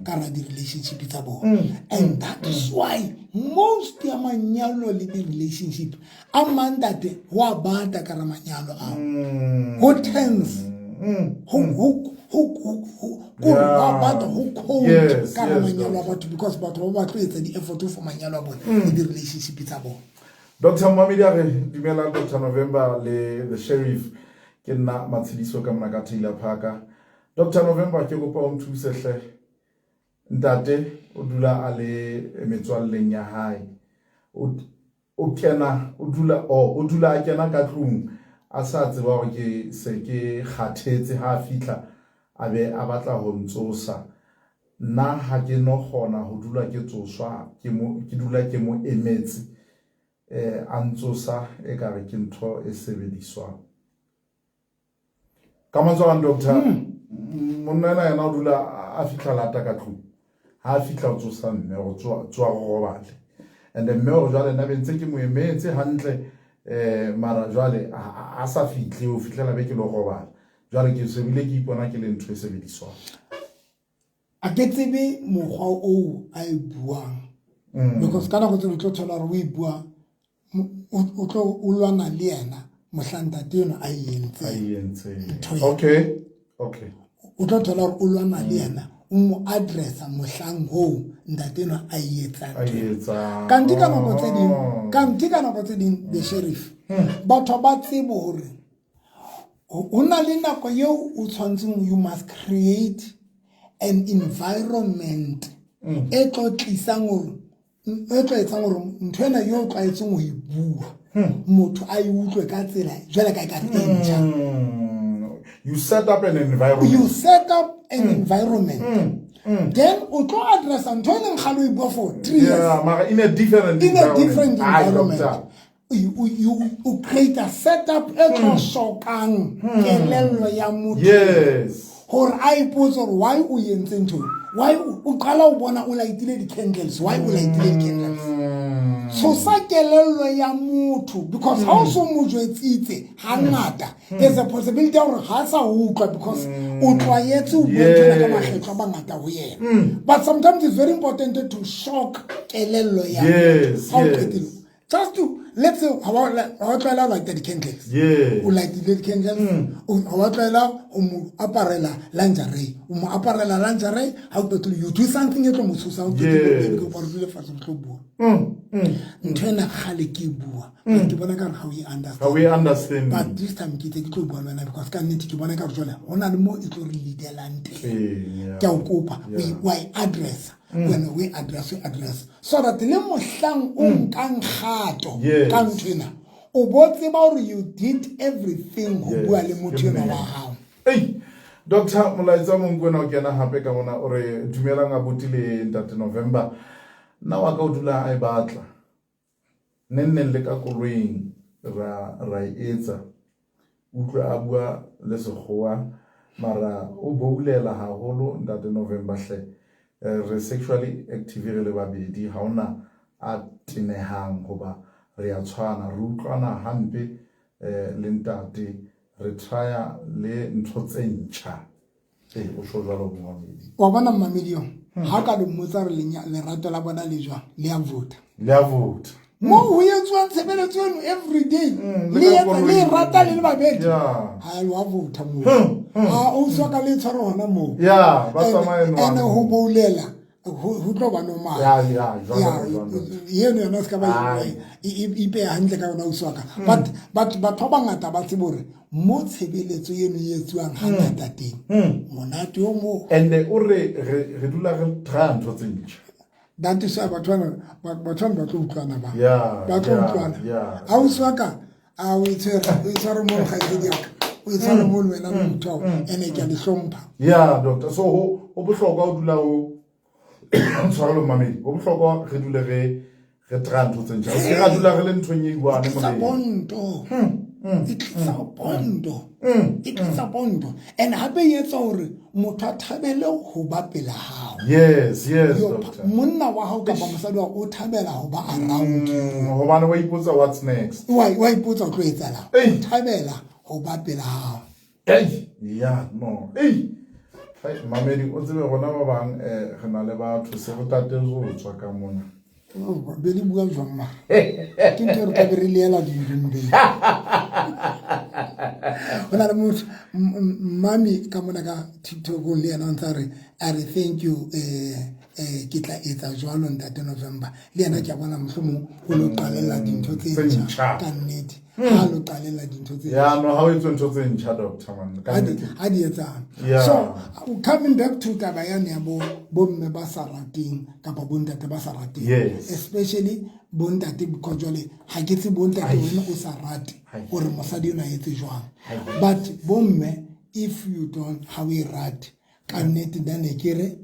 ka hara di-relationship tsa bona. And that is why most ya manyalo le di-relationship a mang ntate ho a bata ka hara manyalo ao. Ho tense. Ho, ho, ho, ho, ho, ko re ho a bata, ho cold Yes, ka hara yes, manyalo a doctor. batho because batho ba batlo etsa di-effort for manyalo a bona le di-relationship tsa bona. Doctor Mohamedi a re dumela Doctor November le the Sheriff, ke nna Matshediso ka mona ka Taylor Parker. Doctor November, ke kopa o nthuse hle. Ntate o dula a le metswalleng ya hae. O, o kena, o dula, oh, o dula a kena ka tlung a sa tseba hore ke se ke kgathetse ha a fihla a be a batla ho ntsosa. Nna ha ke no kgona ho dula ke tsoswa, ke mo, ke dula ke mo emetse, a ntsosa ekare ke ntho e sebediswang. Ka mantswe a mang, doctor, monna ena yena o dula a fihla lata ka tlung. Ha a fihla o tsosa mme, o tsoha o robale. And then mme o re jwale nna be ntse ke mo emetse hantle, mara jwale a sa fihle ho fihlela be ke lo robala. Jwale ke se bile ke ipona ke le ntho e sebediswang. A ke tsebe mokgwa oo a e buang. Because ka nako tse ding o tlo thola hore o e bua, o tlo o lwana le yena mohlang ntate enwa a e entseng. A e entseng. Ntho eo. Okay, okay. O tlo thola hore o lwana le yena, o mo addressa mohlang hoo ntate enwa a e etsang. A e etsang. Kanti ka nako tse ding, Oh. kanti ka nako tse ding, the sheriff, batho ba tsebe hore ho na le nako eo o tshwantseng, you must create an environment e tlo tlisang hore, e tlo etsang hore ntho ena eo o tlwaetseng ho e bua, motho a e utlwe ka tsela jwale ka ekare e ntjha. You set up an environment. You set up an environment. Then o tlo addressa ntho e leng kgale o e bua for 3 years. Yeah, mara in a different In a environment. different Aye, environment. doctor. You create a setup e tlo shokang kelello ya motho. Yes. Gore a ipotse gore why o entse ntho, why o qala o bona o lightile di-candles, why o lightile di-candles. Tshosa kelello ya motho, because ha o so mo jwetsitse hangata, there's a possibility ya gore ga a sa utlwa, because o tlwaetse o bua ntho ena ka makgetlo a mangata ho yena. But sometimes it's very important to shock kelello ya motho ha o qetile. Just to, let's say, ha wa tlwaela ho lighta di-candles, o lightile di-candles. Ha wa tlwaela ho mo aparela lingerie, o mo aparela lingerie. Ha o qetile, you do something e tlo mo tshosa. O qetile, ke re dule fatshe, re tlo bua ntho ena. Kgale ke e bua, but ke bona ka re ga o e understand. We understand. But this time ke itse ke tlo bua le wena, because ka nnete ke bona ka re jwale go na le mo e tlo re leadelang teng. Ke a o kopa, wa e addressa wena, o e address, o e address, so that le mohlang o nkang kgato ka ntho ena, o bo tseba gore you did everything ho bua le motho ena wa gago. Ei, doctor, molaetsa Monkwena o kena hape ka mona, o re dumelang abuti le ntate November. Nna wa ka o dula a e batla neng neng, le ka koloing ra e etsa, utlwe a bua le sekgowa, mara o boulela haholo. Ntate November hle, re sexually active re le babedi, ha ona a tenehang hoba re a tshwana, re utlwana hampe le ntate, re trya le ntho tse ntjha. Ee, o sho jwalo momamedi. Wa bona mmamedi, ha o ka lo mmotsa re lerato la bona le jwang, le a vota. Le a vota. Mo ho etswang tshebeletso eno every day, le le ka etsa le koloing. rata le le babedi, ha lo a vota moo, ha o tswa ka le tshware hona moo. Ya, ba tsamaye Ene nwane. Ho boulela ho tlo ba normal. Ya, jwalo, jwalo. Eno yona se ka ba Ai. ipeya hantle ka yona, ausi wa ka. But batho ba bangata ba tsebe hore mo tshebeletso eno e etsuwang hangata teng, monate o moo. And o re dula re try ntho tse ntjha. That is why batho bana ba tlo utlwana ba ba tlo utlwana. Ausi wa ka, a o itshwere mono, kgaitsedi ya ka, o itshwere mono wena le motho ao, ene ke a le hlompha. Ya, doctor, so ho bohlokwa o dula o tshwarelo mamedi, ho bohlokwa re dule re try ntho tse ntjha, o se ke ra dula re le nthong e one. Tlisa Molemo. Bonto e tlisa bonto, e tlisa bonto, and hape e etsa hore motho a thabele ho ba pela hao. Yes, doctor. Monna wa hao kapa mosadi wa hao o thabela ho ba around you. Hobane wa ipotsa what's next. Wa ipotsa o tlo etsahalang. Ei. O thabela ho ba pela hao. Ei, ya no, ei. Hai, mamedi, o tsebe rona ba bang, re na le batho se re tatetse ho tswa ka mona. Oh, be le bua jwang mara ke ntho e re tlabe re leela dindumbeng. Ho na le motho mami ka mona ka TikTokong, le yena o ntse a re thank you, ke tla etsa jwalo ntate November. Le yena ke a bona mohlomong o lo qalella dintho tse Tse ntjha. Ntjha. Ka nnete ha lo qalella dintho tse Ya, no, ha o etswe ntho tse ntjha, doctor, man, ka ha di nnete. Ha di etsang. So coming back to taba yane ya bo bomme ba sa rateng kapa bontate ba sa rateng, especially bontate, because jwale ha ke tsebe bontate, wena o sa rate Ai. hore mosadi ena a etse jwang. Ai. But bomme, if you don't, ha o e rate ka nnete, then ke re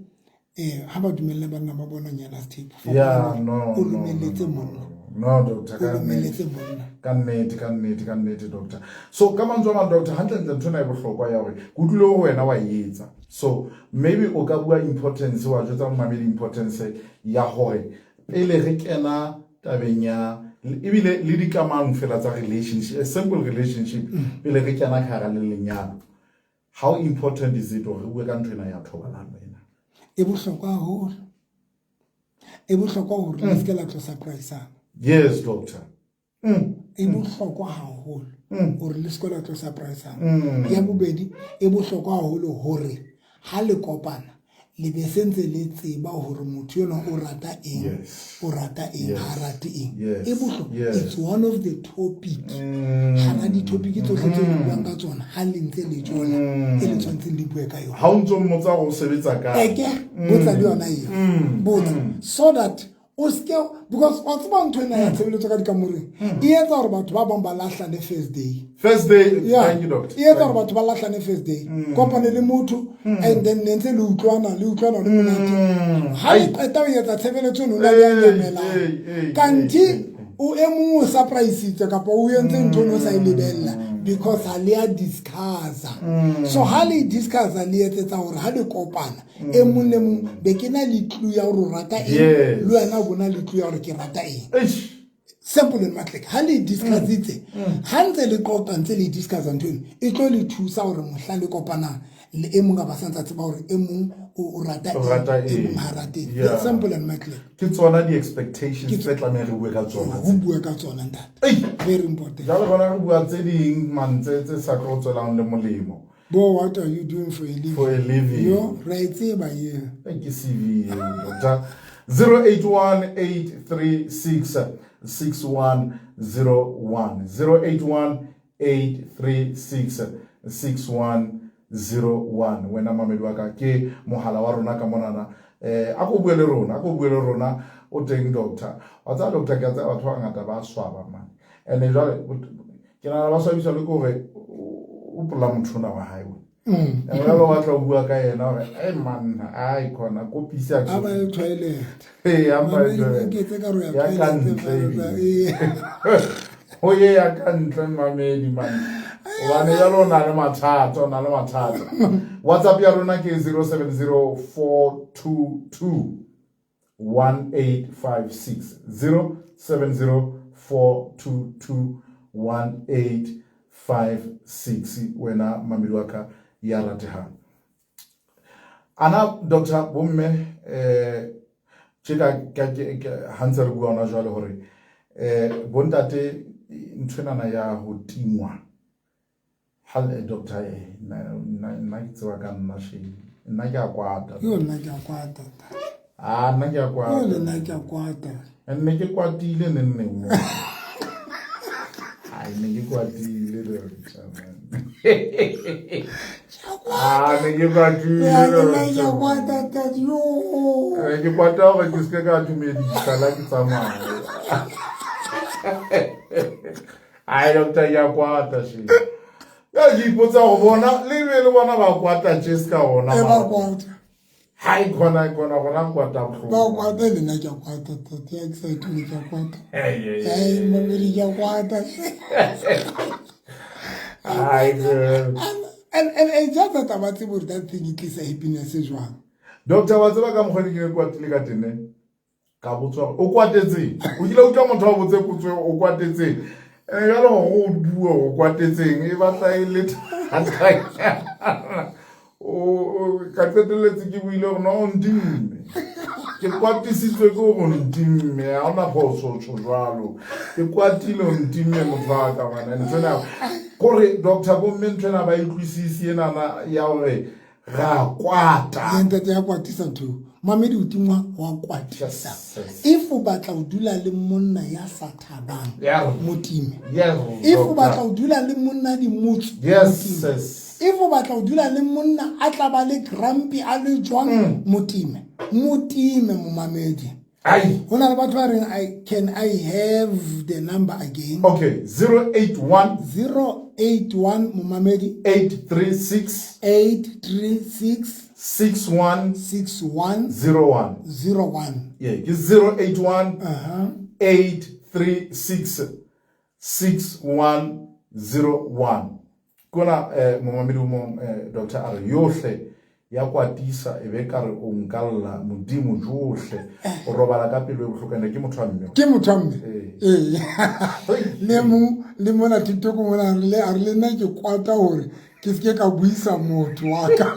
ha ba dumelle banna ba bona nyana sethepu. Ya, no, O no, lumelletse no, no, monna. No, doctor, O ka lumelletse nnete. monna. Ka nnete, ka nnete, ka nnete, doctor. So ka mantswe a mang, doctor, hantlentle ntho ena e bohlokwa ya hore ke utlwile hore wena wa e etsa, so maybe o ka bua importance, wa jwetsa momamedi importance ya hore pele re kena tabeng ya ebile le dikamano fela tsa relationship, a simple relationship, pele re kena ka hara le lenyalo, how important is it hore re bue ka ntho ena ya thobalano ena? E bohlokwa haholo, e bohlokwa hore le se ke la tlo surprisana. Yes, doctor. E bohlokwa haholo hore le se ke la tlo surprisana. Ya bobedi, e bohlokwa haholo hore ha le kopana, le be sentse le tseba hore motho enwa o rata eng, o rata eng, ha rate eng. E bohlokwa. It's one of the topic hara di-topic tsohle tse le buang ka tsona ha le ntse le jola, e le tshwanetseng le bue ka yona. Ha o ntso mmotsa hore o sebetsa kae. Eke botsa le yona eo, botsa so that o seke, because wa tseba ntho ena ya tshebeletso ka dikamoreng e etsa hore batho ba bang ba lahlane first day. First day. Yeah. Thank you, doctor. E etsa hore batho ba lahlane first day. Kopane le motho and then ne ntse le utlwana, le utlwana, le monate, ha le qeta ho etsa tshebeletso eno, o na le ya nyamelang, Ei, ei, kanti ei, ei. o e mong o surprisitse kapa o entse ntho o ne o sa e lebella. Because ha le a discussa. So ha le discussa, le etsetsa hore ha le kopana, e mong le mong be ke na le clue ya hore o rata eng, le wena o bona le clue ya hore ke rata eng. Eish. Simple and matlek. Ha le discussitse, ha ntse le qoqa, ntse le discussa ntho eno, e tlo le thusa hore mohla le kopanang, le e mong a ba santse a tseba hore e mong o rata O rata eng, e eng. mong ha rate eng. Simple and matlek. Ke tsona di-expectations tse tlameha re bue ka tsona. Ho bua ka tsona, ntate. Ei. Very important. Jwale bona re bua tse ding mantse tse sa tlo tswelang le molemo. Bo what are you doing for a living? For a living. Yo, ra e tseba eo. E ke CV eo, doctor. 081 836 6101, 081 836 6101. Wena mamedi wa ka, ke mohala wa rona ka monana. A ko bue le rona, a ko bue le rona. O teng doctor. Wa tseba doctor, ke a tseba batho ba bangata ba swaba man, and jwale ke nahana ba swabiswa le ke hore o pola motho ona wa hae. And jwale o batla ho bua ka yena hore ai manna, ai khona kopisi a A ba ye toilet. Ee, a ba ye Mamedi, toilet. ke etse ka re o ya Ya ka toilet, ntle fela, ebile. ee. Ho ye ya ka ntle mamedi man, hobane jwale o na le mathata, o na le mathata. WhatsApp ya rona ke 070 422 1856, 070 422 1856. Wena mamedi wa ka ya ratehang, ana doctor, bomme tje ka ha ntse re bua hona jwale hore bontate nthwenana ya ho tingwa ha doctor, nna ke tseba ka nna shame, nna ke a kwata. Yo, nna ke a kwata. Ah, nna ke a Yo, kwata. le nna ke a kwata. Nne ke kwatile neng neng mo. Ai, ne ke kwatile doctor man. Ah, ne ke kwatile. Ya, le nna ke a Doctor. kwata, ntate. Yo. Ke kwata hore ke se ka dumedisa la ke tsamaya. Ai doctor, ke a kwata she. Ka ke ipotsa go bona le be le bona ba kwata tje se ka ona. E ba kwata. Hai khona khona gona kwata bohloko. Ba kwata, le nna ke a kwata, ntate. Ya ke sa itule, ke a kwata. Hey, hey, Ai, hey. mamedi, ke a kwata. Ai, girl. And just that ba tsebe hore that thing e tlisa happiness jwang. Doctor, wa tseba ka mokgwa ke kwatile ka teng ne? Ka botswa hore o kwatetseng. O kile utlwa motho a botse potso o kwatetseng. Jwale hore o bue o kwatetseng e batla e le thata. O ka qetelletse ke buile hore no o ntimme. Ke kwatisitswe ke hore o ntimme, ha hona phoso tjho jwalo. Ke kwatile o ntimme motho wa ka ngwana. Nthwena kore doctor, bomme nthwena ba e utlwisisi enana ya hore ra kwata. Ya ntate, ya kwatisa ntho eo. Mamedi, o tingwa wa kwatisa. Yes. If o batla ho dula le monna ya sa thabang, motime. If o batla ho dula le monna di motsu, motime. If o batla ho dula le monna a tla ba le grumpy a le jwang, motime. Motime momamedi. Ai. Ho na le batho ba reng, I can I have the number again? Okay, 081 081 momamedi. 836 836 61 61 01. 01. Yeah, ke 081 836 6101. Kona momamedi o mong, doctor a re yohle ya kwatisa e be ka re o nkalla modimo johle, o robala ka pelo e bohloko, ene ke motho wa mme. Ke motho wa mme. Ee. Ee. Le mo le mona TikTok mona a re le nna ke kwata hore ke se ke ka buisa motho wa ka.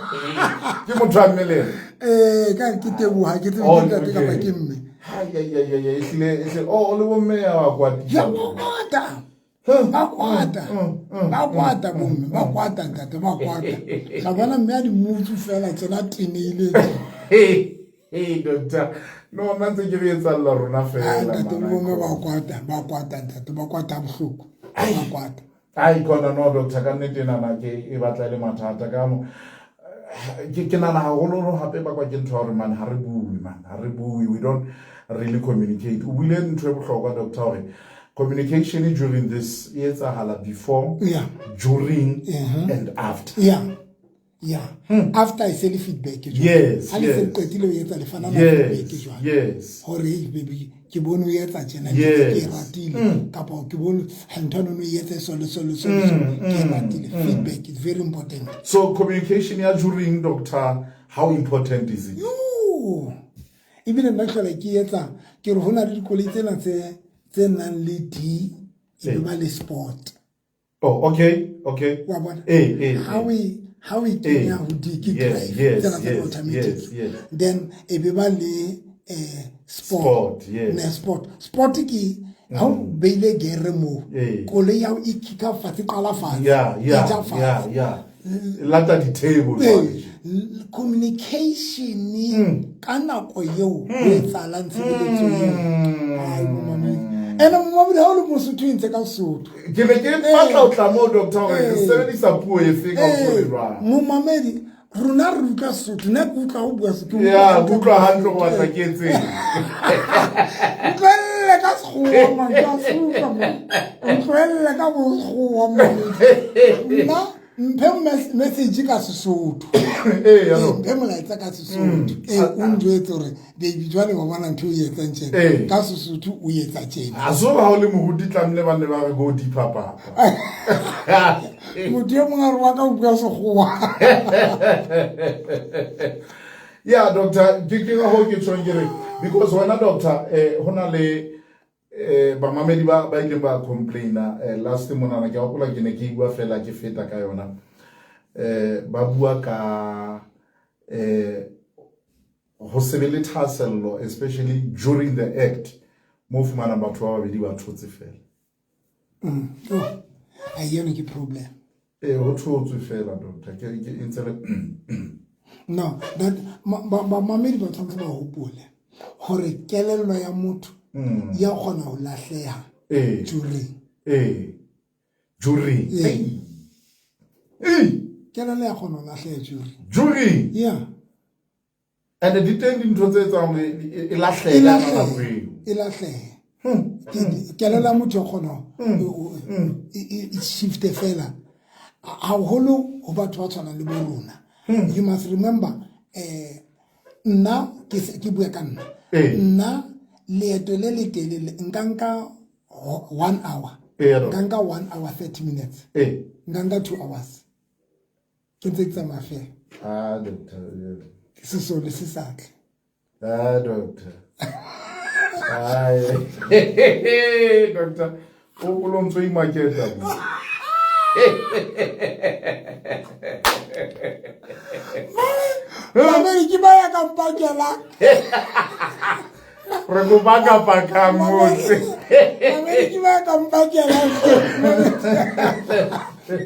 Ke motho wa mme le ena? Ee, ka re ke Teboho, ha ke tsebe Oh, ke ntate kapa okay. ke mme. Hai, ai, ai, ai, ai, ehlile, ehlile. Oh, le bomme ya ba kwatisa. Ya ba kwata. Ba kwata. Ba kwata bomme, ba kwata ntate, ba kwata. Ka bona mme a di motsu fela tsena tenehile. Hey, hey, doctor. No, nna ntse ke re etsalla rona fela, Ai, ntate, le mara. bomme ba kwata, ba kwata ntate, ba kwata bohloko. Ba kwata. Ai, khona no doctor, ka nnete enana ke e batla e le mathata ka mo. Ke nahana haholoholo hape bakwa ke ntho ya hore man ha re bue man, ha re bue, we don't really communicate. O buile ntho e bohlokwa doctor hore communication during this e etsahala before, Yeah. during and after. Yeah. Yeah, after e se le feedback jwale. Yes, Ha le se le yes. qetile ho etsa le fana feedback Yes. jwale. Yes. Hore hey baby, ke bone o etsa tjena, Yes. ke e ratile, kapa ke bone ha ntho eno o e etse so le so le so le so, ke e ratile. Feedback is very important. So communication ya during, doctor, how important is it? Yo! Ebile nna ke hlola ke etsa ke re ho na le dikoloi tsena tse nang le D e be ba le sport. Oh, okay, okay. Wa bona? Eh, eh. Ha o e ha o e kenya ho D ke Yes, drive yes, tsena tsa yes, automatic. yes, yes. Then e be ba le sport. Sport, yes. Ne sport. Sport ke ha o beile gear moo, Eh. koloi ya hao e kicka fatshe, e qala fatshe. Yeah, E yeah, ja fatshe. yeah, yeah. Lata di-table jwale. Communication ka nako eo ho etsahalang tshebeletso eo. Ai, bo mamedi. Ene momamedi ha o le Mosotho o entse ka Sesotho. Ke ne ke batla ho tla moo, doctor, hore re Eh. sebedisa puo efe ka ho Eh, le jwang. momamedi, rona re utlwa Sesotho, nna ke utlwa ho bua Sesotho. Yeah, ke utlwa hantle hore batla ke etseng. Utlwelle ka Sekgowa, man, ke a se utlwa, man. Utlwelle ka bo Sekgowa, man. Nna mphe message ka Sesotho. Eh, ya Ee, no. mphe molaetsa ka Sesotho. Ee, o njwetse hore baby jwale wa bona ntho e o e etsang tjena. Eh. Ka Sesotho o etsa tjena. A so ha o le moruti tlamehile ba nne ba re go deeper, papa. Motho e mong a re wa ka o bua Sekgowa. Yeah, doctor, ke ka hoo ke tjhong ke re, because wena, doctor, ho na le bamamedi ba ileng ba complaina last monana, ke a hopola ke ne ke bua fela ke feta ka yona. Ba bua ka ho se be le thahasello, especially during the act, mo fumanang batho ba babedi ba thotse fela. Oh, ai, eno ke problem. Ho thotswe fela, doctor. Ke e ntse le No, that bamamedi ba tshwanetse ba hopole hore kelello ya motho ya kgona ho lahleha Eh. during. Eh. During. Eh. Eh. Kelello ya kgona ho lahleha during. During. Yeah. And di teng dintho tse etsang hore e lahlehe E ka lahlehe. nako eo. E lahlehe. Kelello ya motho ya kgona ho e shifte fela. Haholo ho batho ba tshwanang le bo rona. You must remember, nna ke se, ke bua ka nna. Eh. Nna leeto le letelele nka nka 1 hour. Eh, ya Nka nka 1 hour 30 minutes. Eh. Nka nka 2 hours. Ke ntse ke tsamaya fela. Ah, doctor. Yeah. Sesole se sa tle. Ah, doctor. Ai. Doctor, o o lo ntso imaketa. Mamedi ke ba ya ka mpakela. Re go baka baka motse. Mamedi ke ba ya ka mpakela.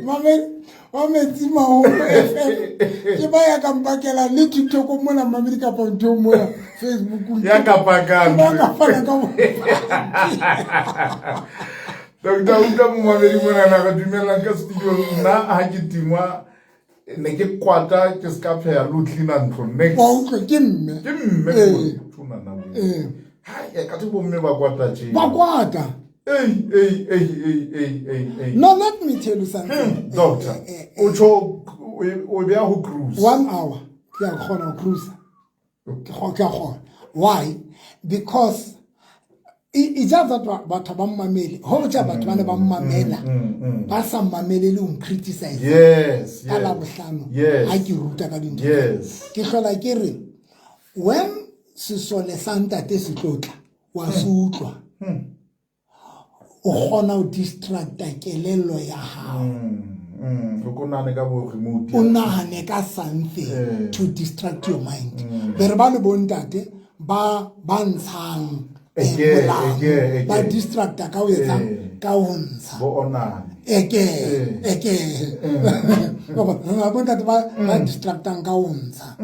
Mamedi wa metsi maholo FM. Ke ba ya ka mpakela le TikTok mona mamedi kapa ntho mona Facebook. Ya ka pakang. Ke ba ka fana ka mo. Doctor, utlwa momamedi mona na re dumellang ka studio nna ha ke tingwa ne ke kwata ke ska pheha le ho clean-a ntlo next. Wa utlwa ke mme. Ke mme Eh. ko thuna na bo. Eh. Ha e ka te bomme ba kwata tje. Ba kwata. Ei, ei, ei, ei, ei, ei, ei. No, let me tell you something. Doctor, o tjho o beha ho cruise. 1 hour ke a kgona ho cruise. Ke a kgona. Why? Because e just that batho ba mmamele. Ho tja batho ba ne ba mmamela. Ba sa mmamele le ho criticize. Yes, Ka yes. Labohlano, Yes. ha ke ruta ka dintho. Yes. Ke hlola ke re when sesole sa ntate se tlotla, wa se utlwa. O kgona ho distracta kelello ya hao. O ko nahane ka bo remote. O nahane ka something Eh. to distract your mind. Be re ba le bontate ba ntshang, Eke, molamu, eke, eke. ba distracta ka ho etsang, Eh. ka ho ntsha. Bo onane. Eke, Eh. eke. Wa bona, re na le bontate ba distractang ka ho ntsha.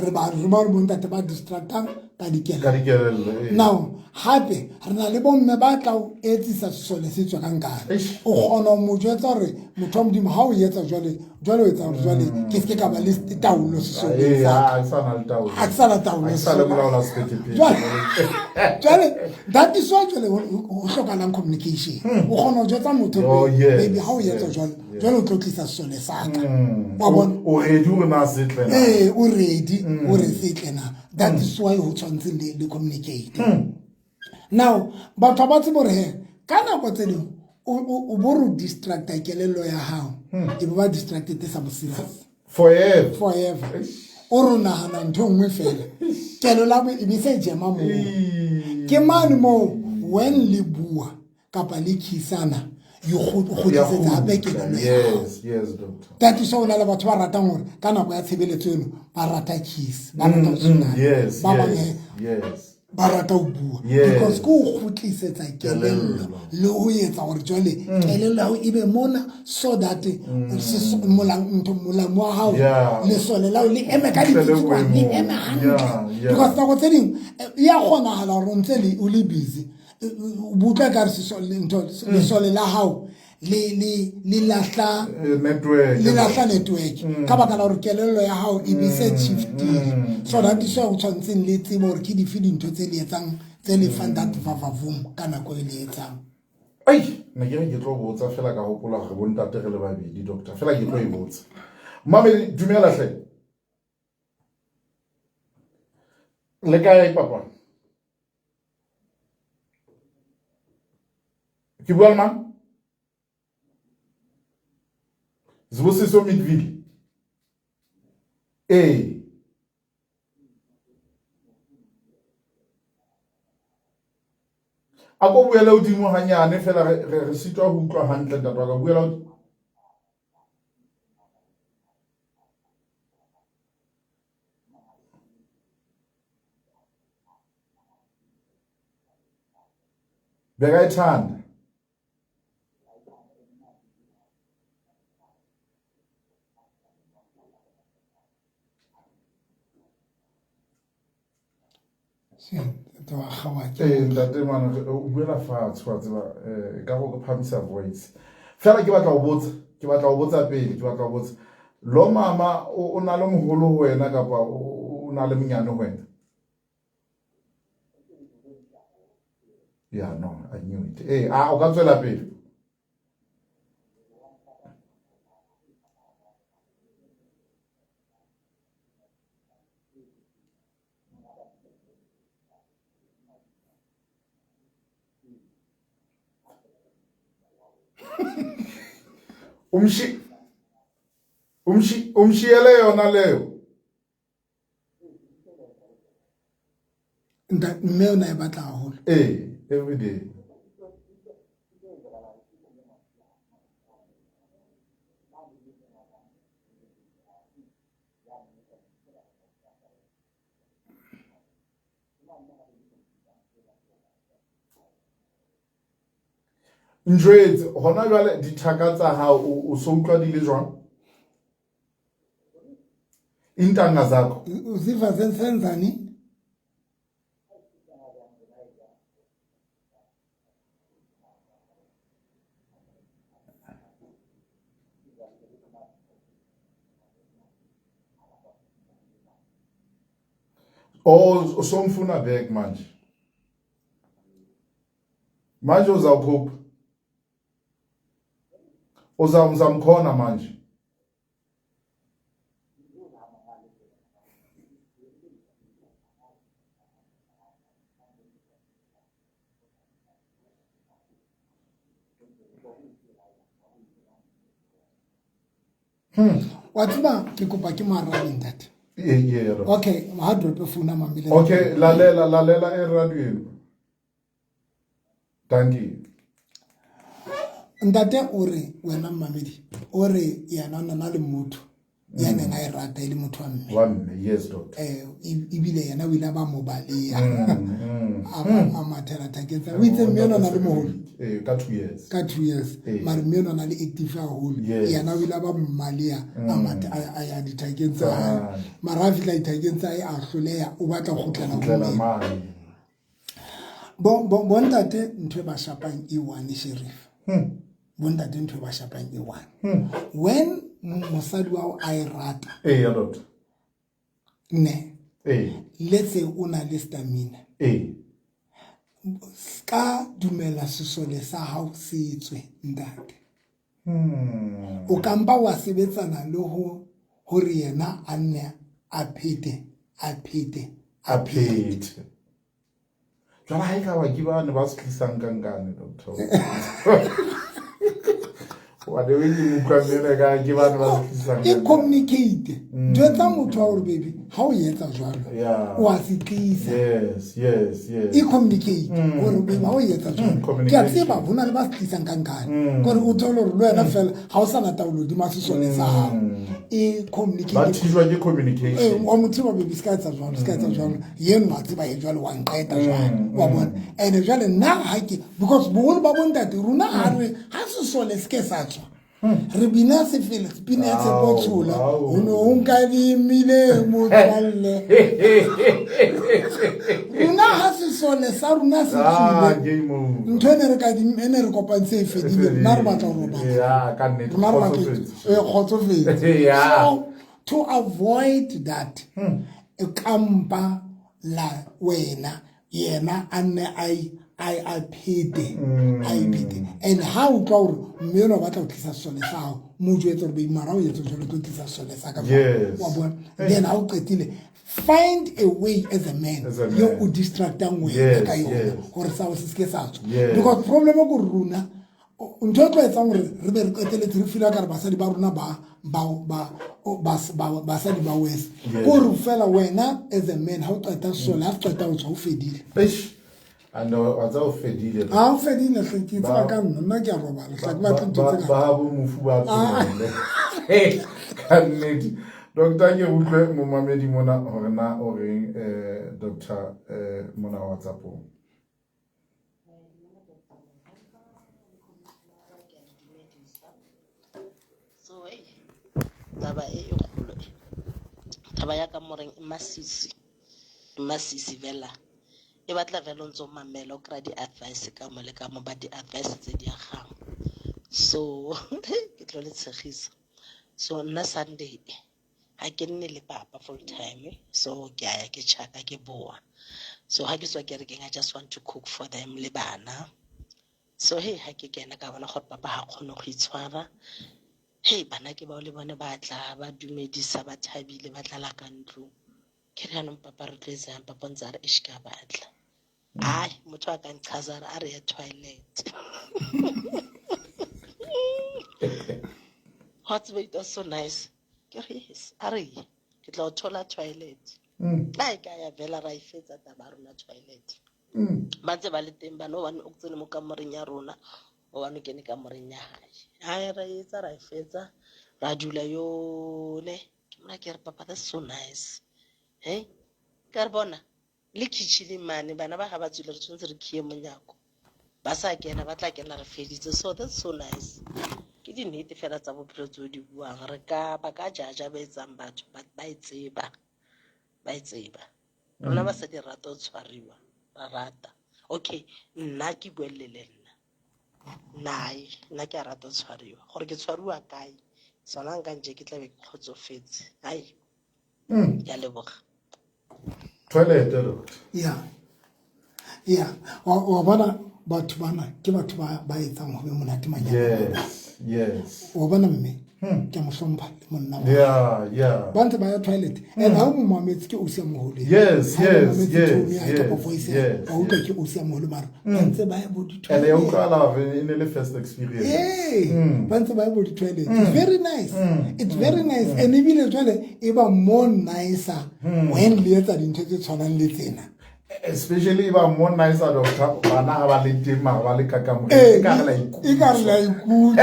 Re ba le bontate ba distractang ka dikelello. Ka dikelello, eh. Now, hape re na le bomme ba tla o etsisa sesole se tswa ka nkane. Eish. O kgona ho mo jwetsa hore motho wa Modimo ha o etsa jwale, jwale o etsa hore jwale ke se ke ka ba le taolo sesoleng Eh, sa ka. ha ke sa na le taolo. Ha ke sa na taolo Ha ke sa le sesoleng. molaola sephethephethe. Jwale, jwale, that is why jwale ho hlokahalang communication. O kgona ho jwetsa motho Oh, hore, yes, baby, ha o etsa yes. jwale, Jwale o tlo tlisa sesole sa ka. Wa bona? O ready hore na se tle na? Ee, o ready hore se tle na. That is why ho tshwanetse le communicate. Now, batho ba tsebe hore he, ka nako tse ding o bo re distracta kelello ya hao. E bo ba distracted sa bo serious. Forever. Forever. O re nahana ntho e nngwe fela. Kelello ya bo e be se jema moo. Ke mane moo when le bua kapa le khisana you kgutlisetsa hape kelello ya hao. Yes, yes, doctor. That is why o na le batho ba ratang hore ka nako ya tshebeletso eno ba rata kiss, ba rata ho sunana. Yes, Ba bang yes, he, yes. ba rata ho bua. Yes. Because ke ho kgutlisetsa kelello le ho etsa hore jwale kelello ya hao e be mona so that ntho, molamu wa hao, lesole la hao le eme ka Fihlele ditsitsipane, le boemong. eme hantle. Yeah, yeah. Because nako tse ding, e ya kgonahala hore o ntse o le busy. O utlwa ekare ntho, lesole la hao le lahla Network. Le lahla network. Ka baka la hore kelello ya hao e be se shiftile. So that is why o tshwantseng le tsebe hore ke dife dintho tse le etsang, tse le fang that vavavoom ka nako e le etsang. Ai, ne ke re ke tlo botsa fela ka hopola hore bo ntate re le babedi, doctor. Fela ke tlo e botsa. Mmamedi, dumela hle. Le kae, papa? Ke bua le mang? Sibusiso Midville. Ee. A ko buele hodimo hanyane fela re sitwa ho utlwa hantle ntate wa ka. Buela hodimo. Bekayithanda. Ee, ntate mane, o buela fatshe, wa tseba, ka go phamisa voice. Fela ke batla ho botsa, ke batla ho botsa pele, ke batla ho botsa. Lo mama o na le moholo ho wena kapa o na le monyane ho wena? Yeah, no, I knew it. O ka tswela pele. Umshiyele yona leyo. Nta, mme o ne a e batla haholo. Ee, every day. Njwetse, hona jwale dithaka tsa hao o so utlwa di le jwang? Intanga zakho. Uziva senzani? Oh, usomfuna back manje. Manje uzawukhupha. Uzamkhona manje. Wa tseba ke kopa ke mo arabe ntate. Ee, ee, ee. Okay, ha drop phone a mamele. Okay, lalela, lalela e radio. Thank you. Ntate o re wena mmamedi, o re yena o na le motho ya neng a e rata e le motho wa mme. Wa mme, yes doctor. Ebile yena o ile a ba mo baleha. A ba a mathela thakeng tsa. O itse mme o na le moholo. Ka 2 years. Ka 2 years. Mare mme o na le active haholo. Yena o ile a ba mmaleha, a matha, a ya dithakeng tsa hae. Mara a fihla dithakeng tsa hae, a hloleha, o batla ho kgutlela ho Kgutlela mme. mane. Bo ntate ntho e ba shapang e one, Sheriff. Bo ntate ntho e ba shapang e one. When mosadi wa hao a e rata. Ee, ya doctor. Ne. Ee. Let's say o na le stamina. Ee. Ska dumela sesole sa hao se tswe, ntate. O ka mpa wa sebetsana le ho hore yena a nne a phete, a phete, a phete. Jwale ha e ka ba ke ba ne ba se tlisang ka nkane, doctor. Hobane we ke utlwa mmele ka ke ba ne ba se tlisang. E communicate. Jwetsa motho wa hore baby, ha o etsa jwalo, o a se tlisa. Yes, yes, yes. E communicate hore baby ha o etsa jwalo. Ke a tseba ho na le ba se tlisang ka nkane. Kore o thole hore le wena fela ha o sana taolo hodima sesole sa hao. E communicate. Ba thijwa ke communication. Wa mo tseba baby se ka etsa jwalo, se ka etsa jwalo. Yeno wa tseba e jwalo wa nqeta jwalo. Wa bona. And jwale nna ha ke because boholo ba bontate rona ha re ha sesole se ke sa tswa. Re bina sefele, pina ya Tshepo Tshola. O ne o nkadimile motswalle. Rona ha sesole sa rona se tswile. Ntho e ne re kadime, e ne re kopantse e fedile. Rona re batla ho robala. Ya, ka nnete. Rona re batla kgotsofetse. So to avoid that, e kampa la wena yena a nne a phete, a phete. And ha o utlwa hore mme enwa o batla ho tlisa sesole sa hao, mo jwetse hore baby mara o etse jwalo, tlo tlisa sesole sa ka. Wa bona? Then ha o qetile, find a way as a man yo o distractang wena ka yona hore sa o se ke sa tswa. Because problem ke hore rona ntho e tlo etsang hore re be re qeteletse re feel ka re basadi ba rona ba basadi ba worse. Ke hore fela wena as a man ha o qeta sesole, ha se qeta ho tswa o fedile. And wa tsa o fedile. Ha o fedile hle, ke tseba ka nna, nna ke a robala, hle, ke batle ntho tse ngata. Ba bo mofu ba tlohele. Ka nnete. Doctor, ke utlwe momamedi mona hore na o reng, doctor, mona WhatsApp-ong. So, hey, taba e e kgolo e. Taba ya kamoreng e masisi. E masisi fela. E batla fela o ntse o mamela, o kry-a di-advice ka mo le ka mo, ba di-advice tse di agang. So, ke tlo le tshegisa. So, nna Sunday e, ha ke nne le papa full time, so ke a ya ke tjhaka ke boa. So, ha ke tswa kerekeng, I just want to cook for them le bana. So, hey, ha ke kena ka bona gore papa ha kgone go itshwara. Hey, bana ke bao le bone ba tla, ba dumedisa, ba thabile, ba tlala ka ntlong. Ke re jaanong papa re tlo etsang, papa ntse a re eish ke a batla. Ai, motho a ka nchaza a re ya toilet. Wa tseba, it was so nice. Ke re yes, a re ye, ke tla o thola toilet. Ai, ka ya vela ra e fetsa taba ya rona toilet. Ba ntse ba le teng bana, o one o tsene mo kamoreng ya rona, o one o kene kamoreng ya hae. Ai, ra etsa, ra e fetsa, ra dula yone. Ke mona ke re papa, that's so nice. Hey, ka re bona le kitchen mane bana ba ha ba tswile re tshwanetse re khiye monyako. Ba sa kena, ba tla kena re feditse. So that's so nice. Ke dinnete fela tsa bophelo tse o di buang. Re ka ba ka jaja ba etsang batho, but ba e tseba. Ba e tseba. Rona basadi re rata ho tshwariwa, ra rata. Okay, nna ke buelle le nna. Nnae, nna ke a rata ho tshwariwa. Gore ke tshwariwa kae? Sona nka nje ke tla be ke kgotsofetse. Ai. Ke a leboga. Toilet, doctor. Yeah. Yeah. Wa bona batho bana ke batho ba etsang ho be monate manyalo. Yes, yes. Wa bona mme? Ke a mo hlompha le monna wa. Yeah, yeah. Ba ntse ba ya toilet. And ha o mo mametse ke ausi ya moholo. Yes, Ha o mo yes, mametse yes, tone ya hae kapa yes, voice ya yes, hae, wa utlwa yes. ke ausi ya moholo mara ba ntse ba ya bo di And ya toilet. utlwahala hore e ne le first experience. Ee, ba ntse ba ya bo di toilet. It's very nice. It's very nice. And ebile jwale e ba more nicer when le etsa dintho tse tshwanang le tsena. Especially ba more nicer, doctor, bana ha ba le teng mara ba le ka kamoreng. Ee, E ka re la ikutlwa. e ka re la ikutlwa.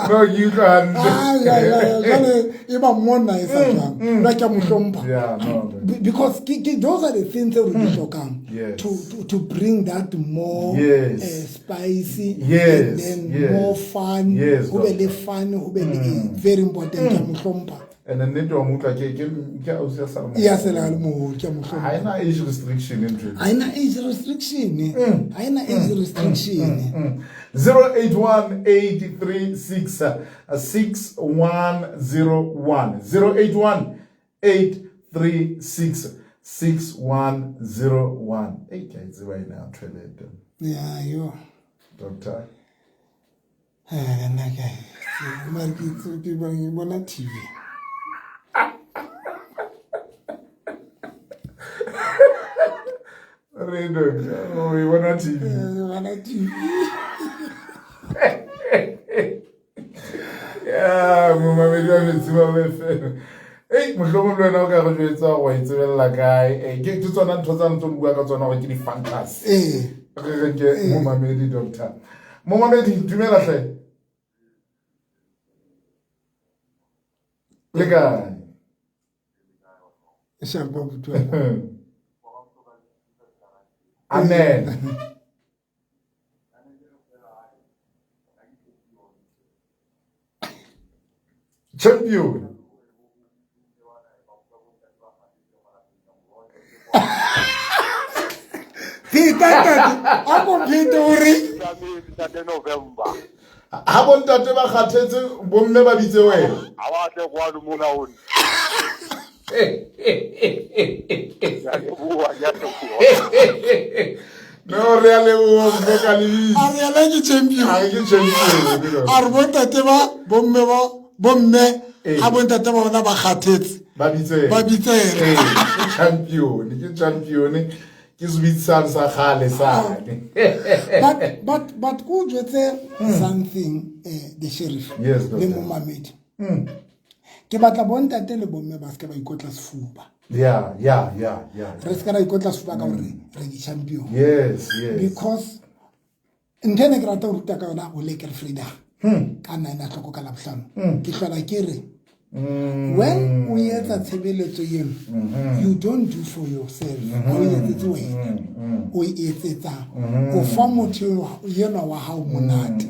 No, ke utlwa hantle. Ai, ai, ai, ai, jwale e ba more nicer jwang. Nna ke a mo hlompha. Yeah, no, no. Because those are the things tse re di hlokang Yes. to bring that more, Yes. spicy, Yes, and then yes. more fun. Yes, Ho be le doctor. fun, ho be le eng. Very important, ke a mo hlompha. And then nnete wa mo utlwa ke ausi ya sa le Ya se le moholo, ke a mo hlompha. Ha ena age restriction ntho e. Ha ena age restriction. Ha ena age restriction. 081 836 6101. 081 836 6101. Ei, ke a e tseba ena ya toilet. Ya, yo. Doctor. Eh, nna ke mare ke ke bona TV. Re doctor, o e bona TV. Eh, bona TV. Ya, momamedi wa metsi ba FM. Ei, mohlomong le wena o ka re jwetsa gore wa itsebelela kae. Eh, ke ke tsona ntho tsa ntse o bua ka tsona gore ke di-fantasy. Ee. Re re ke momamedi doctor. Momamedi, dumela hle. Le kae? Sharp abuti. Amen. Champion. Pheta ntate, a ko phete o re. Ntate November. Ha bontate ba kgathetse bomme ba bitse wena. Ha wa tle kwano mona o nna. Ke a leboha, ke a leboha. No re a leboha mme ka lebitso. A re yena ke champion. A re ke champion. A re bontate ba bomme ba bomme Ee. ha bontate ba bona ba kgathetse. Ba bitse. Ba bitse yena. Ee, ke champion, ke champion. Ke sebitsang sa kgale sane. But ko jwetse something the sheriff Yes, le doctor. momamedi. Ke batla bontate le bomme ba seke ba ikotla sefuba. Yeah, yeah, yeah, yeah. Re seke ra ikotla sefuba ka hore re di-champion. Yes, yes. Because ntho ene ke rata ho ruta ka yona ho Lekker Vrydag. Ka 9 o'clock ka Labohlano. Ke hlola ke re when o etsa tshebeletso eno, you don't do for yourself. Ha o etsetse wena. O etsetsa o fa motho enwa wa hao monate.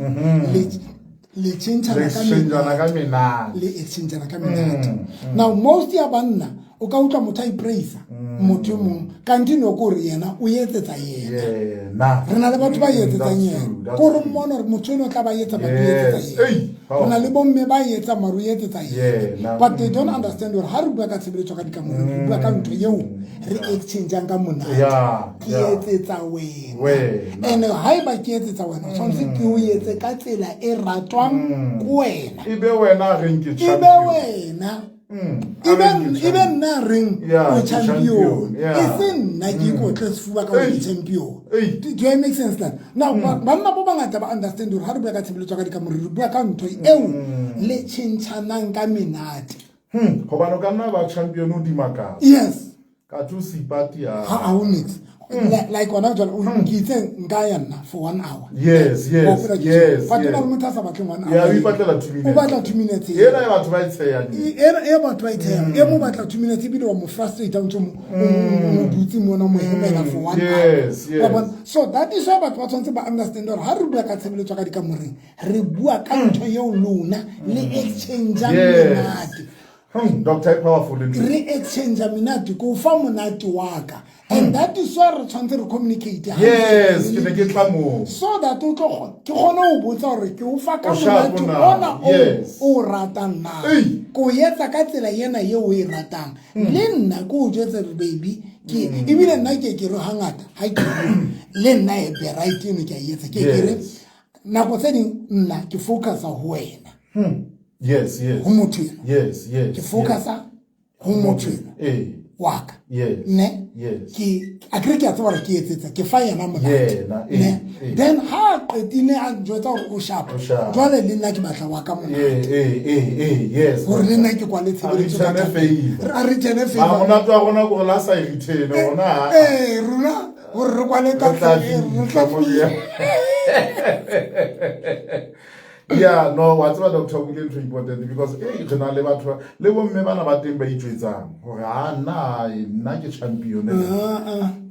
Le tjhentjhana ka Le ka menate. menate. Le exchangeana ka menate. Now most ya banna o ka utlwa motho a ipraisa motho e mong kante no ke hore yena o etsetsa yena. Yena. Re na le batho ba etsetsang That's yena. true, that's Ko re true. mmone hore motho enwa o tla ba etsa but o Yes. etsetsa yena. Ei, Ho na le bomme ba etsang mare o etsetsa yena. Yena. But they don't understand hore ha re bua ka tshebeletso ka dikamoreng, re bua ka ntho eo re exchangeang ka monate. Yeah, Ke yeah. etsetsa wena. Wena. And haeba ke etsetsa wena, o tshwanetse ke o etse ka tsela e ratwang ke wena. E be wena a reng ke E be champion. wena. A E be reng ke e be nna a reng Yeah, o ke champion. champion, yeah. E se nna ke ikotle sefuba ka hore Ei. ke champion. Ei. Do I make sense that? Now, banna ba bangata ba understand hore ha re bua ka tshebeletso ka dikamore, re bua ka ntho eo le tjhentjhanang ka menate. Hobane o ka nna ba champion o di makatsa. Yes. Ka tho seipati ya. Ha ho nix. Like hona jwale, o ke itse nka ya nna for 1 hour. Yes, yes, Wa hopola ke yes, tjho. But yes. o na le motho a sa batleng 1 hour. Yeah, o ipatlela 2 minutes. O batla 2 minutes. Ena e batho ba e tshehang. Ena e batho ba e tshehang. E mo batla 2 minutes ebile wa mo frustrate o ntse mo dutse mona, o mo hemela for 1 hour. Yes, yes. Wa bona? So that is why batho ba tshwanetse ba understand hore ha re bua ka tshebeletso ka dikamoreng, re bua ka ntho eo lona le exchangeang Yes. menate. Doctor powerful ntho. Re exchange menate, ko fa monate wa ka. And that is why re tshwanetse re communicate hantle. Yes, ke ne ke tla moo. So that o tlo ke kgone ho botsa hore ke o fa ka O sharp monate na. ona Yes. o ratang na. Ei. Ko etsa ka tsela ena eo o e ratang. Le nna ke o jwetse re baby, ke ebile nna ke ke re hangata ha ke bua, le nna e be right eno ke a etsa. Ke ke re Yes. nako tse ding nna ke focusa ho wena. Yes, yes. Ho motho enwa. Yes, yes. Ke focusa ho motho enwa. Eh. Wa ka. Yes. Ne? Yes. Ke a kere ke a tseba hore ke etsetsa, ke fa yena monate. Yena, eh, Ne? eh. Then ha a qetile a njwetsa hore o sharp. O sharp. Jwale le nna ke batla wa ka monate. Eh, eh, eh, eh, yes. Hore le nna ke kwale tshebeletso A ka return thata. favor. A return Mara favor. monate wa rona ke hore la sa e return, rona ha- Eh, rona hore re kwale ka Re tla re tla fihla mo fihla. Yeah, no, wa tseba doctor o buile ntho important because re na le batho le bomme bana ba teng ba itjwetsang hore ha nna ke champion.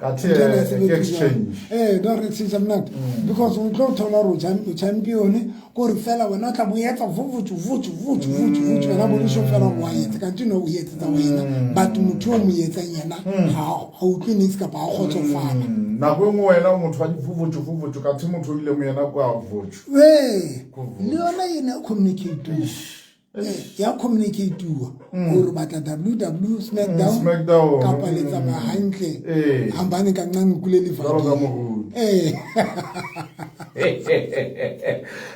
Ka the ke exchange. Don't exchange monate. Because o tlo thola hore o champion, ko re fela wena o tla bo etsa vuvutu, vutu, vutu, vutu, vutu, wena bo le fela hore wa etsa, kanthe no o etsetsa wena. But motho o mo etsang yena, ha utlwe niks kapa ha kgotsofala. Nako e nngwe wena o motho wa divuvutu, vuvutu, kanthe motho o ile mo yena kwa vutu. Ee, le yona ena communicate. Ya communicate-uwa hore batla WW Smackdown Smackdown. kapa le tsamaya hantle. Eh. Hambane ka nqane kule Jwalo ka Liverpool. moruti. Eh.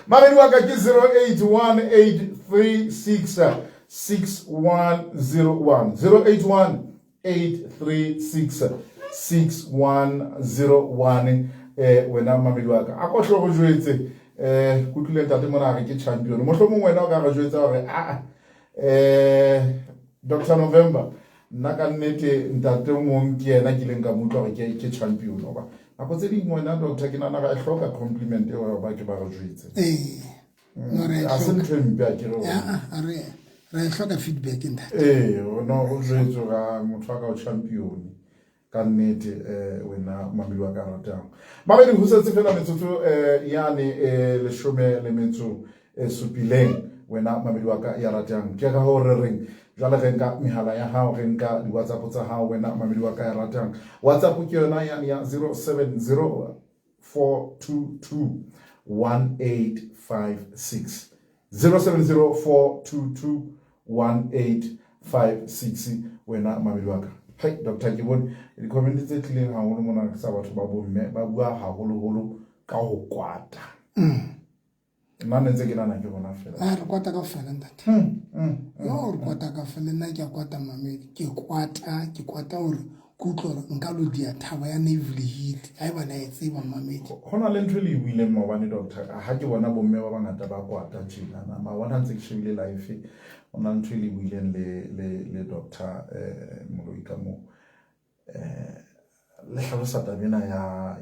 Mamedi wa ka ke 081836 6101, 081 836 6101. Wena mamedi wa ka, a ko hlo go jwetse, ke utlwile ntate mona a re ke champion. Mohlomong wena o ka re jwetsa hore aa, Dr November, nna ka nnete ntate o mong ke yena ke ileng ka mo utlwa hore ke champion. Hoba nako tse ding wena doctor, ke nahana ra e hloka compliment eo ba ke ba re jwetse. Ee, no, re e Ha se hloka. Ntho e mpe, a ke re. Ya, a re e hloka feedback, ntate. Ee, no, o jwetse ga motho wa ka o champion ka nnete. Wena mamedi wa ka ratang, mamedi, ho setse fela metsotso yane 17. Wena mamedi wa ka ya ratang, ke ka ho re reng jwale re nka mehala ya hao, re nka di-WhatsApp tsa hao. Wena mamedi wa ka ya ratang, WhatsApp ke yona yane ya 070 422 1856, 070 422 1856. Wena mamedi wa ka, hai doctor, ke bone di-comment tse tlileng haholo mona ke tsa batho ba bomme, ba bua haholoholo ka ho kwata. Nna ne ntse ke nahana ke bona fela. A re kwata ka fela, ntate. No, re kwata ka fela. Nna ke a kwata, mamedi, ke kwata, ke kwata hore ke utlwe hore nka lo dia thaba ya Naval Hill ha eba la e tseba, mamedi. Ho na le ntho e le e buileng maobane, doctor, ha ke bona bomme ba bangata ba kwata tjenana. Maobane ha ntse ke shebile live, ho na le ntho e le buileng le doctor Moloi ka moo, le hlalosa taba ena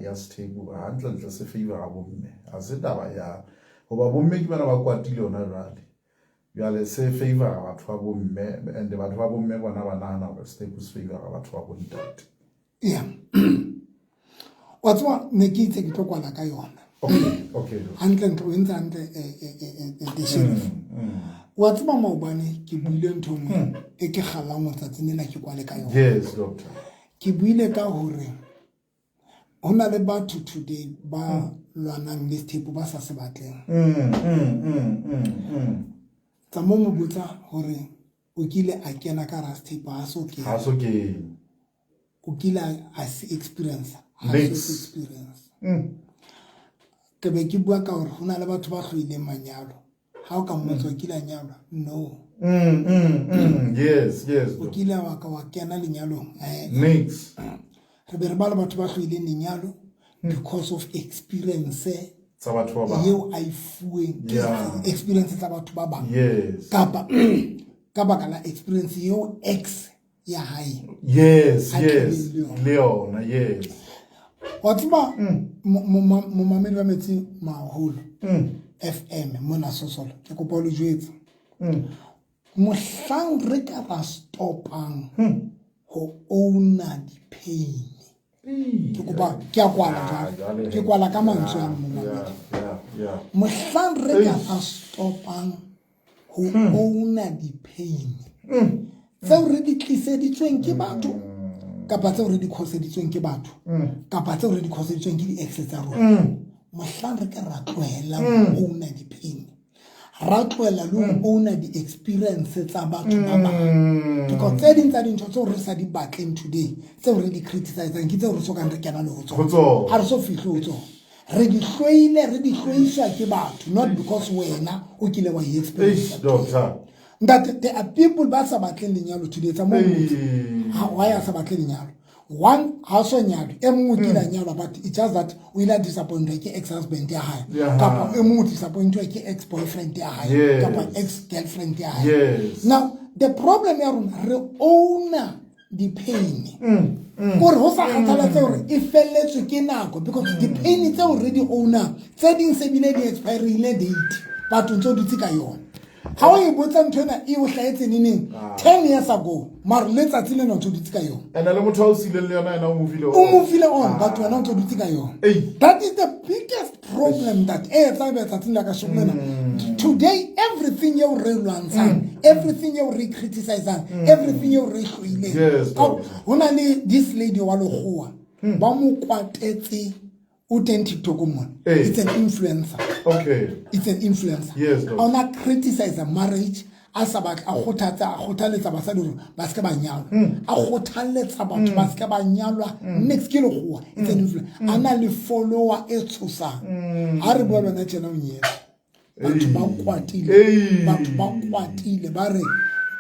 ya sethepu hantlentle se favor bomme. Ha se taba ya hoba bomme ke bana ba kwatile yona jwale, jwale se favor batho ba bomme, and batho ba bomme bona ba nahana hore sethepu se favor batho ba bontate. Ya, wa tseba, ne ke itse ke tlo kwala ka yona. Okay. Hantlentle o entse hantle, the sheriff. Wa tseba, maobane ke buile ntho e nngwe e ke kgallang hore tsatsing lena ke kwale ka yona. Yes, doctor. Ke buile ka hore ho na le batho today ba lwanang le sethepu, ba sa se batleng. Tsa mo mo botsa hore o kile a kena ka hara sethepu, ha so kene. Ha so ke. O kile a se experience, ha so Nix. se experience. Ke be ke bua ka hore ho na le batho ba hloileng manyalo. Ha o ka mmotsa, o kile a nyalwa? No. Yes. O kile wa ka wa kena lenyalong? Nix. Re be re ba le batho ba hloileng lenyalo because of experience Tsa batho ba bang. eo a e fuweng ke experience tsa batho ba bang, kapa ka baka la experience eo ex ya hae a tlileng le yona. Le yona, yes. Wa tseba, momamedi wa Metsi Maholo FM mona Sosolo, ke kopa o le jwetse, mohlang re ka ra stopang ho owna di-pain, ke kopa, ke a kwala jwale, ke kwala ka mantswe ano, momamedi, mohlang re ka ra stopang ho owna di-pain tseo re di tliseditsweng ke batho, kapa tseo re di khoseditsweng ke batho, kapa tseo re di khoseditsweng ke di-ex tsa rona, mohlang re ka ra tlohela ho owna di-pain, ra tlohela le ho owna di-experience tsa batho ba bang, because tse ding tsa dintho tseo re sa di batleng today, tseo re di criticizang, ke tseo re sokang re kena le ho Ho tsona. tsona. Ha re so fihle ho tsona, re di hloile, re di hloiswa ke batho, not because wena o kile wa e experience. Eish, doctor. Ntate, there are people ba sa batleng lenyalo today. Tsa mo botse ha why a sa batle lenyalo. One, ha so nyalwe. E mongwe o kile a nyalwa, but it's just that o ile a disappointwa ke ex husband ya hae, kapa e mongwe o disappointwa ke ex boyfriend ya hae, kapa ex girlfriend ya hae. Now the problem ya rona, re owna di-pain, kore ho sa kgathalatse hore e felletswe ke nako, because di-pain tseo re di ownang, tse ding se bile di expirile date, but o ntse o dutse ka yona. Ha o e botsa ntho ena e o hlahetse neneng? 10 years ago, mare letsatsi lena o ntse o dutse ka yona. Ene le motho a o sileng le yona, ena o movile O movile on, but wena o ntse o dutse ka yona. Ei. That is the biggest problem that e etsang be tsatsing la kasheko lena today, everything eo re lwantshang, everything eo re criticizang, everything eo re hloileng. Doctor. Ho na le this lady wa lekgowa, ba mo kwatetse, o teng TikTok mona. Ee. It's an influencer. It's an influencer. Yes, doctor. Ona criticize marriage, a sa batla a kgothatsa a kgothaletsa basadi hore ba se ke ba nyalwa a kgothaletsa batho ba se ke ba nyalwa next ke lekgowa it's an influence a na le follower e tshosang ha re bua le wena tjena o nyetse batho ba kwatile batho ba kwatile ba re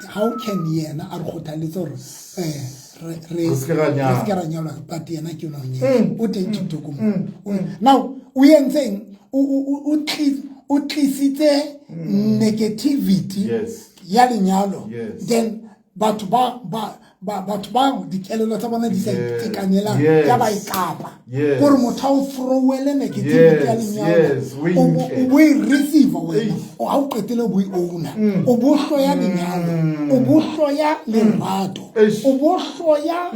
how can yena a re kgothaletse gore re se ke ra nyalwa but yena ke yona o nyetse o teng tiktok mo now o entseng o tlisitse negativity ya lenyalo then batho ba ba ba batho ba dikelelo tsa bona di sa itekanelang ya ba ikapa gore motho a o throwele negativity ya lenyalo o bo e receive wena o ga o qetele o bo e owner o bo hloya lenyalo o bo hloya lerato o bo hloya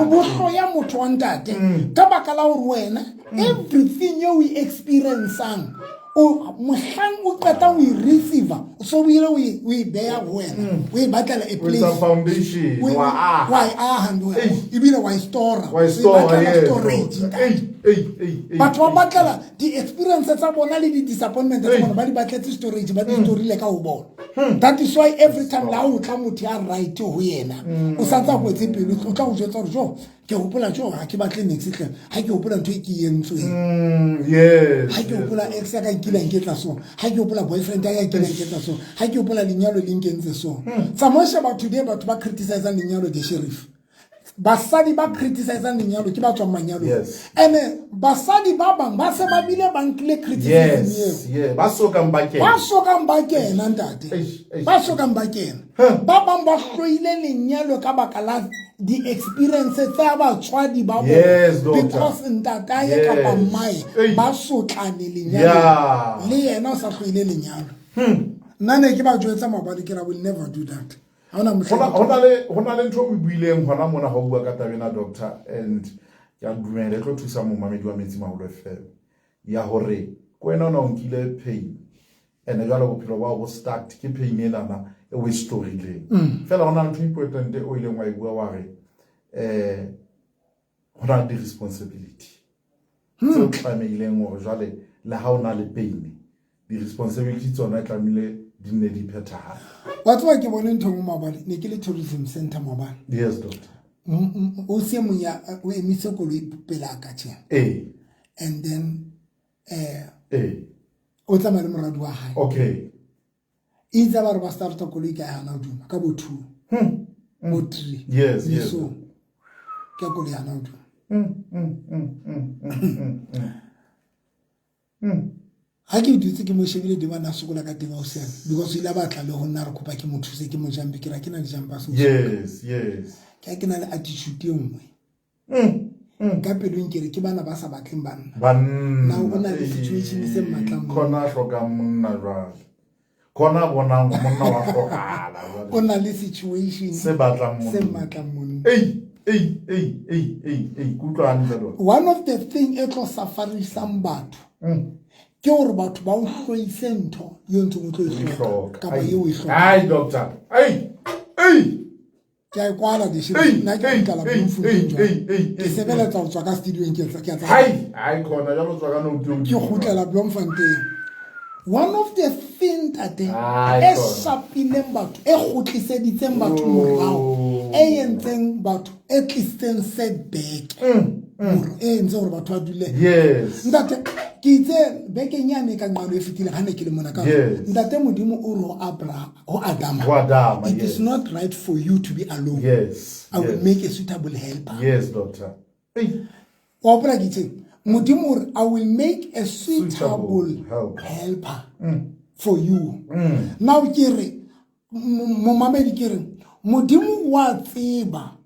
o bo hloya motho wa ntate ka baka la gore wena everything eo o e experiencang o mohlang o qeta o e receiver so o ile o e beya go wena o e batlela a place foundation wa wa e aha ndo ebile wa e stora o e batlela storage batho ba batlela di-experience tsa bona le di-disappointment tsa bona ba di batletse storage ba di storile ka go bona that is why every time la o tla motho ya right ho yena o sa tsa go etse pelo o tla go jwetsa gore jo ke gopola jo ga ke batle nix tle ga ke gopola ntho e ke e entsweng ga ke gopola ex ya ka nkileng ke tla so ga ke gopola boyfriend ya ka nkileng ke tla so ga ke gopola lenyalo le nkentse so tsamao sheba today batho ba criticizang lenyalo the sheriff basadi ba criticizang lenyalo ke ba tswang manyalong ene basadi ba bang ba se ba bile ba nkile criticism eo ba sokang ba kena ba sokang ba kena ntate ba sokang ba kena ba bang ba hloile lenyalo ka baka la di-experience tsa batswadi ba bona because ntatae kapa mmae ba sotlane lenyalo le yena o sa hloile lenyalo nna ne ke ba jwetsa maobane ke ra will never do that go na le ntho o buileng gona mona ga o bua ka tabena doctor and ke a dumela e tlo thusa momamedi wa Metsi Maholo FM ya gore ko wena o na o nkile pain and jwale bophelo bao bo start ke pain enana e o e storileng fela go na le ntho important o ileng wa e bua wa re go na le di-responsibility tse o tlamehileng gore jwale le ha o na le pain di-responsibility tsona e tlamehile di nne di phethagale. Wa tseba ke bone ntho engwe maobane ne ke le tourism center maobane. Yes doctor. O se mong ya o emise koloi pela ka tjena. And then o tsamaya le moradi wa hae. Okay. Itse ba re ba starta koloi ka hana duma ka bo 2. Bo 3. Yes, yes. So ke koloi hana duma. Ha ke dutse ke mo shebile di bana sokola ka teng ausi because ile batla le ho nna re kopa ke mo thuse ke mo jampe ke ra ke na le jampa so. Yes, yes. Ke ke na le attitude e nngwe. Ka pelong ke re ke bana ba sa batleng banna. Banna. Na o na le situation se mmatlang. Khona hloka monna jwale. Khona bonang monna wa hlokala jwale. O na le situation se batlang monna. Se mmatlang monna. Ei ei ei ei ei ei kutlwa hantle lona. One of the thing e tlo safarisang batho. Ke hore batho ba o hloise ntho eo ntho o tlo e hloka kapa eo e hloka. Ai doctor. Ai. Ai. Ke a kwala di shebe nna ke kgutlela Bloemfontein jwale. Ke sebeletsa ho tswa ka studio-eng ke tsa Hai, hai khona jalo tswa ka no ke kgutlela Bloemfontein. One of the thing tate e shapileng batho e kgutliseditseng batho morao e entseng batho e tlisitseng setback e entse gore batho ba dule. Yes. Ntate ke itse bekeng yane ka nqalo e fetileng ha ne ke le mona ka ntate Modimo o re ho Abraham ho Adama, it is not right for you to be alone. Yes. I will make a suitable helper. Yes, doctor. Hey. Wa hopola ke itseng? Modimo o re I will make a suitable helper for you. Now ke re momamedi ke re Modimo wa tseba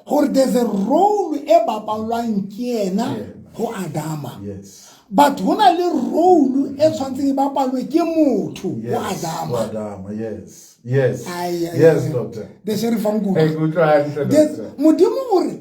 gore there's a role e bapalwang ke yena ho Adama. Yes. But ho na le role e tshwantseng e bapalwe ke motho ho Adama. Ho Adama, yes. Yes. Yes, doctor. The sheriff Nkutlwa. Modimo o re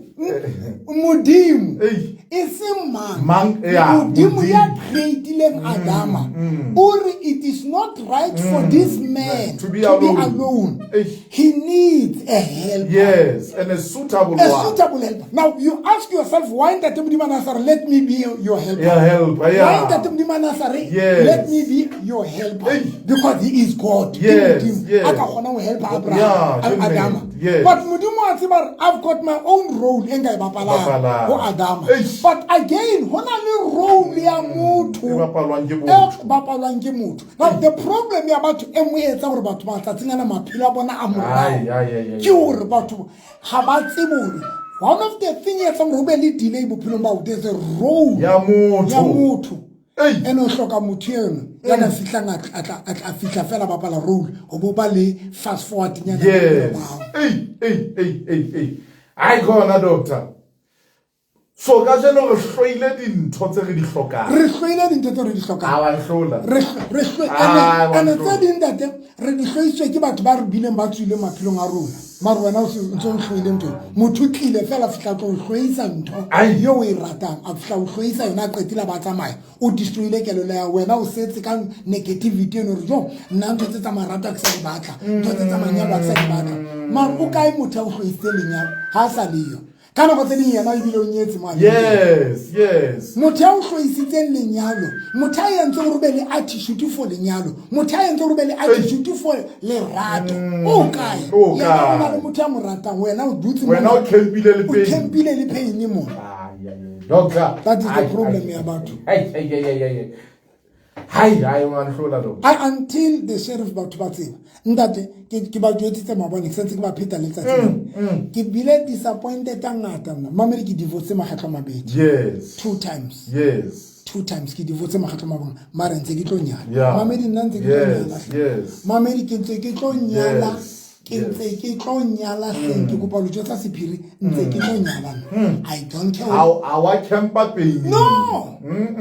Modimo Ei. e seng mang Mang, yeah, Modimo Modimo. ya creatileng Adama o re it is not right for this man To be alone. alone. Ei. He needs a helper. Yes, and a suitable A one. suitable helper. Now you ask yourself, why Ntate Modimo a sa re, let me be your helper? Yeah, helper, yeah. Why Ntate Modimo a sa re, Yes. let me be your helper? Ei. Because he is God. Ke Yes, Modimo. yes. A ka kgona ho helpa Abraham, Yeah, ke Adama. nnete, yes. But Modimo a tseba hore, I've got my own role e nka e bapalang Bapalang. ho Adama. Eish. But again, ho na le role ya motho E bapalwang ke e motho. bapalwang ke motho. Now the problem ya batho e nngwe e etsang hore batho matsatsing ana maphelo a bona a morao Ai, ai, ai, ai, ke hore batho ga ba tsebe hore one of the thing e etsang hore ho be le delay bophelong ba hao, there's a role Ya motho. ya motho Ei. ene o hloka motho eno ya ka fihlang a fihla fela bapala role ho bo ba le fast forward nyana Yes. bophelong ba hao. Ei, ei, ei, ei, ei. Ai khona doctor. So kajeno re hloile dintho tse re di hlokang. Re hloile dintho tseo re di hlokang. A wa hlola. Re Ah, wa ene hlola. tse ding tate re di hloisitswe ke batho ba re bileng ba tswileng maphelong a rona, mare wena o ntse o hloile ntho eo. Motho o tlile fela a fihla a tlo o hloisa ntho Ai. eo o e ratang, a fihla o hloisa yona, a qetile a ba tsamaya, o destroyile kelello ya wena, o setse ka negativity eno hore jo nna ntho tse tsa marato ha ke sa di batla, ntho tse tsa manyalo ha ke sa di batla. Mare o kae motho a o hloisitse lenyalo ha a sa leyo? Ka nako tse ding yena ebile o nyetse mo a leng teng. Yes, yes. Motho ya o hloisitseng lenyalo, motho a entseng hore o be le attitude for lenyalo, motho a entseng hore o be le attitude for lerato, o kae? O Yena o na kae? le motho ya mo ratang, wena o dutse Wena mona. o campile le O pain. campile le pain mona. Ai, ai, ai. Doctor. That is the Ai, problem ai, ya batho. Ai, ai, ai, ai, ai. Hai, hai, wa hlola doctor. I, until the sheriff batho ba tseba ntate ke ba jwetsitse maobane, ke santse ke ba pheta letsatsi lena. Ke bile disappointed a ngata nna mamedi, ke divorce makgetlo a mabedi. Yes. Two times. Yes. Two times ke divorce makgetlo a mabedi, mare ntse ke tlo nyala. Yeah. Mamedi nna ntse ke tlo Yes, nyala. yes. Mamedi ke ntse ke tlo nyala. Yes, Ke yes. ntse ke tlo nyala hleng, ke kopa lo jwetsa sephiri, ntse ke tlo nyala nna. I don't care. A wa campa pain. No.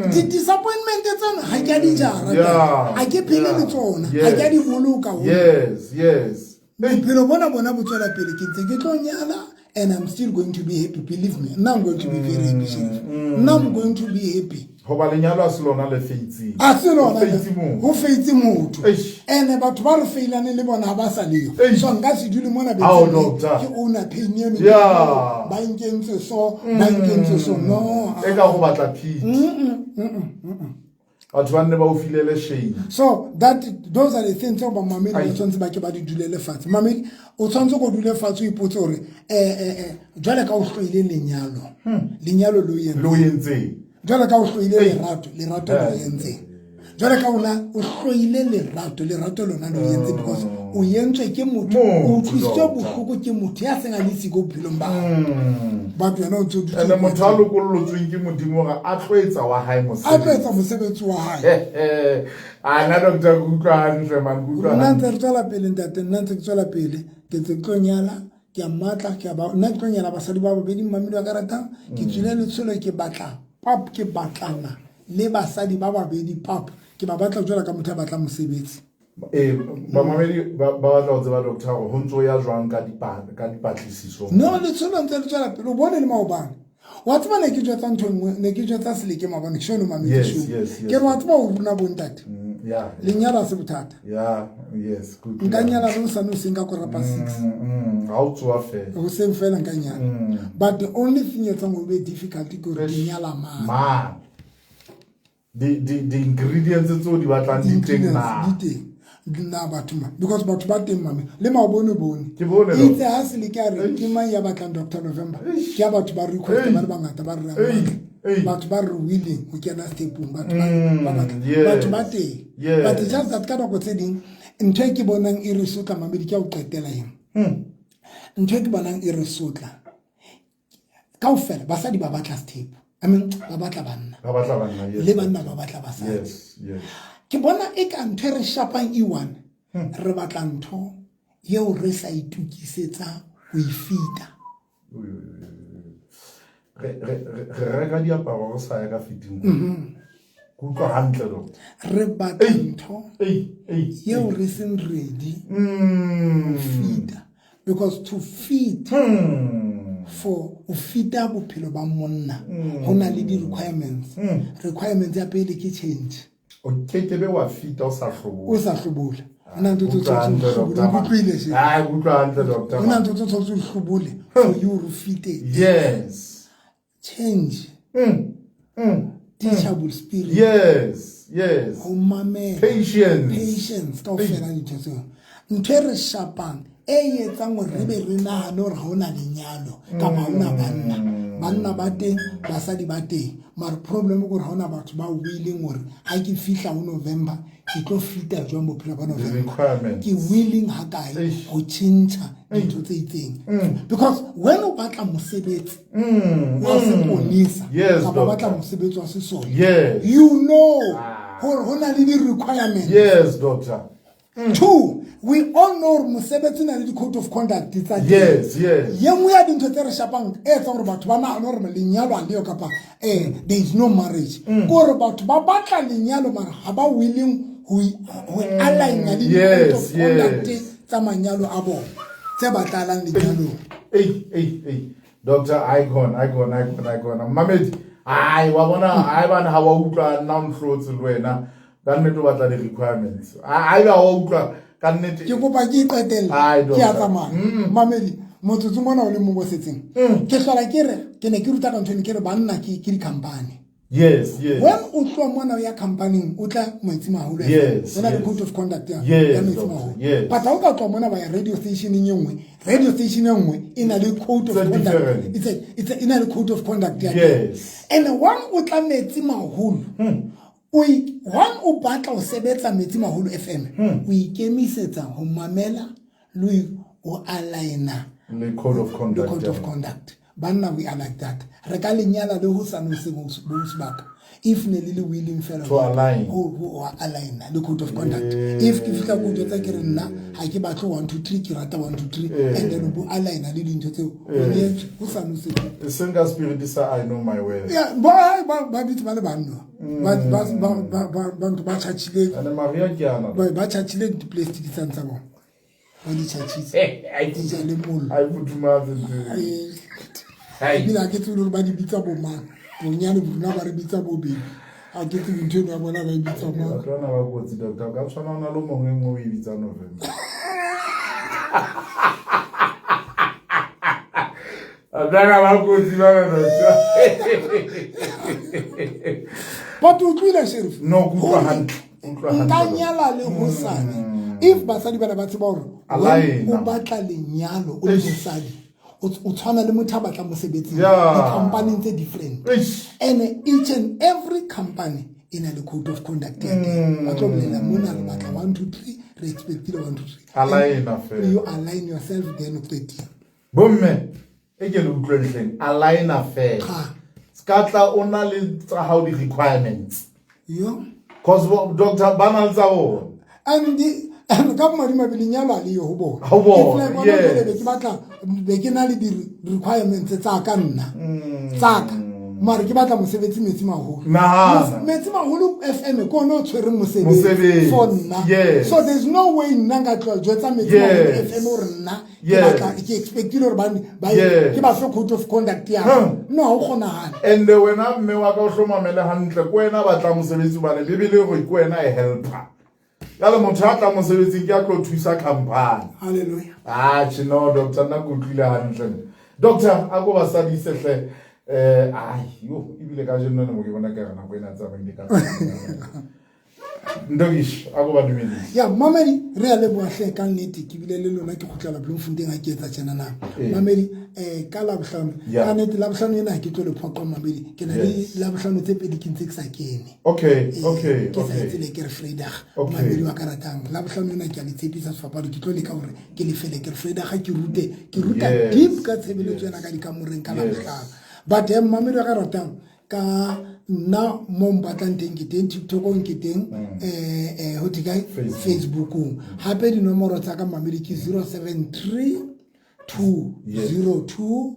Di-disappointment tsena ha ke a di jara. Yeah, Ha ke phele le yeah, tsona. yes. Ha ke a di boloka ho. Yes, yes. Ei, Bophelo bona bona bo tswela pele, ke ntse ke tlo nyala and I'm still going to be happy, believe me. Nna I'm going to be very happy, Sheriff. Nna I'm going to be happy. Hoba lenyalo a se lona le feitseng. A se lona Ho feitse motho. ho feitse motho. Eish. Ene batho ba re feilane le bona ha ba sa leyo. Eish. So nka se dule mona Ao, betseng doctor. ke owner pain eno. Yeah. Ba nkentse so, ba nkentse so. No. E ka go batla pity. Batho ba nne ba o filele shame. So that those are the things tseo bamamedi ba Ai. tshwanetse ba ke ba di dulele fatshe. Mamedi o tshwanetse ko dule fatshe o ipotse hore jwale ka o hloile lenyalo, lenyalo le o Le o entseng. entseng. Jwale ka o hloile Ei. lerato, lerato le o entseng. Jwale ka ona o hloile lerato, lerato lona le o entse because o entswe ke motho, o Motho, utlwisitswe doctor. bohloko ke motho ya seng a le siko bophelong ba hao. Batho wena o ntse o dutse Ene o motho a kwatile. lokollotsweng ke Modimo hore a tlo etsa wa hae A tlo mosebetsi. etsa mosebetsi wa hae. A na doctor ke utlwa hantle man, ke utlwa Nna hantle. ntse re tswela pele ntate, nna ntse ke tswela pele, ke ntse ke tlo nyala, ke a mmatla, ke a ba nna ke tlo nyala basadi ba babedi mmamedi wa ka ratang, ke tswile letsholo ke batla pap, ke batlana le basadi ba babedi pap, ke ba batla jwalo ka motho a batlang mosebetsi. Eh, bamamedi ba ba batla ho tseba doctor hore ho ntso ya jwang ka ka dipatlisiso. No, letsholo ntse le tswela pele, o bone le maobane. Wa tseba ne ke jwetsa ntho e nngwe, ne ke jwetsa Seleke maobane, ke shone mamedi Yes, show. yes, yes. Ke re wa tseba ho rona bontate. Yeah. Lenyalo ha se bothata. Yeah, yes, ke utlwile Nka nyala hantle. le hosane hoseng ka 6:15. Ha o tsoha fela. Hoseng fela nka nyala. But the only thing e etsang ho be difficult ke hore ke nyala mang. Man. Di ingredients tseo di batlang di teng Di-ingredients na. di teng. Na batho ma, because batho ba teng mame le maobone bone. Ke bone, Itse doctor. ha Seleke a re ke mang ya batlang Doctor November, ke ya batho ba request Eish. ba le bangata ba re re Eish. batla. Eish. Batho ba re willing ho kena stepong, batho ba ba batla. Yes. Batho ba teng. Yes. But just that ka nako tse ding ntho e ke bonang e re sotla mamedi ke ya ho qetela eng. Ntho e ke bonang e re sotla kaofela basadi ba batla step. I mean ba batla banna. Ba batla banna, yes. Le banna ba batla basadi. Yes, yes. Ke bona e ka ntho e re shapang e one, re batla ntho eo re sa itokisetsa ho e feta. Re reka diaparo re sa ya ka fitting room. Ke utlwa hantle doctor. Re batla ntho Ei, ei. eo re seng ready ho feta. Because to fit, For o fita bophelo ba monna ho na le di-requirements. Requirements ya pele ke change. O kekebe wa fita o sa hlobola. O sa hlobola. Ho na ntho tse tshwanetse o hlobole. O nkutlwile she? Ah, ke utlwa hantle, doctor. Ho na ntho tse tshwanetse o hlobole for you hore o fite. Yes. Change. Teachable spirit. Yes, yes. Ho mamela. Patience. Patience kaofela dintho tseo. Ntho e re shapang e etsang hore re be re nahane hore ha hona lenyalo kapa ha hona banna. Banna ba teng, basadi ba teng. Mara problem ke hore ha hona batho ba willing hore ha ke fihla ho November ke tlo fita jwang bophelo ba November. Requirements. Ke willing ha kae Eish. ho tjhentjha dintho tse itseng. Because when o batla mosebetsi wa seponesa Yes, kapa doctor. batla mosebetsi wa sesole, Yes. you know hore ho na le di-requirements. Yes, doctor. Two, we all know hore mosebetsi o na le di-code of conduct tsa teng. Yes, yes. Ye nngwe ya dintho tse re shapang e etsang hore batho ba nahane hore lenyalo ha leyo kapa there is no marriage. Ke hore batho ba batla lenyalo mara ha ba willing ho align-a le di-code of Yes, conduct yes. tsa manyalo a bona tse batlahalang lenyalong. Ei, ei, ei. Doctor, icon, icon, icon, icon. Mamedi, ai wa bona, ai bana ha wa utlwa nna o nhlotse le wena. Ka nnete o batla di-requirements. Ai ba wa utlwa ka nnete. Ke kopa ke iqetelle. Ai, Ke a doctor. tsamaya. Mamedi, motsotso mona o le mong o setseng. Ke hlola ke re, ke ne ke ruta ka ntho eno, ke re banna ke di-company. Yes, yes. When o tloha mona o ya company-ing, o tla Metsi Maholo FM. Yes, Ho na le yes. code of conduct Yes, ya Metsi doctor, Maholo. yes. But ha o ka tloha mona wa ya radio station-eng e nngwe, radio station e nngwe e na le code of It's a conduct. different. It's a, e na le code of conduct ya teng. Yes. And one o tla Metsi Maholo, one o batla ho sebetsa Metsi Maholo FM, o ikemisetsa ho mamela le ho align-a Le code of conduct. le code of conduct. Banna, we are like that. Re ka lenyala le ho sa no se bo sebaka. If ne le le willing fela To align. ho align le code of conduct. If ke fihla ko jwetsa ke re nna ha ke batle 1 2 3, ke rata 1 2 3, and then bo align le dintho tseo. O nyetswe, ho sa no se. E seng ka spirit sa I know my way. Yeah, ba bitse ba le banna. Ba ntho ba tjhatjhile. Ene Maria ke ana. Ba tjhatjhile di-plastic tsane tsa bona. Ba di tjhatjhitse. Di ja le mollo. Ha e futhumatse tse. Ebile ha ke tsebe hore ba di bitsa bo mang. Bonyane rona ba re bitsa bo baby. Ha ke tsebe ntho eno ya bona ba e bitsa mang. Batho bana ba kotsi, doctor. O ka tshwana o na le o mongwe e nngwe o e bitsa November. Batho bana ba kotsi bana, doctor. But o utlwile, Sheriff? No, ke utlwa Hore hantle. Ke utlwa nka hantle. nyala le hosane. If basadi bana ba tseba hore Align. o batla lenyalo o le Eish. mosadi, o tshwana le motho a batlang mosebetsing, Yeah. di-company tse different. Eish. And each and every company e na le code of conduct ya teng. Ba tlo bolela mona re batla 1 2 3, re expectile 1 2 3. Align And fela. you align yourself then o qetile. Bomme, e ke le utlwe ntleng, align fela. Cha. Ska tla o na le tsa hao di-requirements. Yo. Cause doctor ba na le tsa bona. And the and ka madimabe lenyalo ha le yo ho bona. Ho bona, If like, yes. jwale be ke batla, be ke na le di-requirements tsa ka nna. Tsa ka. Mara ke batla mosebetsi Metsi Maholo. Nahana. Metsi Maholo FM ke ona o tshwereng mosebetsi Mosebetsi, for nna. yes. So there's no way nna nka tloha jwetsa Metsi Yes. Maholo FM hore nna ke Yes. batla, ke expectile hore ba Yes. ke ba fe code of conduct ya ka. Huh. No, ha ho kgonahale. And wena mme wa ka o hlomamele hantle, ke wena a batlang mosebetsi hobane Bibele e re ke wena e helper. Jwale motho a tlang mosebetsing ke a tlo thusa company. Hallelujah. Atjhe, no, doctor, nna ke utlwile hantle. Doctor, a ko basadise hle. Ai, yo, ebile kajeno ne mo ke bona ka re nako ena tsamaile ka pele. Ntokish, a ko ba dumedise. Ya, mamedi, re a leboha hle ka nnete, ke bile le lona ke kgutlela Bloemfontein ha ke etsa tjena na. Ee. Mamedi, ka Labohlano, Ya. ka nnete Labohlano ena ha ke tlo le phoqa mamedi, ke na le Yes. Labohlano tse pedi ke ntse ke sa kene. Okay, okay, Ke sa okay. etse le ke re Vrydag, Okay. mamedi wa ka ratang. Labohlano ena ke a le tshepisa sefapano, ke tlo leka hore ke lefele ke re Vrydag ha ke rute, ke ruta Yes. deep ka tshebeletso Yes. ena ka dikamoreng ka Yes. Labohlano. But mamedi wa ka ratang, ka nna mo mpatlang teng ke teng TikTokong ke teng, ho thwe kae? Facebook. Facebookong. Hape dinomoro tsa ka mamedi ke 073 202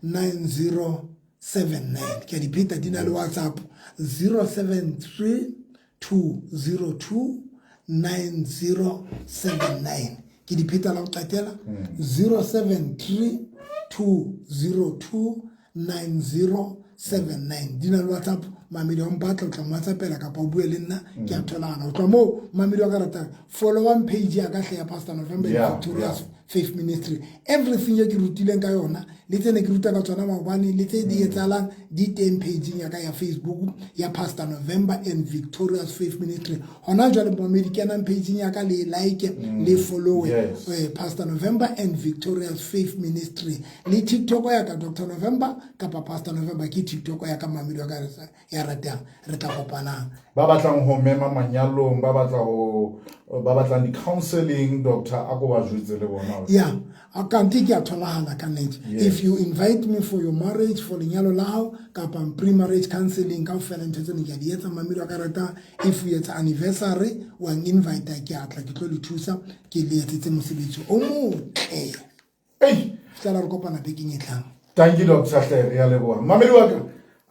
9079. Ke a di pheta, di na le WhatsApp 073 202 9079. Ke di pheta la ho qetela 073 202 9079. Di na le WhatsApp, mamedi wa mpatla, o tla mo WhatsAppela kapa o bue le nna, ke a tholana. Ho tloha moo, mamedi wa ka ratang, followang page ya ka hle ya Pastor November Victorious Faith Ministry. Everything e ke rutileng ka yona le tse ne ke ruta ka tsona maobane le tse di etsahalang di teng pageng ya ka ya Facebook ya Pastor November and Victorious Faith Ministry. Hona jwale momedi, kenang pageng ya ka, le like, le followe. Pastor November and Victorious Faith Ministry. Le TikTok ya ka, Dr November kapa Pastor November, ke TikTok ya ka, mamedi wa ka ya ratang. Re tla kopanang. Ba batlang ho mema manyalong, ba batla ho ba batlang di-counseling, doctor, a ko ba jwetse le bona. Yeah, kante ke a tholahala ka nnete. If you invite me for your marriage, for lenyalo la hao kapa pre-marriage counseling, kaofela ntho tseno ke a di etsa, mamedi wa ka ratang. If o etsa anniversary, wa invite, ke a tla, ke tlo le thusa, ke le etsetse mosebetsi o motle. Ei. Fihlela re kopana bekeng e tlang. Thank you, doctor hle, re a leboha, mamedi wa ka.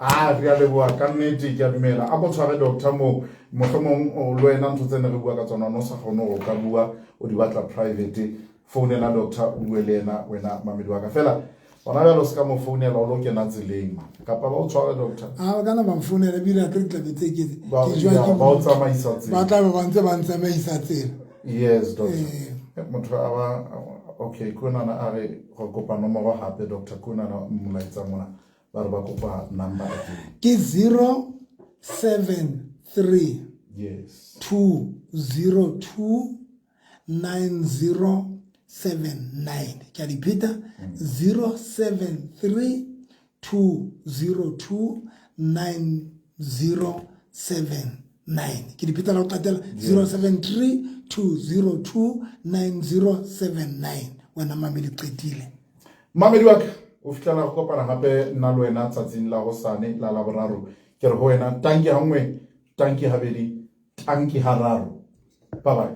A re a leboha ka nnete, ke a dumela. A ko tshware doctor moo, mohlomong le wena ntho tse ne re bua ka tsona o ne o sa kgone ho ka bua, o di batla private, founela doctor, o bue le yena, wena mamedi wa ka. Fela gona bjalo se ka mo founela o lo kena tseleng ma kapa ba o tshware, doctor. A ba kana ba mfounela ebile a ke re tlabe tse ke ke jwa ke ba o tsamaisa tsela. Ba tla be ba ntse ba ntsamaisa tsela. Yes, doctor. Motho a ba okay. Kunana a re go kopa nomoro gape, doctor. Kunana molaetsa mona, ba re ba kopa number again. Ke 073 202 9079. Ke a di pheta: 073 202 9079. Ke di pheta la go qetela: 073 202 9079. Wena mamedi, qetile. Mamedi wa ka, o fitlhela go kopana gape nna le wena tsatsing la gosane la Laboraro, ke re go wena tanki ga nngwe, tanki habedi, tanki hararo. Bye bye.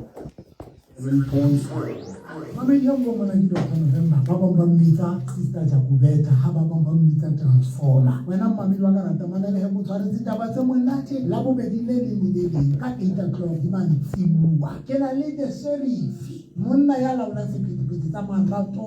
Mamedi ya bua mona ke Dr November, ba bang ba mmitsa Sister Jacobeta, ha ba bang ba mmitsa Transformer. Wena mmamedi wa ka rata, mamele he, ko tshwaretse taba tse monate la bobedi le leng le le leng ka 8 o'clock di mantsibuwa. Ke na le the sheriff, monna ya laolang sephethephethe tsa marato.